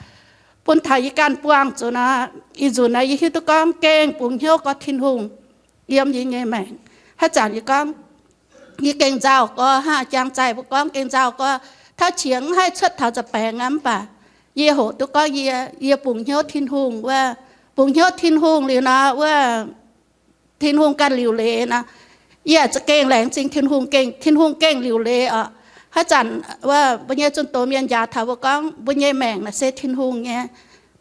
bun taux yie ganh buangh zuqc nor, ih nzunc naaiv yie hiuv duqv gorngv gengh bungx hnyouv gorx Tin-Hungh yiem yie nyei maengc. Haaix zanc yie gorngv yie gengh nzauh gorx hnangv jangx zaih mbuo gorngv gengh nzauh gorx, tauv qiex mv haih cuotv taux nza'baengx aqv. Mv baac yie hoqc duqv gorngv yie, yie bungx hnyouv Tin-Hungh wuov, bungx hnyouv Tin-Hungh liuz nor wuov Tin-Hungh ganh liuc leiz nor, yie za'gengh laengz zingh Tin-Hungh gengh, Tin-Hungh gengh liuc leiz oc. Haaix zanc wuov mbuo nyei zunh doz mienh njaaux taux mbuo gorngv mbuo nyei maengc naaic se Tin-Hungh nyei.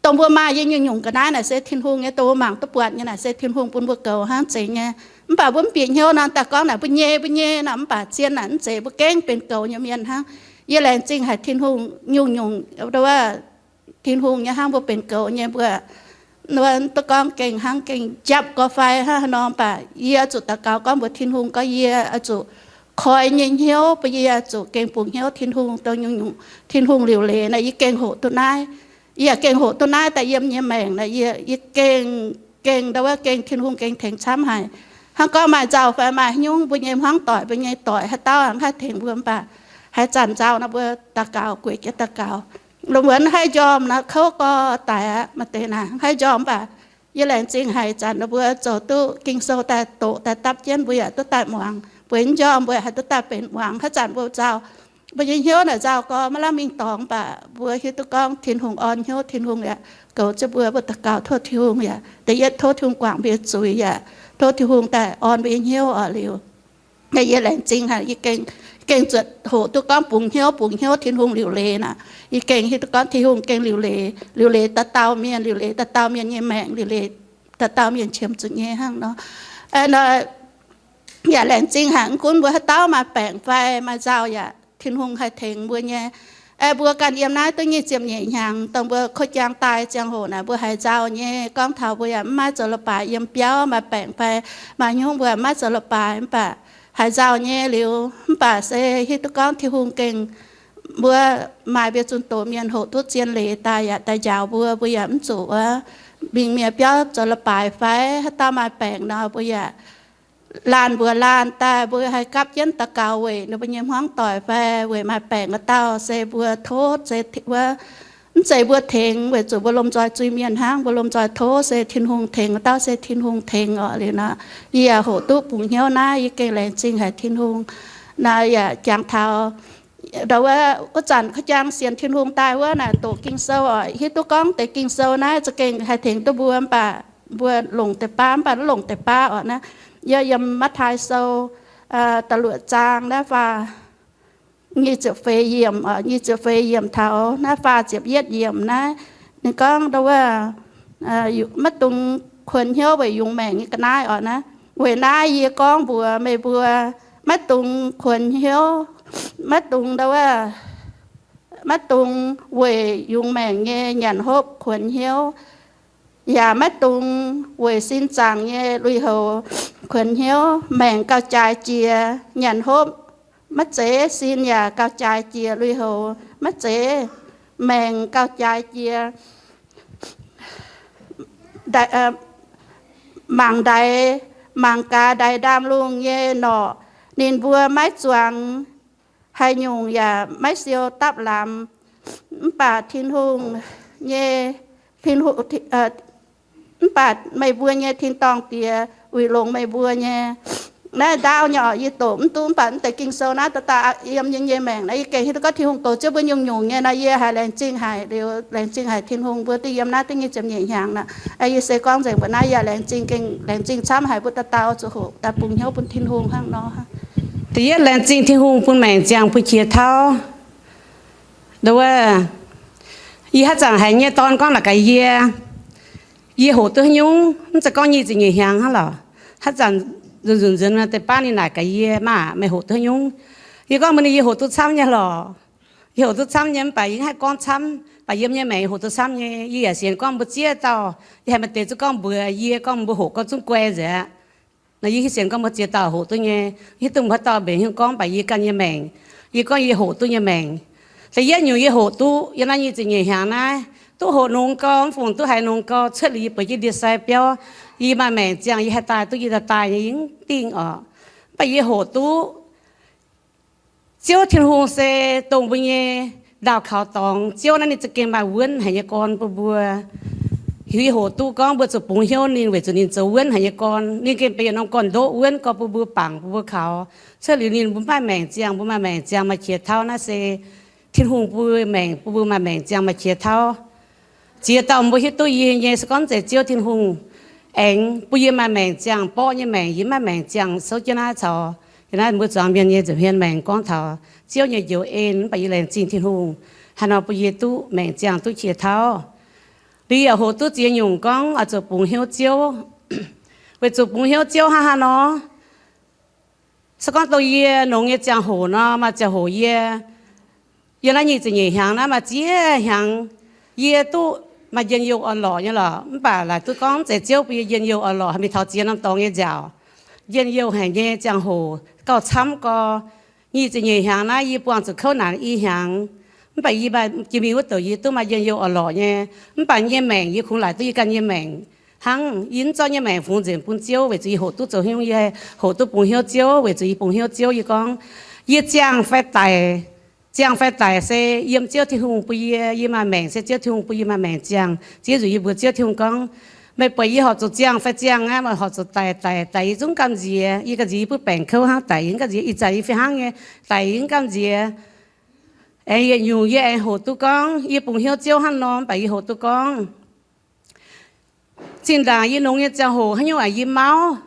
Dongh mbuo maaih yie nyungc-nyungc ga'naaiv naaic se Tin-Hungh nyei. Dongh mbuo mangc duqv buatc nyei naaic se Tin-Hungh bun mbuo goux hnangv zeiz nyei. Mv baac mbuo mv bieqc hnyouv nor, daaih gorngv naaic mbuo nyei, mbuo nyei nor, mv baac zien naaic mv zeiz, mbuo gengh benx goux nyei mienh hnangv. Yie laengz zingh haic Tin-Hungh nyungc-nyungc wuov Tin-Hungh nyei hnangv mbuo benx goux nyei mbuo, wuov duqv gorngv gengh hnangv gengh njapc gorx fai hnangv haaix nor, mv baac yie zuqc daux gaux gorngv mbuox Tin-Hungh gorngv yie oix zuqc koi nyei hnyouv, bun yie zuqc gengh bungx hnyouv Tin-Hungh dongh nyungc-nyungc Tin-Hungh liuc leiz naaic. Yie gengh hoqc duqv naaiv, yie gengh hoqc duqv naaiv daaih yiem nyei maengc naaic, yie, yie gengh, gengh ndau wuov gengh Tin-Hungh gengh tengx camv haic. Hnangv gorngv maaih nzauh fai maaih haaix nyungc mbuo nyei hmuangv doic, mbuo nyei doic haaix dauh mv haih tengx mbuo, mv baac haaix zanc nzauh nor mbuo daux gaux, gueic jienv daux gaux. Lungh muonz haih njormh nor kouv gorx daic aqv. Maaih deix naaic haih njormh, mv baac yie laengz zingh haic zanc ninh mbuo zoux duqv Ging-Sou daaih doqc daaih dapv jienv, mbuo yaac duqv daaih muangx. Mbuo njormh mbuo yaac haih duqv daaih benx muangx. Haaix zanc mbuo nzauh, mbuo nyei hnyouv naaic nzauh gorx maiv lamh mingh dorngx, mv baac mbuo hiuv duqv gorngv Tin-Hungh orn hnyouv, Tin-Hungh yaac goux jienv mbuo. Mbuo daux gaux tov Tin-Hungh yaac da'yietv tov Tin-Hungh guangc mbuo nyei zuiz, yaac tov Tin-Hungh daaih orn mbuo nyei hnyouv oc. Liuz yie laengz zingh haic, yie gengh, gengh zuotc hoqc duqv gorngv bungx hnyouv, bungx hnyouv Tin-Hungh liuc leiz naaic. Yie gengh hiuv duqv gorngv Tin-Hungh gengh liuc leiz, liuc leiz dauh dauh mienh, liuc leiz dauh dauh mienh nyei maengc, liuc leiz dauh dauh mienh qiemx zuqc nyei hnangv nor. Aa, nor, yaac laengz zingh haic. Mv gunv mbuo haaix dauh maaih baengc fai maaih nzauh yaac Tin-Hungh haih tengx mbuo nyei. Aeqv, mbuo ganh yiem naaiv duqv nyic ziepc nyeic hnyangx, dongh mbuo koh jaang daaih ziangh hoc naaic, mbuo haiz nzauh nyei. Gorngv taux mbuo yaac mv maaih zoux leiz-baaix yiem biauv, maaih baengc fai maaih hnyouv mbuo mv maaih zoux leiz-baaix, mv baac haiz nzauh nyei liuz, mv baac se hiuv duqv gorngv Tin-Hungh gengh mbuo maaih mbuo zunh doz mienh hoqc duqv zien leiz daaih yaac daaih njaaux mbuo, mbuo yaac mv zuqc wuov mingh mienh biauv zoux leiz-baaix fai haaix dauh maaih baengc nor, mbuo yaac laanh mbuox laanh daaih, mbuo haih gapv jienv daux gaux weic ninh mbuo nyei hmuangv doic fai weic maaih baengc wuov dauh, se mbuo tov, se wuov, mv zeiz mbuo tengx, weic zuqc mbuo lomh nzoih zuiz-mienh hnangv, mbuo lomh nzoih tov se Tin-Hungh tengx, wuov dauh se Tin-Hungh tengx orqc. Liuz nor, yie yaac hoqc duqv bungx hnyouv naaiv, yie gengh laengz zingh haic Tin-Hungh. Naaiv yaac jangx taux ndau wuov, wuov zanc koh jaang sienx Tin-Hungh daaih wuov naaic doqc Ging-Sou oc, hiuv duqv gorngv deix Ging-Sou naaiv za'gengh haih tengx duqv mbuo, mv baac mbuo longc deix baav, mv baac mv longc deix baav oc. Naaiv yie yiem Matv^taai Sou da'luoqc zaang naaiv faah nyic ziepc feix yiemc, nyic ziepc feix yiemc taux naaiv faah ziepc yietv yiemc naaiv, ninh gorngv ndau wuov, maiv dungx kuonx hnyouv weic yungz maengc nyei ga'naaiv oc. Naaiv weic naaiv yie gorngv mbuox meih mbuo, maiv dungx kuonx hnyouv, maiv dungx ndau wuov, maiv dungx weic yungz maengc nyei nyanc hopv kuonx hnyouv, yaac maiv dungx weic sin zaangc nyei lui-houx kuonx hnyouv. Maengc gauh jaaix jiex nyanc hopv maiv zeiz, sin yaac gauh jaaix jiex lui-houx maiv zeiz. Maengc gauh jaaix jiex mangc ndaix, mangc gaax ndaix ndaam-lungh nyei norqc, ninh mbuo maiv zuangx haaix nyungc yaac maiv siou dapv lamz. Mv baac Tin-Hungh nyei, mv baac meih mbuo nyei tin-dorngh Diex uix longx meih mbuo nyei. Naaiv ndaauv nyei oc, yie doqc mv duqv, mv baac mv deix Ging-Sou naaiv dauh dauh yiem yie nyei maengc naaiv, yie gengh hiuv duqv gorngv Tin-Hungh goux jienv mbuo nyungc-nyungc nyei nor, yie haiz laengz zingh haic liuz, laengz zingh haic Tin-Hungh mbuo duqv yiem naaiv duqv nyic ziepc nyeic hnyangx nor. Yie se gorngv nzengc mbuo naaiv yaac laengz zingh, gengh laengz zingh camv haic mbuo dauh dauh zuqc hoqc daaih bungx hnyouv bun Tin-Hungh hnangv nor. Da'yietv laengz zingh Tin-Hungh bun maengc ziangh bun qiex tauv. Nduov, yie haaix zanc haiz nyei dorn gorngv naaic gaax yie, yie hoqc duqv haaix nyungc, mv zeiz gorngv nyic ziepc nyeic hnyangx hnangv lorqc. Haaix zanc nzunc nzunc nzunc deix baav ninh naaic gaax yie, Maah, meih hoqc duqv haaix nyungc? Yie gorngv mbuox ninh yie hoqc duqv camv nyei lorqc. Yie hoqc duqv camv nyei, mv baac yie mv haih gorngv camv, mv baac yiem nyei maengc yie hoqc duqv camv nyei. Yie yaac sienx gorngv mbuo ziex dauh, yie haiz maaih deix zuqc gorngv mbuox yie gorngv mbuo hoqc gorngv zungv guai nzengc aqv. Nor yie hiuv sienx gorngv mbuo ziex dauh hoqc duqv nyei. Hiuv duqv mbuo haaix dauh mbenc haaix nyungc gorngv, mv baac yie ganh nyei maengc, yie gorngv yie hoqc duqv nyei maengc. Da'yietv nyungc yie hoqc duqv yiem naaiv nyic ziepc nyeic hnyangx naaiv, duqv hoqc nongx gau, mv fungc duqv haiz nongx gau, cuotv liuz yie bueix jienv ndie-sai biauv, yie maaih maengc ziangh, yie haih daaih duqv yie daaih daaih nyei, yie mv dingh oc. Mv baac yie hoqc duqv Ziouv Tin-Hungh se dongh mbuo nyei ndaauh kaux dorngx. Ziouv naaiv ninh za'gengh maaih wuonv haic nyei gorn bun mbuo. Yie hoqc duqv gorngv mbuo zuqc bungx hnyouv ninh weic zuqc ninh zoux wuonv haic nyei gorn. Ninh gengh benx yietc norm gorn-ndoqv wuonv gorn bun mbuo, bangc bun mbuo kaux. Cuotv liuz ninh mbuo maaih maengc ziangh, mbuo maaih maengc ziangh maaih qiex tauv naaiv se Tin-Hungh bun maengc, bun mbuo maaih maengc ziangh maaih qiex tauv. Ziex dauh mbuo hiuv duqv yie nyei se gorngv zeiz Ziouv Tin-Hungh aengx bun yie maaih maengc ziangh, borqv nyei maengc, yie maiv maaih maengc ziangh souv jienv naaiv caux. Yie naaiv mbuo zuangx mienh nyei nza'hmien maengc gorngv taux Ziouv nyei njoux en, mv baac yie laengz zingh Tin-Hungh haaix nor bun yie duqv maengc ziangh duqv qiex tauv. Liuz yaac hoqc duqv ziex nyungc gorngv oix zuqc bungx hnyouv Ziouv. Weic zuqc bungx hnyouv Ziouv hnangv haaix nor, se gorngv dongh yie nongx nyei ziangh hoc nor, maaih ziangh hoc yie, yie naaiv nyic ziepc nyeic hnyangx naaiv maaih ziex hnyangx, yie duqv maaih njien-youh orn-lorqc nyei lorqc. Mv baac laaic duqv gorngv mv zeiz Ziouv bun yie njien-youh orn-lorqc, mingh taux ziex norm dorngx nyei nziaauc. Njien-youh haic nyei ziangh hoc gauh camv gau. Nyic ziepc nyeic hnyangx naaiv yie buangh zuqc kouv naanc i hnyangx, mv baac yie maaih jiex mingh wuov douc yie duqv maaih njien-youh orn-lorqc nyei. Mv baac yie nyei maengc yie kungx laaic duqv yie ganh nyei maengc hnangv. Yie mv zorqv nyei maengc fungx nzengc bun Ziouv weic zuqc yie hoqc duqv zoux hnyouv, yie hoqc duqv bungx hnyouv Ziouv. Weic zuqc yie bungx hnyouv Ziouv, yie gorngv, yie ziangh fai daic, ziangh fai daic se yiem Ziouv Tin-Hungh bun yie. Yie maaih maengc se Ziouv Tin-Hungh bun yie maaih maengc ziangh. Ziex nzunc yie mbuox Ziouv Tin-Hungh gorngv, meih buatc yie horpc zuqc ziangh fai ziangh aqv, meih horpc zuqc daic, daic, daic yie zungv gamh nziex. Yie gamh nziex yie butv baengc kouv hnangv, daic yie zungv gamh nziex. Ih zanc yie fih hnangv nyei, daic yie zungv gamh nziex. Aengx yietc nyungc yie aengx hoqc duqv gorngv, yie bungx hnyouv Ziouv hnangv nor, mv baac yie hoqc duqv gorngv, zinh ndaangc yie nongx nyei ziangh hoc haaix nyungc aqv, yie mauv.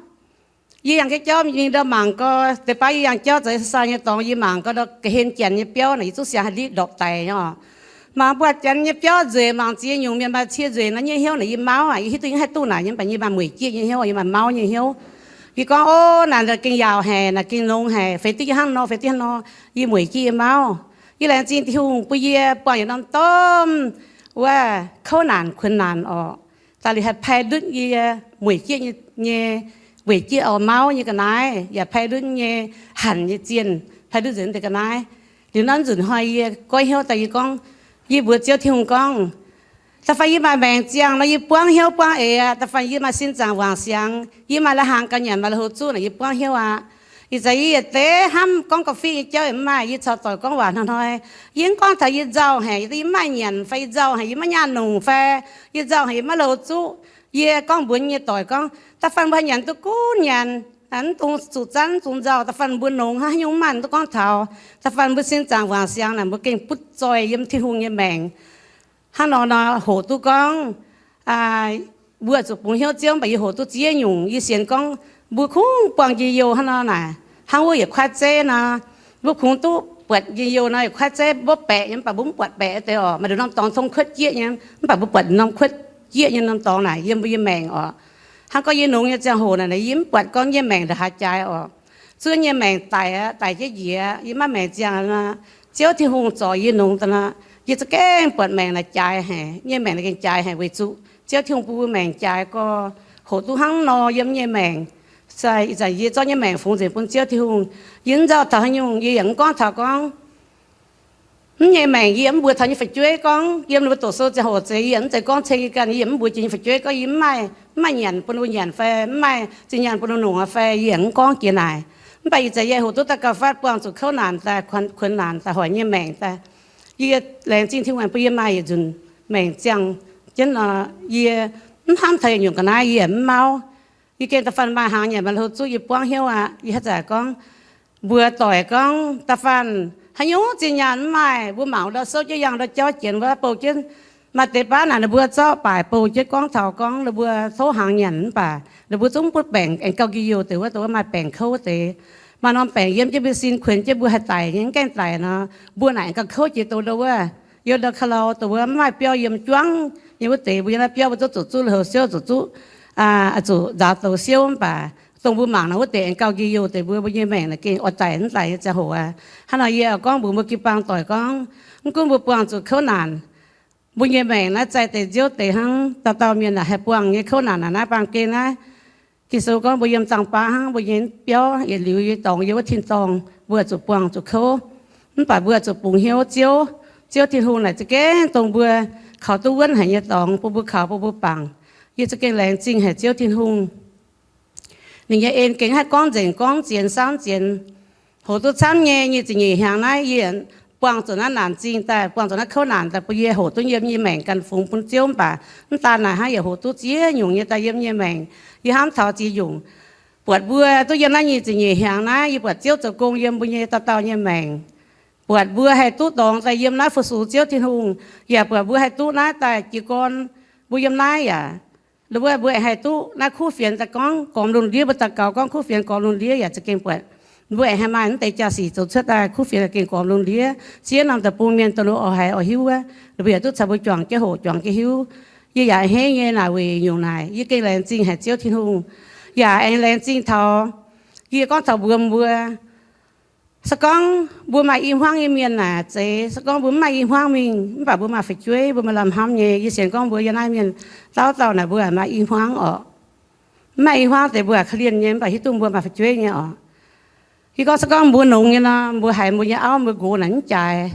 Yie yangh jauv mingh ndau mangc gau, deix baav yie yangh jauv zoux sai nyei dorngx, yie mangc gau ndau ga'hlen janx nyei biauv naaic, yie zungv siang haaix ndiev ndorpc daic nyei oc. Mangc buatc janx nyei biauv nzueic, mangc ziex nyungc mienh maaih cie nzueic nor, nyei hnyouv naaic yie mauv aqv. Yie hiuv duqv yie haih duqv naaic nyei, mv baac yie maaih mueic jieqv nyei hnyouv, yie maaih mauv nyei hnyouv. Yie gorngv, O, naaic gengh yaauc haic, naaic gengh longx haic, feix duqv yie hnangv nor, feix duqv hnangv nor, yie mueic jienv yie mauv. Yie laengz zingh Tin-Hungh bun yie buangh yietc norm domh wuov kouv naanc kuonx naanc orqc, daaih liuz haih pai ndutv yie mueic jienv nyei, weic jienv oix mauv nyei ga'naaiv, yaac pai ndutv nyei hanc nyei zienh, pai ndutv nzengc deix ga'naaiv. Liuz naaiv nzunc hnoi yie goiv hnyouv daaih yie gorngv, yie mbuox Ziouv Tin-Hungh gorngv, Da'faanh yie maaih maengc ziangh nor, yie buangv hnyouv buangv eix aqv. Da'faanh yie maaih sin zaangc wangc siangx, yie maaih lai-hnaangx gauh nyanc, maaih lai-hlo zuqv naaic, yie buangv hnyouv aqv. Ih zanc yie yietc deix hnamv gorngv ga'fiev nyei jauv yaac mv maaih, yie caux doic gorngv waac hnoi-hnoi, yie mv gorngv taux yie nzauh haic, yie mv maaih nyanc fai, yie nzauh haic, yie maiv nyaanh nongc fai, yie nzauh haic, yie maiv lai-hlo zuqv. Yie gorngv mbuox nyei doic gorngv, Da'faanh mbuo haih nyanc duqv gunv nyanc, mv dungx zuqc zanv, mv dungx nzauh. Da'faanh mbuo longx hnangv haaix nyungc mv maaih, mv duqv gorngv taux. Da'faanh mbuo sin zaangc wangc siangx naaic, mbuo gengh butv zoih yiem Tin-Hungh nyei maengc. Hnangv nor nor hoqc duqv gorngv, mbuo zuqc bungx hnyouv Ziouv, mv baac yie hoqc duqv ziex nyungc. Yie sienx gorngv mbuo kungx buangh njien-youh hnangv nor naaic, hnangv wuov yietc kuaaiv zeiv nor, mbuo kungx duqv buatc njien-youh nor, yietc kuaaiv zeiv mbuo baeqc nyei, mv baac mbuo mv buatc baeqc deix orqc. Maaih nduqc norm dorngx tong kuotv jieqv nyei, mv baac mbuo buatc norm kuotv jieqv nyei norm dorngx naaic yiem mbuo nyei maengc orqc. Hnangv gorngv yie longx nyei ziangh hoc naaic, yie mv buatc gorngv nyei maengc ndongc haaix jaaix orqc. Zuov nyei maengc daic aqv, daic jienv njiec, yie maiv maengc ziangh nor, Ziouv Tin-Hungh zorc yie longx daaih nor, yie za'gengh buatc maengc naaic jaaix haic, nyei maengc naaic gengh jaaix haic weic zuqc Ziouv Tin-Hungh bun mbuo maengc jaaix gorx, hoqc duqv hnangv nor yiem nyei maengc. Ih zanc yie zorqv nyei maengc fungx nzengc bun Ziouv Tin-Hungh. Yie mv nzauh taux haaix nyungc, yie yaac mv gorngv taux gorngv mv nyei maengc. Yie mv mbuox taux nyei fu'jueiv gorngv yiem ninh mbuo doqc sou ziangh hoc zeiz, yie mv zeiz gorngv ceng yie ganh. Yie mv mbuox jiex nyei fu'jueiv gorngv yie mv maaih, mv maaih nyanc bun ninh mbuo nyanc fai mv maaih zinh nyaanh bun ninh longc fai, yie yaac mv gorngv jiex naaic. Mv baac ih zanc yie hoqc duqv daaih gauh fatv buangh zuqc kouv naanc daaih, kuonx naanc daaih, hoic nyei maengc daaih. Yie laengz zingh Tin-Hungh bun yie maaih yietc nzunc maengc ziangh jienv nor, yie mv hnamv taux yietc nyungc ga'naaiv yie yaac mv mauv. Yie gengh da'faanh maaih hnaangx nyanc, maaih hlo zuqv, yie buangv hnyouv aqv. Yie haaix zanc gorngv mbuox doic gorngv, da'faanh haaix nyungc zinh nyaanh mv maaih, mbuo mangc ndau souv jienv yangh ndau jauv jienx wuov, bouh jienv maaih deix baav naaic ninh mbuo zorqv baaic bouh jienv gorngv taux gorngv ninh mbuo tov hnaangx nyanc mv baac ninh mbuo zungv mv butv baengc aengx gauh njien-youh deix wuov, dongh wuov maaih baengc kouv deix. Maaih norm baengc yiem jienv mbuo sin, kuonx jienv mbuo haih daic nyei, mv gaengh daic nor, mbuo naaic aengx gauh kouv jiex dongh ndau wuov, yiem ndau ka'lau dongh wuov mv maaih biauv yiem juangv nyei wuov deix. Mbuo yiem naaiv biauv mbuo zuqc zuqc zuqc lui-houx siouv, zuqc zuqc, zuqc nzaaux douz siouv, mv baac dongh mbuo mangc nor wuov deix aengx gauh njien-youh deix mbuo, mbuo nyei maengc naaic gengh oix daic mv daic nyei ziangh hoc aqv. Hnangv nor yie gorngv mbuox mbuo jiu-baang doic gorngv, mv gunv mbuo buangh zuqc kouv naanc, mbuo nyei maengc naaiv zaih deix nziouv deix hnangv. Dauh dauh mienh naaic haih buangh nyei kouv naanc naaic, naaiv baamh gen naaiv, Ging-Sou gorngv mbuo yiem zaangc baav hnangv, mbuo nyei biauv yietc liuz nyei dorngx yiem wuov tin-dorngh, mbuo zuqc buangh zuqc kouv. Mv baac mbuo zuqc bungx hnyouv Ziouv. Ziouv Tin-Hungh naaic za'gengh dongh mbuo kaux duqv wuonv haic nyei dorngx, bun mbuo kaux, bun mbuo bangc. Yie za'gengh laengz zingh haic Ziouv Tin-Hungh. Ninh nyei en gengh haih gorngv nzengc, gorngv zienx, saauv zienx, hoqc duqv camv nyei. Nyic ziepc nyeic hnyangx naaiv yie buangh zuqc naaiv naanc zingh daaih, buangh zuqc naaiv kouv naanc daaih, bun yie hoqc duqv yiem nyei maengc ganh fungx bun Ziouv. Mv baac mv daan naaic hnangv, yaac hoqc duqv ziex nyungc nyei daaih yiem nyei maengc. Yie hnamv taux ziex nyungc. Buatc mbuo duqv yiem naaiv nyic ziepc nyeic hnyangx naaiv, yie buatc Ziouv zoux gong yiem mbuo nyei dauh dauh nyei maengc. Buatc mbuo haih duqv dorngx daaih yiem naaiv fu-sux Ziouv Tin-Hungh, yaac buatc mbuo haih duqv naaiv daaih jiez gorn. Mbuo yiem naaiv yaac, mbuo, mbuo haih duqv naaiv kuv fienx daaih gorngv gormx lungh ndiev. Mbuo daux gaux gorngv kuv fienx gormx lungh ndiev yaac za'gengh buatc mbuo aengx haih maaih mv deix jaa-sic zoux cuotv daaih, kuv fienx za'gengh gormx lungh ndiev. Siev norm deic-bung mienh dongh ninh oix haiz oix hiuv wuov, ninh mbuo yaac duqv caux mbuo juangc jienv hoqc, juangc jienv hiuv. Yie yaac a'hneiv nyei naaic weic nyungc naaic. Yie gengh laengz zingh haic Ziouv Tin-Hungh, yaac aengx laengz zingh taux, yie gorngv taux mbuox mbuo, se gorngv mbuo maaih i hmuangv nyei mienh naaic zeiz. Se gorngv mbuo mv maaih i hmuangv mingh, mv baac mbuo maaih fu'jueiv, mbuo maaih lamh hnamv nyei. Yie sienx gorngv mbuo yiem naaiv mienh dauh dauh naaic mbuo maaih i hmuangv orqc. Mv maaih i hmuangv deix mbuo ga'lienh nyei, mv baac hiuv duqv mbuo maaih fu'jueiv nyei orqc. Yie gorngv se gorngv mbuo longx nyei nor, mbuo haiz mbuo nyei auv mbuo nqox naaic mv jaaix.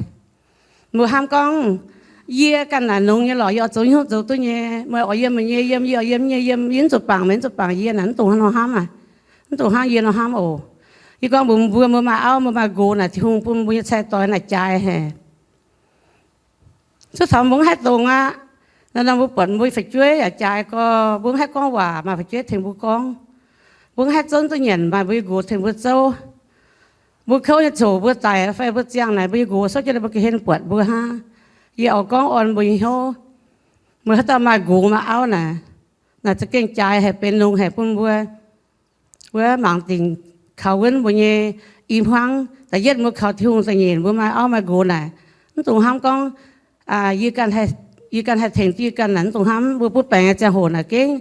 Mbuo hnamv gorngv, yie ganh naaic longx nyei lorqc, yie oix zoux hnyouv zoux duqv nyei. Meih oix yiem meih nyei yiem, yie oix yiem nyei yiem, yie mv zuqc bangc meih, mv zuqc bangc yie naaic, mv dungx hnangv nor hnamv aqv. Mv dungx hnangv yie nor hnamv oc. Yie gorngv mbuox mbuo, mbuo maaih auv, mbuo maaih nqox naaic, Tin-Hungh bun mbuo nyei cai-doix naaic jaaix haic. Cuotv taux mbuo mv haih dongz aqv. Naaiv nor mbuo buatc mbuo fu'jueiv yaac jaaix gorx, mbuo mv haih gorngv waac, maaih fu'jueiv tengx mbuo gorngv. Mbuo mv haih zouv duqv nyanc, maaih mbuo nyei nqox tengx mbuo zouv. Mbuo kouv nyei coc mbuo daic fai mbuo ziangh naaic, mbuo nyei nqox souv jienv mbuo ga'hlen buatc mbuo hnangv. Yie oix gorngv orn mbuo nyei hnyouv. Meih haaix dauh maaih nqox maaih auv naaic, naaic za'gengh jaaix haic, benx longx haic bun mbuo. Wuov mangc dingc kaux wuonv mbuo nyei i hmuangv. Da'yietv mbuo kaux Tin-Hungh da'nyeic mbuo maaih auv maaih nqox naaic, mv dungx hnamv gorngv, yie ganh haih tengx yie ganh naaic, mv dungx hnamv. Mbuo butv baengc nyei ziangh hoc naaic gengh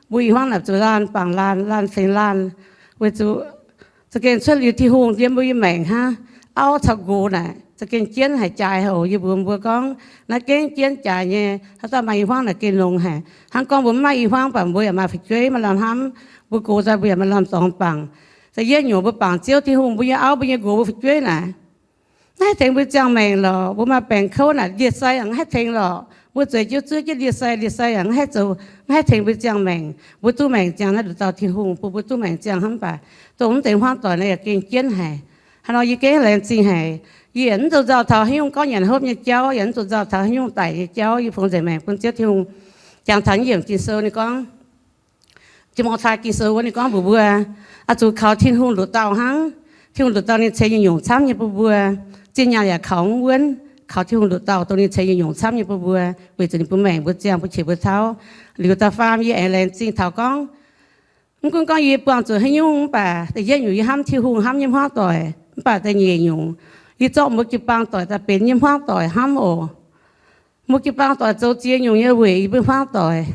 mbuo i hmuangv naaic zuqc laanh bangc laanh, laanh tengx laanh. Weic zuqc za'gengh cuotv liuz Tin-Hungh yiem mbuo nyei maengc hnangv. Auv caux nqox naaic za'gengh jienv haic jaaix oc. Yie mbuox mbuo gorngv, naaiv gengh jienv jaaix nyei. Haaix dauh maaih i hmuangv naaic gengh longx haic. Hnangv gorngv mbuo mv maaih i hmuangv baac mbuo yaac maaih fu'jueiv maaih lamh hnamv, mbuo gox daaih mbuo yaac maaih lamh dorngx bangc. Da'yietv nyungc mbuo bangc Ziouv Tin-Hungh, mbuo nyei auv, mbuo nyei nqox, mbuo fu'jueiv naaic, maiv haih tengx mbuo ziangh maengc lorqc. Mbuo maaih baengc kouv naaic ndie-sai yaac mv haih tengx lorqc. Mbuo zueiz jienv zuov jienv ndie-sai, ndie-sai yaac mv haih zoux, mv haih tengx mbuo ziangh maengc. Mbuo duqv maengc ziangh naaiv nduqc dauh Tin-Hungh bun mbuo duqv maengc ziangh hnangv. Mv baac dongh mv deix hmuangv doic naaiv yaac gengh jienv haic. Hnangv nor yie gengh laengz zingh haic. Yie yaac mv zoux nzauh taux haaix nyungc gorngv nyanc hopv nyei jauv, yaac mv zoux nzauh taux haaix nyungc daic nyei jauv. Yie fungx nzengc maengc bun Ziouv Tin-Hungh. Jangx taux yiemc Ging-Sou ninh gorngv, Ti^mo^tai Ging-Sou wuov ninh gorngv mbuox mbuo, oix zuqc kaux Tin-Hungh nduqc dauh hnangv. Tin-Hungh nduqc dauh ninh ceix nyungc-nyungc camv nyei bun mbuo. Zinh nyaanh yaac kaux mv wuonv. Kaux Tin-Hungh nduqc dauh dongh ninh ceix nyungc-nyungc camv nyei bun mbuo, weic zuqc ninh bun maengc mbuo ziangh, bun qiex mbuo tauv. Liuz da'faam yie aengx laengz zingh taux gorngv, mv gunv gorngv yie buangh zuqc haaix nyungc mv baac da'yietv nyungc yie hnamv Tin-Hungh, hnamv nyei hmuangv doic. Mv baac da'nyeic nyungc, yie zorqv mbuo jiu-baang doic daaih benx yie nyei hmuangv doic hnamv oc. Mbuo jiu-baang doic zoux ziex nyungc nyei weic yie mbuo hmuangv doic.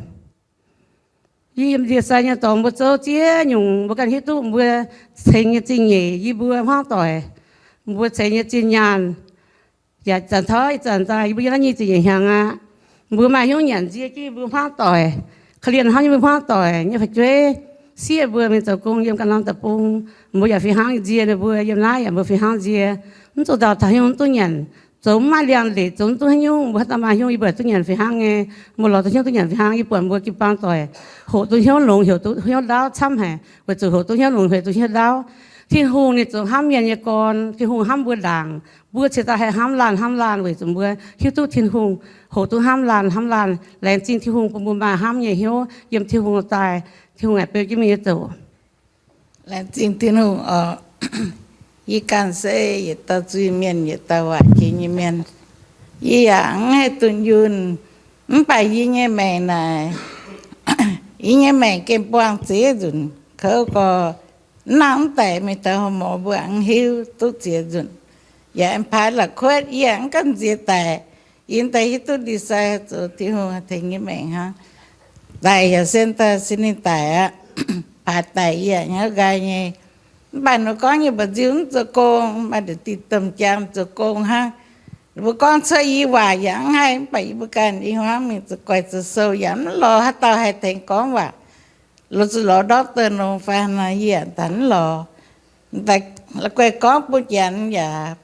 Yie yiem ndie-sai nyei dorngx mbuo zoux ziex nyungc, mbuo ganh hiuv duqv mbuo ceix nyei zingh nyeic yie mbuo hmuangv doic, mbuo ceix nyei zinh nyaanh. Yaac zanc tov ih zanc daaih yie mbuo yiem naaiv nyic ziepc nyeic hnyangx aqv. Mbuo maaih hnyouv nyanc nzie jienv yie mbuo hmuangv doic, korv-lienh hnamv yie mbuo hmuangv doic nyei fu'jueiv, siev mbuo mingh zoux gong yiem ganh norm deic-bung. Mbuo yaac fih hnangv nzie ninh mbuo, yiem naaiv yaac mbuo fih hnangv nzie. Mv zoux nzauh taux haaix nyungc mv duqv nyanc. Zoux mv maaih liangx-ndeic, zoux mv duqv haaix nyungc, mbuo haaix dauh maaih hnyouv yie mbuo duqv nyanc fih hnangv nyei. Mbuo lorz duqv hnyouv duqv nyanc fih hnangv. Yie buatc mbuo jiu-baang doic hoqc duqv hnyouv longx, hoqc duqv hnyouv ndaauv camv haic, weic zuqc hoqc duqv hnyouv longx, hoqc duqv hnyouv ndaauv. Tin-Hungh ninh zoux hnamv mienh nyei gorn, Tin-Hungh hnamv mbuo ndaangc. Mbuo cingx daaih haih hnamv laanh hnamv laanh weic zuqc mbuo hiuv duqv Tin-Hungh, hoqc duqv hnamv laanh hnamv laanh. Laengz zingh Tin-Hungh bun mbuo maaih hnamv nyei hnyouv yiem Tin-Hungh daaih. Tin-Hungh aengx beu jienv mingh nyei zoux. Laengz zingh Tin-Hungh oc. Yie ganh se yietc dauh zuiz-mienh, yietc dauh waac jiex nyei mienh. Yie yaac mv haih dunh yunh, mv baac yie nyei maengc naaic, yie nyei maengc gengh buangh ziex nzunc kouv gorx. Mv nangh mv daic mingh taux hormorc mbuo mv hiuv duqv ziex nzunc. Yaac aengx paaix la'kuotv, yie yaac mv gamh nziex daic. Yie daaih hiuv duqv ndie-sai zoux Tin-Hungh tengx nyei maengc hnangv. Daic yaac sen daaih se ninh daic aqv. Paaix daic yie yaac hnyouv nqaai nyei. Mv baac ninh mbuo gorngv nyei mba'nziu mv zoux gong, maaih deix diqc domh jaang zoux gong hnangv. Ninh mbuo gorngv cuotv yie waac yaac mv haih, mv baac yie mbuo ganh i hmuangv mingh zoux guaix zoux sou yaac mv lorz haaix dauh haih tengx gorngv waac. Lorz zuqc lorz doctor nor fai haaix nor yie yaac daaih mv lorz. La'guaih gorngv bun janx yaac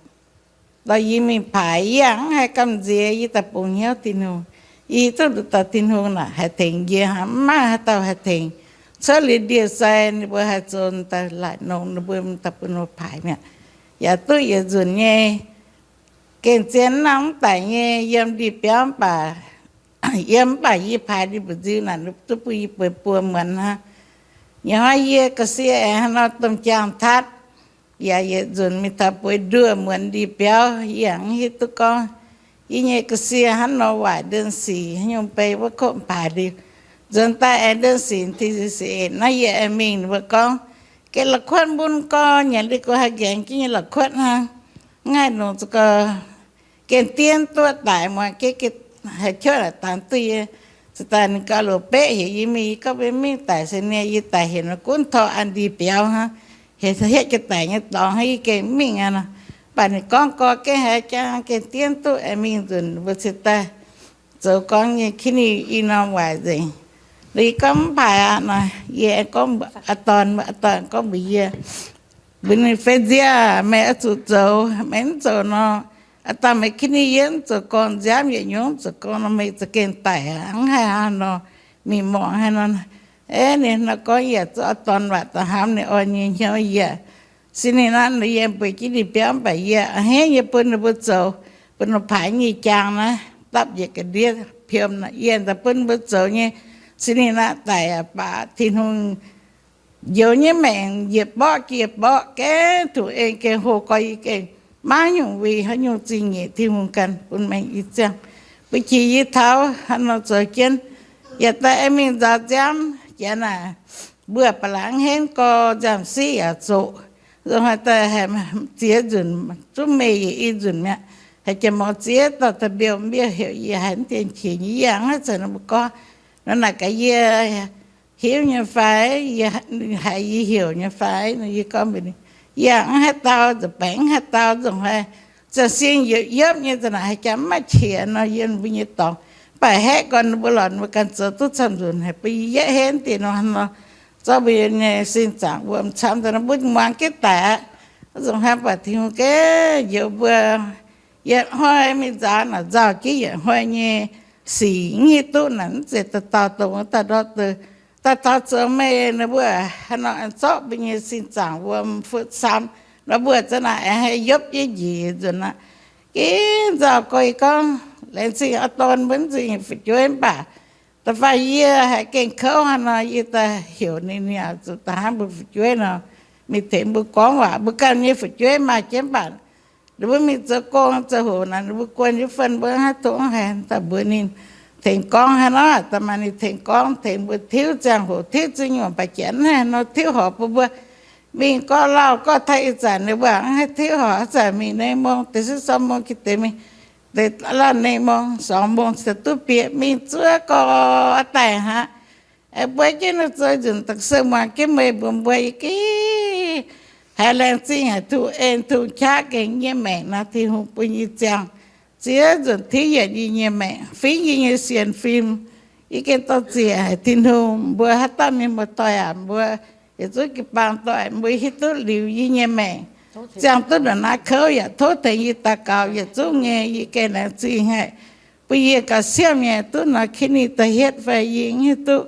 dorh yie mingh paaix, yie yaac mv haih gamh nziex, yie daaih bungx hnyouv Tin-Hungh. Yie duqv nduqc dauh Tin-Hungh naaic haih tengx yie hnangv, mv maaih haaix dauh haih tengx. Cuotv liuz ndie-sai ninh mbuo haih zoux daaih laaic nongx ninh mbuo daaih bun mbuo paaix mi'aqv. Yaac duqv yietc nzunc nyei. Gengh zien mv nangh mv daic nyei, yiem ndie-biauv mv baac yiem mv baac yie paaix ndie mba'nziu naaic duqv bun yie bueix buo muonz hnangv. Nyic hnoi yie ga'sie aengx haaix nor domh jaang tatv, yaac yietc nzunc mingh taux bueix nduoh muonz ndie-biauv, yie yaac mv hiuv duqv gorngv yie nyei ga'sie hnangv nor waaic ndien sic haaix nyungc bei wuov koqv paaix liuz. Nzuonx daaih aengx ndien sic ti si naaiv yie aengx mingh, ninh mbuo gorngv, gengh la'kuotv mbun gorx, nyanc liuz gu'haih nqaengx jienv nyei la'kuotv hnangv. Mv haih nongc za'gengh gengh dien duqv daic muonz, gengh haih qaqv dangx duqv yie. Cingx daaih ninh gauh loc beqv heuc yie mingh, yie gorngv mbenc mingh daic se nie, yie daic heuc nor gunv tor an ndie-biauv hnangv, heuc hietv jienv daic nyei dorngx hnangv, yie gengh mv mingh aqv nor. Mv baac ninh gorngv gorx gengh haiz jangx gengh dien duqv aengx mingh nzunc mbuo cingx daaih zoux gorngv nyei kini i norm waaic nzengc. Liuz yie gorngv mv paaix aqv nor, yie aengx gorngv aa dorn, aa dorn gorngv mbuox yie, mbuox ninh, fei nziev, meih oix zuqc zoux, meih mv zoux nor, aa dauh meih kini yie mv zoux gorngv nziaamv yietc nyungc mv zoux gorngv nor, meih za'gengh daic aqv, mv haih hnangv nor, mingh morngx haaix nor. Aa, ninh nor gorngv yaac zuqc aa dorn waac da'hnamv ninh orn nyei hnyouv yie. Se ninh naaiv nor yie mbuox jienv ndie-biauv mv baac yie a'hneiv nyei bun ninh mbuo zoux, bun ninh paaix nyei jaang naaiv dapv njiec ga'ndiev piom naaic yie daaih bun ninh mbuo zoux nyei. Se ninh naaiv daic aqv, baac Tin-Hungh njoux nyei maengc yietc mborqv jiex mborqv, gengh tungx en gengh hoqc gorx, yie gengh maiv nyungc winh haaix nyungc zingh nyeic Tin-Hungh ganh bun maengc yie ziangh. Mbuo qiex yie taux haaix nor zoux jienv, yaac daaih aengx mingh nzaaux nziaamv janx naaic, mbuo ba'laqc henv gorx nziaamv-siqv yaac zoqc. Nzunc haaix daaih haih ziex nzunc, zungv meih yietc i nzunc mi'aqv. Haaix jiex mor ziex dauh da'mbiouh mbiouh heuc yie haiz mv dien qiex nyei yangh haaix zanc nor mbuo gorngv nor naaic gaax yie, hiuv nyei fai, yie haiz yie heuc nyei fai? Yie gorngv mbuox ninh, yie mv haih dau, nza'baengx mv haih dau, nzunc haaix ziangh sin yiepv yiepv nyei, za'naaic haaix jangx mv maaih qiex nor yiem mbuo nyei dorngx. Mv baac haeqv gorn ninh mbuo lorqc, ninh mbuo ganh zoux duqv camv nzunc haic, bun yie yietv henv dieh nor nor, zorqv mbuo nyei sin zaangc wuom camv daaih nor mbuo muangx jienv daic aqv. Nzunc haaix baac Tin-Hungh gengh njoux mbuo. Yietc hnoi mingh nzaaux naaic nzauh jienv yietc hnoi nyei sic, mv hiuv duqv naaic mv zeiz dauh dauh dongh wuov daaih ndortv deix. Daaih taux zoux meih ninh mbuo haaix nor aengx zorqv mbuo nyei sin zaangc wuom fu'sam nor, mbuo za'naaic aengx haih yopv jienv njiec nzunc aqv. Gengh nzauh gorx, yie gorngv, laengz zingh oix dorn mbuo mv nzingh fu'jueiv, mv baac da'faanh yie haiz gengh kouv hnangv nor, yie daaih heuc ninh, ninh yaac zuqc daaih hnamv mbuo fu'jueiv nor, mingh tengx mbuo gorngv waac. Mbuo ganh nyei fu'jueiv maaih jienv, mv baac ninh mbuo mingh zoux gong zoux hoc naaic, ninh mbuo guon jienv fen, mbuo hnangv dongh haaix daaih mbuox ninh tengx gorngv hnangv nor, daaih maaih ninh tengx gorngv, tengx mbuo tiuv ziangh hoc, tiuv ziex nyungc baac janx haaix nor tiuv horc bun mbuo. Mingh gorx lauh gorx taaih ih zanc ninh mbuo mv haih tiuv horc, ih zanc mingh nengh mong, deix sieqv sorng mong, geh deix mingh deix laanh nengh mong, sorng mong cingx duqv bieqc mingh zuov gorx daaih hnangv. Aengx buov jienv ninh zoux nzunc daaih se muangx jienv meih mbuox mbuo, yie gengh haiz laengz zingh haic, Tin-Hungh en, Tin-Hungh qaqv gengh nyei maengc nor, Tin-Hungh bun yie ziangh ziex nzunc tiuv yienc yie nyei maengc, fingx yie nyei sienx fim. Yie gengh dorh ziec haic Tin-Hungh. Mbuo haaix dauh mienh muoz-doic aac, mbuo yietc zungv jiu-baang doic, mbuo hiuv duqv liuz yie nyei maengc ziangh duqv ndongc naaiv kouv yaac tov tengx yie daux gaux yietc zungv nyei. Yie gengh laengz zingh haic, bun yie gauh siemv nyei duqv nor, kidney da'hietv fai yie mv hiuv duqv,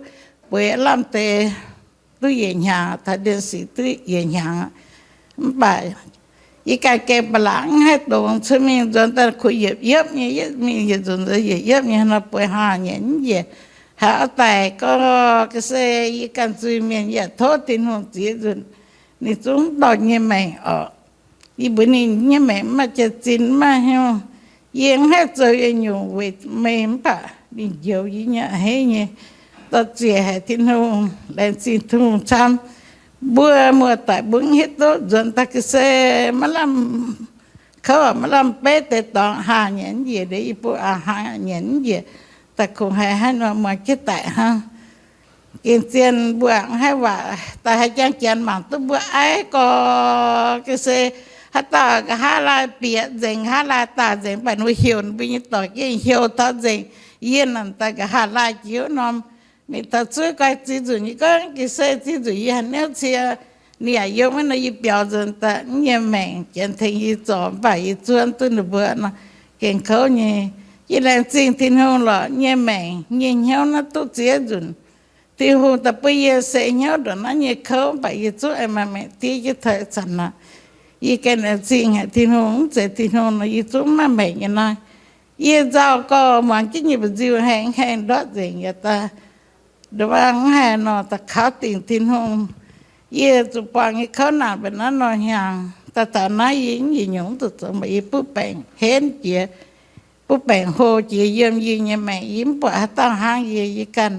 bueix lamh deix duqv yietc hnyangx, taux ndien sic duqv yietc hnyangx. Mv baac yie ganh gengh ba'laqc mv haih dongz, cuotv mingh nzuonx daaih kuh yiepv yiepv nyei, yietv mingh yietc nzunc nzuonx yiepv yiepv nyei nor, bueix haah nyanc mv njiec. Haaix daaih gorngv ga'sie yie ganh zuiz-mienh yaac tov Tin-Hungh ziex nzunc, ninh zungv dorh nyei maengc orqc. Yie mbuox ninh nyei maengc mv maaih jaax-zinh, mv maaih hnyouv. Yie mv haih zoux yietc nyungc weic meih, mv baac ninh njoux yie nyei a'hneiv nyei. Dorh ziec haic Tin-Hungh, laengz zingh Tin-Hungh camv. Mbuo muoz-doic mbuo mv hiuv duqv nzuonx daaih ga'sie maiv lamh kouv, maiv lamh beiv deix dorngx haah nyanc mv njiec, ndeic yie mbuo a'hneiv nyanc mv njiec. Daaih kungx haiz haaix nor muangx jienv daic hnangv. Gengh zien mbuo mv haih waac daaih, haaix jangx janx mangc duqv mbuo aiv gorx ga'sie. Haaix dauh nqa'haav laai bieqc nzengc, nqa'haav laai daauh nzengc, mv baac ninh mbuo heuc ninh mbuo nyei dorc gengh heuc taux nzengc. Yie nanc daaih nqa'haav laai jiex wuov norm mingh taux zuov guai ziex nzunc, yie gorngv ga'sie ziex nzunc yie haiz niouv cie. Ninh yaac yiem wuov nor, yie biaux nzuonx daaih mv nyei maengc, janx tengx yie zorc, mv baac yie zuov duqv ninh mbuo nor, gengh kouv nyei. Yie laengz zingh Tin-Hungh lorqc, nyei maengc nyei hnyouv naaiv duqv ziex nzunc. Tin-Hungh daaih bun yie seix hnyouv ndongc naaiv nyei kouv, mv baac yie zungv aengx maaih maengc diev jienv taux ih zanc aqv. Yie gengh laengz zingh haic Tin-Hungh, mv zeiz Tin-Hungh nor, yie zungv mv maaih maengc nyei naaiv. Yie nzauh gorx muangx jienv nyei mba'nziu haengh haengh ndortv nzengc yaac daaih, nduov mv haih nor daaih kaux dingc Tin-Hungh. Yie zuqc buangh nyei kouv naanc mbuo naaiv nor hnyangx, daaih taux naaiv yie mv yietc nyungc mv zuqc zoux, mv baac yie butv baengc henv jiex, butv baengc hlo jiex yiem yie nyei maengc. Yie mv buatc haaix dauh hnangv yie. Yie ganh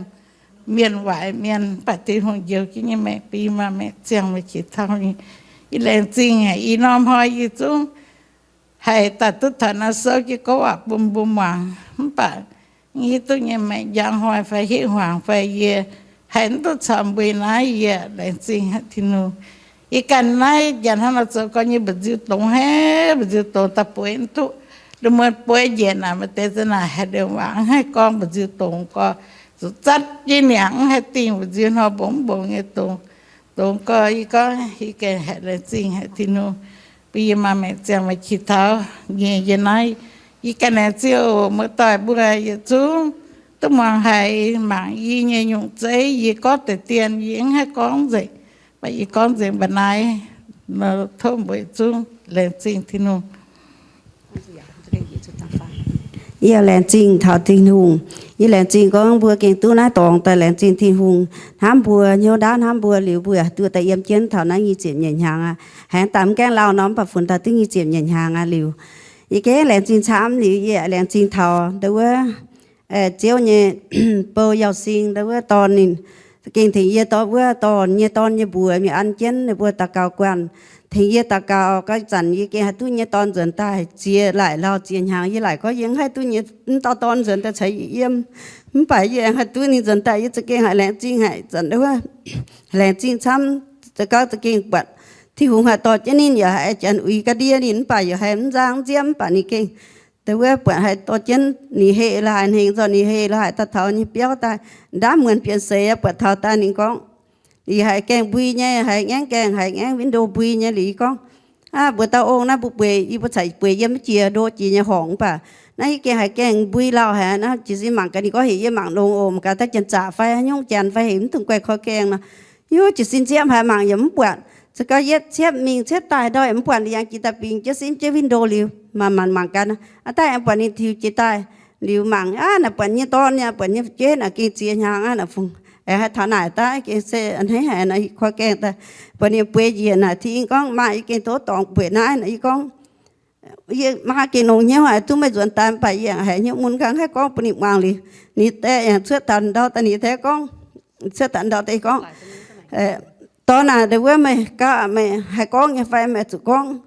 mienh waaic mienh, mv baac Tin-Hungh njoux jienv nyei maengc bun yie maaih maengc ziangh meih qiex taux nyei. Yie laengz zingh haic, ih norm hnoi yie zungv haih daaih duqv taux naaiv souv jienv gorngv waac bun mbuo muangx, mv baac mv hiuv duqv nyei maengc njang hnoi fai hitv hmuangx fai yie haih mv duqv caux mbuo naaiv. Yie laengz zingh haic Tin-Hungh. Yie ganh naaiv njang hnangv nor zoux gorx nyei mba'nziu dongz haic, mba'nziu dongz daaih bueix mv duqv. Lungh muonz bueix njiec naaic maaih deix za'naaic haaix ndongc waac mv haih gorngv, mba'nziu dongz gorx, zuqc zatv jienv niangx mv haih dingh mba'nziu hnoi mbongx mbongx nyei dongz. Dongz gorx yie gorngv yie ganh haiz laengz zingh haic Tin-Hungh, bun yie maaih maengc ziangh meih qiex taux nyei yie naaiv. Yie ganh laengz zingh oc, muoz-doic mbuo yietc zungv duqv muangx haiz mangc yie nyei nyungc zeiv. Yie gorngv deix dien yie mv haih gorngv nzengc, mv baac yie gorngv nzengc mba'naaiv. Tov mbuo yietc zungv laengz zingh Tin-Hungh. Yie laengz zingh taux Tin-Hungh. Yie laengz zingh gorngv mbuo gengh duqv naaiv dorngx daaih laengz zingh Tin-Hungh. Hnamv mbuo, hnyouv ndaauv hnamv mbuo liuz, mbuo duqv daaih yiem jienv taux naaiv nyic ziepc nyeic hnyangx aqv. Haiz daaih mv gaengh lauh nor, mv baac funx daaih duqv nyic ziepc nyeic hnyangx aqv liuz. Yie gengh laengz zingh camv liuz, yie laengz zingh taux ndau wuov Ziouv nyei bou Yauh Sing ndau wuov dorn ninh gengh tengx yie dorh wuov dorn nyei, dorn nyei mbuox mingh an jienv ninh mbuo daux gaux guanh. tengx yie daux gaux. Gau zanc yie gengh haih duqv nyei dorn nzuonx daaih ziex laaic lauh ziex hnyangx. Yie laaic gorngv yie mv haih duqv nyei, mv dauh dorn nzuonx daaih caux yie yiem. Mv baac yie aengx haih duqv ninh nzuonx daaih, yie za'gengh haiz laengz zingh haic. Zanc wuov laengz zingh camv, za'gengh buatc Tin-Hungh haih dorh jienv ninh, yaac haiz janx uix ga'ndiev ninh, mv baac yaac haiz mv nzangv nziemv, mv baac ninh gengh, wuov buatc haih dorh jienv ninh heh la'haic, hengx nzoih ninh heh la'haic daaih taux nyei biauv daaih, ndaamv muonz bienx seix, buatc taux daaih ninh gorngv, liuz haiz gaengh mbui nyei, haiz ngaengv gaengh, haiz ngaengv window mbui nyei. Liuz yie gorngv, aav, mbuo dauh ong naaiv mbuo bueix, yie mbuo caux bueix yiem mv jiex ndo jiex nyei horngc, mv baac naaiv yie gengh haiz gaengh mbui lauh haic. Naaiv jiez sin mangc gaax ninh gorngv heuc yie mangc longx oc, mangc gaax daaih janx-zaqc fai haaix nyungc janx fai heuc mv dungx guaih korv gaengh nor. Yie jiez sin nziemv haic, mangc yaac mv buatc. Za'gengh yietv ciepv mingh ciepv daaih ndau yaac mv buatc, liuz yangh jiex daaih bingx jienv sin jienv window liuz, mangc mangc mangc gaax, aav daaih aengx buatc ninh tiux jiex daaih. Liuz mangc aav, naaic buatc nyei dorn nyei, buatc nyei fu'jueiv naaic gengh ziex hnyangx aqv, naaic fungc aengx haih taux naaic daaih gengh se a'hneiv haic nor, korv gaengh daaih. Buatc ninh bueix njiec naaic, Tin gorngv, Maa, yie gengh tov dorngx bueix naaiv. Yie gorngv, yie maa gengh longx hnyouv haic, duqv meih nzuonx daaih, mv baac yie aengx haiz hnyouv mun, nqa'haav gorngv bun ninh muangx. Liuz ninh dae aengx cuotv taux ndau daaih, ninh dae gorngv, cuotv taux ndau daaih gorngv, Dorn aac, ndau wuov meih gauh, meih haih gorngv nyei fai? Meih zuqc gorngv,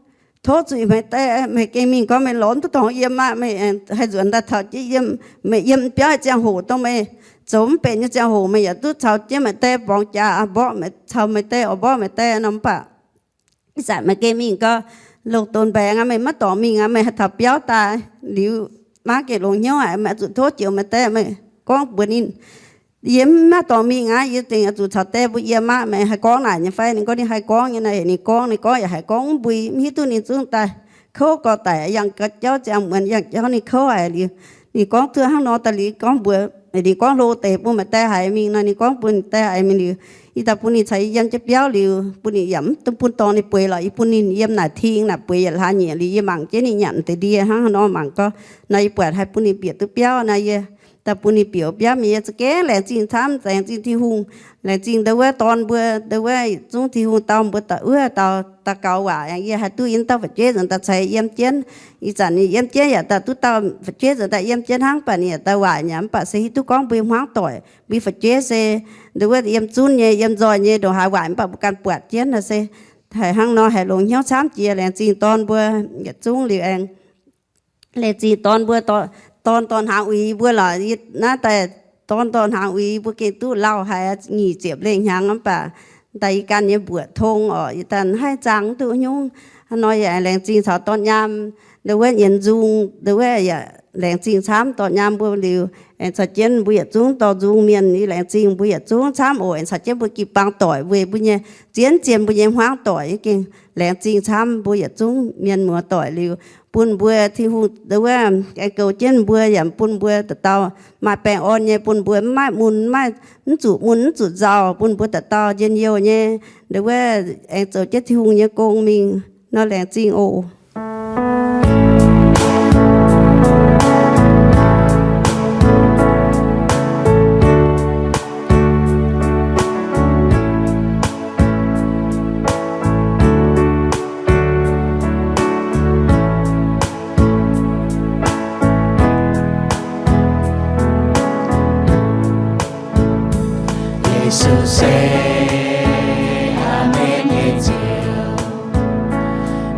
tov zuqc meih dae, meih gengh mingh gorngv meih lorz mv duqv dorngx yiem aqv. Meih haih nzuonx daaih taux jienv yiem, meih yiem biauv nyei ziangh hoc, dongh meih zoux mv benx nyei ziangh hoc, meih yaac duqv caux jienv meih dae borngz jaax, mborqv, caux meih dae oix mborqv meih dae nor. Mv baac ih zanc meih gengh mingh gau, longc donx mbaengx aqv, meih maiv dorngc mingh aqv, meih haih taux biauv daaih. Liuz maa gengh longx hnyouv haic, meih zuqc tov jiex meih dae, meih gorngv mbuox ninh, yie maiv dorngc mingh aqv, yie zengc zuqc caux dae mbuo yiem aqv. Meih haih gorngv naaic nyei fai? Ninh gorngv ninh haih gorngv nyei. Naaiv heuc ninh gorngv, ninh gorngv yaac haih gorngv, mv mbui, mv hiuv duqv ninh zungv daaih kouv gorx daic, yangh gau jauv ziangh muonz, yangh jauv ninh kouv haic liuz, ninh gorngv zuov hnangv nor daaih liuz, gorngv mbuox ninh, gorngv hlo deix bun meih dae haiz mingh nor. Ninh gorngv bun meih dae haiz mingh liuz, yie daaih bun ninh caux yie yiem jienv biauv liuz, bun ninh yaac mv bun dorngx ninh bueix lorqc. Yie bun ninh yiem naaic Tin naaic bueix yietc hlaax nyieqc liuz, yie mangc jienv ninh nyanc deix ndie hnangv haaix nor, mangc gau, naaiv yie buatc haih bun ninh bieqc duqv biauv naaiv, yie daaih bun ninh bieqc biauv mingh. Yie za'gengh laengz zingh camv, laengz zingh Tin-Hungh, laengz zingh ndau wuov dorn mbuo, ndau wuov yietc zungv Tin-Hungh dau mbuo da'wuov dau daux gaux waac, yie haih duqv yiem dauh fu'jueiv nzuonx daaih caux yie yiem jienv. Ih zanc ninh yiem jienv yaac daaih duqv dauh fu'jueiv nzuonx daaih yiem jienv hnangv, mv baac ninh yaac daaih waaic nyei, mv baac se hiuv duqv gorngv mbuo hmuangv doic, mbuo fu'jueiv se ndau wuov yiem zunv nyei, yiem nzoih nyei, ndongc haaix waaic mv baac mbuo ganh buatc jienv nor se haiz hnangv nor, haiz longx hnyouv camv jiex. Laengz zingh dorn mbuo yietc zungv liuz aengx laengz zingh dorn mbuo, dorn dorh hnaangx uix mbuo lorqc. Naaiv daaih dorn dorh hnaangx uix mbuo gengh duqv lauh haic, nyic ziepc lengh hnyangx mv baac daaih yie ganh nyei mbuoqc tong orqc, yie daaih haih zaang mv duqv nyungc. Hnangv nor yaac laengz zingh caux dorn nyaam, ndau wuov nyienz nzung, ndau wuov yaac laengz zingh camv dorn nyaam mbuo liuz, aengx caux jienv mbuo yietc zungv dorh nzung mienh. Yie laengz zingh mbuo yietc zungv camv oc. Aengx caux jienv mbuo jiu-baang doic weic mbuo nyei zien zien mbuo nyei hmuangv doic, yie gengh laengz zingh camv mbuo yietc zungv mienh muoz doic liuz, bun mbuo Tin-Hungh ndau wuov aengx goux jienv mbuo yaac bun mbuo dauh dauh maaih baengh orn nyei, bun mbuo mv maaih mun, mv maaih, mv zuqc mun mv zuqc nzauh, bun mbuo dauh dauh njien-youh nyei ndau wuov aengx zoux jienv Tin-Hungh nyei gong mingh nor. Laengz zingh oc. Yesu se a'hneiv nyei Ziouv,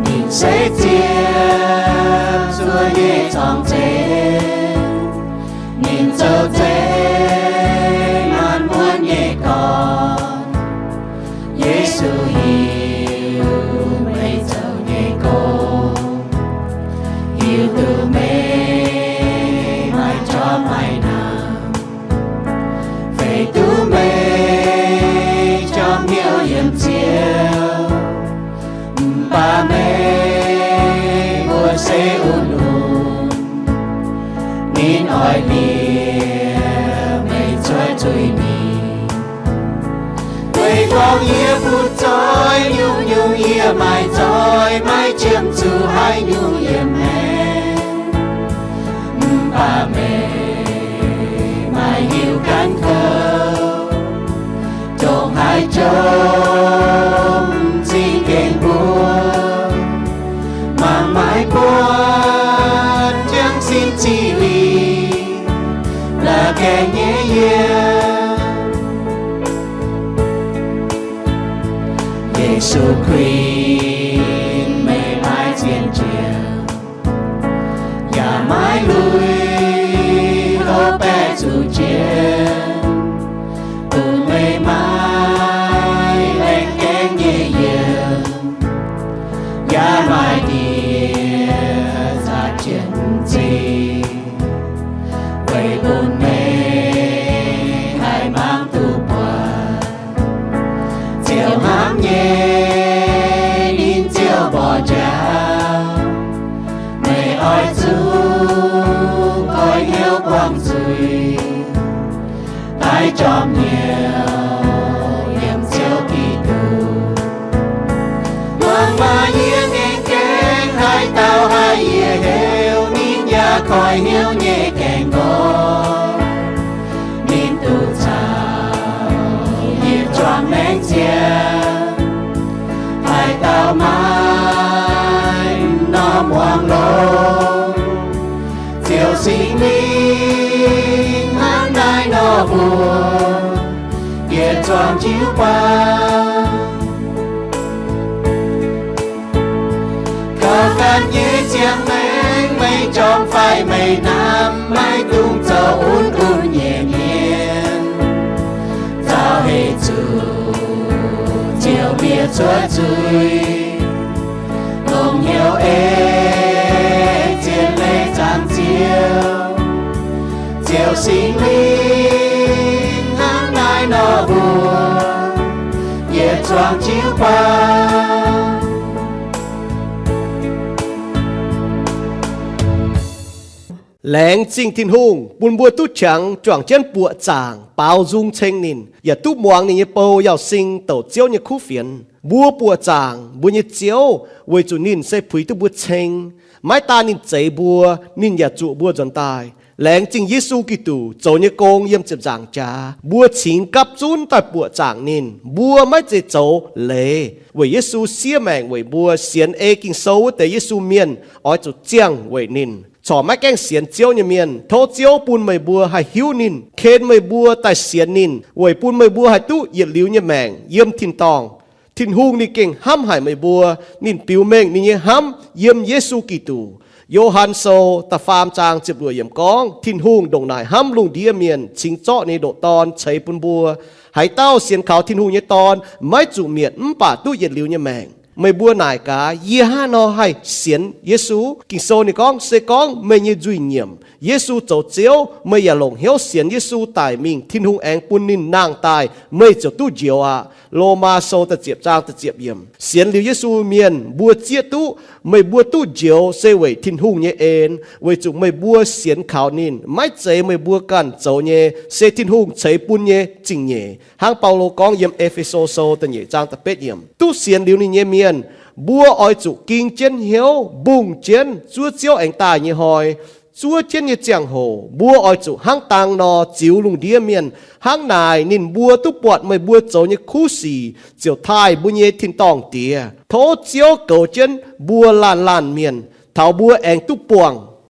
ninh se ziepc zuoqv nyei zorng-zengx, ninh zoux nzengc maanc muotv nyei gorx. Yesu, hiuv meih zoux nyei gong, hiuv duqv meih maaih jorm maaih namx, feix duqv meih jorm hnyouv yiem Ziouv. Mv baac meih mbuo se wuov lungh, ninh oix bieqc meih cuotv zuiz mingh. Meih gorngv, yie butv zoih nyungc-nyungc, yie maiv zoih, maiv qiemx zuqc haaix nyungc yiem meih. Mv baac meih maaih hiuv ganh kouv, ndongc haaix jomc zingh gengh mbuo, mangc maaiz buatc jienv sin ziqc lingc la'gaengh nyei yiem. Yesu Krist, zuqc jienv, bun meih maiv laengz gaengh nyei yiem, yaac maaih ndie-nzaqc jienv zingh, weic bun meih haih mangc duqv buatc Ziouv hnamv nyei, ninh Ziouv mborqv njaaux. Meih oix zuqc goiv hnyouv buangh zuiz, daaih jorm hnyouv yiem Ziouv Giduc. Muangx maah! Yie ngaengc gaengh haaix dauh haih yietc heuc ninh yaac koiv hnyouv nyei gaengh nqoi, ninh duqv caux yietc zungv maengc ziangh. Haaix dauh maaih norm muangx longx, Ziouv Singx Lingh hnangv naaiv nor mbuox, yietc zungv jiu baac. Kaux ganh nyei ziangh maengc meih jorm fai meih namx, maiv dungx zoux un-un nyiex mienh. Zaux heh zuqc Ziouv mienh cuotv zuiz, longc hnyouv ei zien leiz zaangc Ziouv. Ziouv Singx Lingh hnangv naaiv nor mbuox, yietc zungv jiu baac. Laengz zingh Tin-Hungh bun mbuo duqv qangx juangc jienv buoqc zaangc baaux nzung ceng ninh, yaac duqv muangx ninh nyei bou Yauz Sing douc Ziouv nyei kuv fienx. Mbuo buoqc zaangc mbuo nyei Ziouv weic zuqc ninh se puix duqv mbuo ceng. Maiv daan ninh zeix mbuo, ninh yaac zuqc mbuo nzuonx daaih. Laengz zingh Yesu Giduc zoux nyei gong yiem ziepc nzaangc jaax, mbuo cingx gapv zunv daaih buoqc zaangc ninh. Mbuo maiv zeiz zoux leiz, weic Yesu siev maengc weic mbuo. Sienx ei Ging-Sou wuov deix Yesu mienh oix zuqc ziangh weic ninh. Corc maiv gaengh sienx Ziouv nyei mienh, tov Ziouv bun meih mbuo haih hiuv ninh, ken meih mbuo daaih sienx ninh, weic bun meih mbuo haih duqv yietc liuz nyei maengc yiem tin-dorngh. Tin-Hungh ninh gengh hnamv haic meih mbuo. Ninh biux mengh ninh nyei hnamv yiem Yesu Giduc. Yo^han Sou da'faam zaang ziepc luoqc yiemc gorngv, Tin-Hungh ndongc naaic hnamv lungh ndiev mienh, cingx zorqv ninh nyei ndoqc Dorn ceix bun mbuo. Haaix dauh sienx kaux Tin-Hungh nyei Dorn maiv zuqc mietc, mv baac duqv yietc liuz nyei maengc. Meih mbuo naaic gaax, yie hnangv haaix nor haih sienx Yesu? Ging-Sou ninh gorngv, se gorngv meih nyei nzuih nyiemc, Yesu zoux Ziouv, meih yaac longc hnyouv sienx Yesu daic mingh, Tin-Hungh aengx bun ninh nangh daaih, meih ziouc duqv njoux aqv. Lomaa Sou da'ziepc zaang da'ziepc yiemc. Sienx liuz Yesu mienh, mbuo zieqv duqv meih mbuo duqv njoux se weic Tin-Hungh nyei en, weic zuqc meih mbuo sienx kaux ninh, maiv zeiz meih mbuo ganh zoux nyei, se Tin-Hungh ceix bun nyei zingh nyeic. Hnangv Baulo gorngv yiem E^fe^so Sou da'nyeic zaang da'betv yiemc, duqv sienx liuz ninh nyei mienh, mbuo oix zuqc ging jienv hnyouv mbungh jienv zuov Ziouv aengx daaih nyei hnoi. Zuov jienv nyei ziangh hoc mbuo oix zuqc hnangv dang nor ziux lungh ndiev mienh. Hnangv naaic ninh mbuo duqv buatc meih mbuo zoux nyei kuv sic, ziouc taaih mbuo nyei tin-dorngh Diex. Tov Ziouv goux jienv mbuo laanh laanh mienh, taux mbuo aengx duqv buangh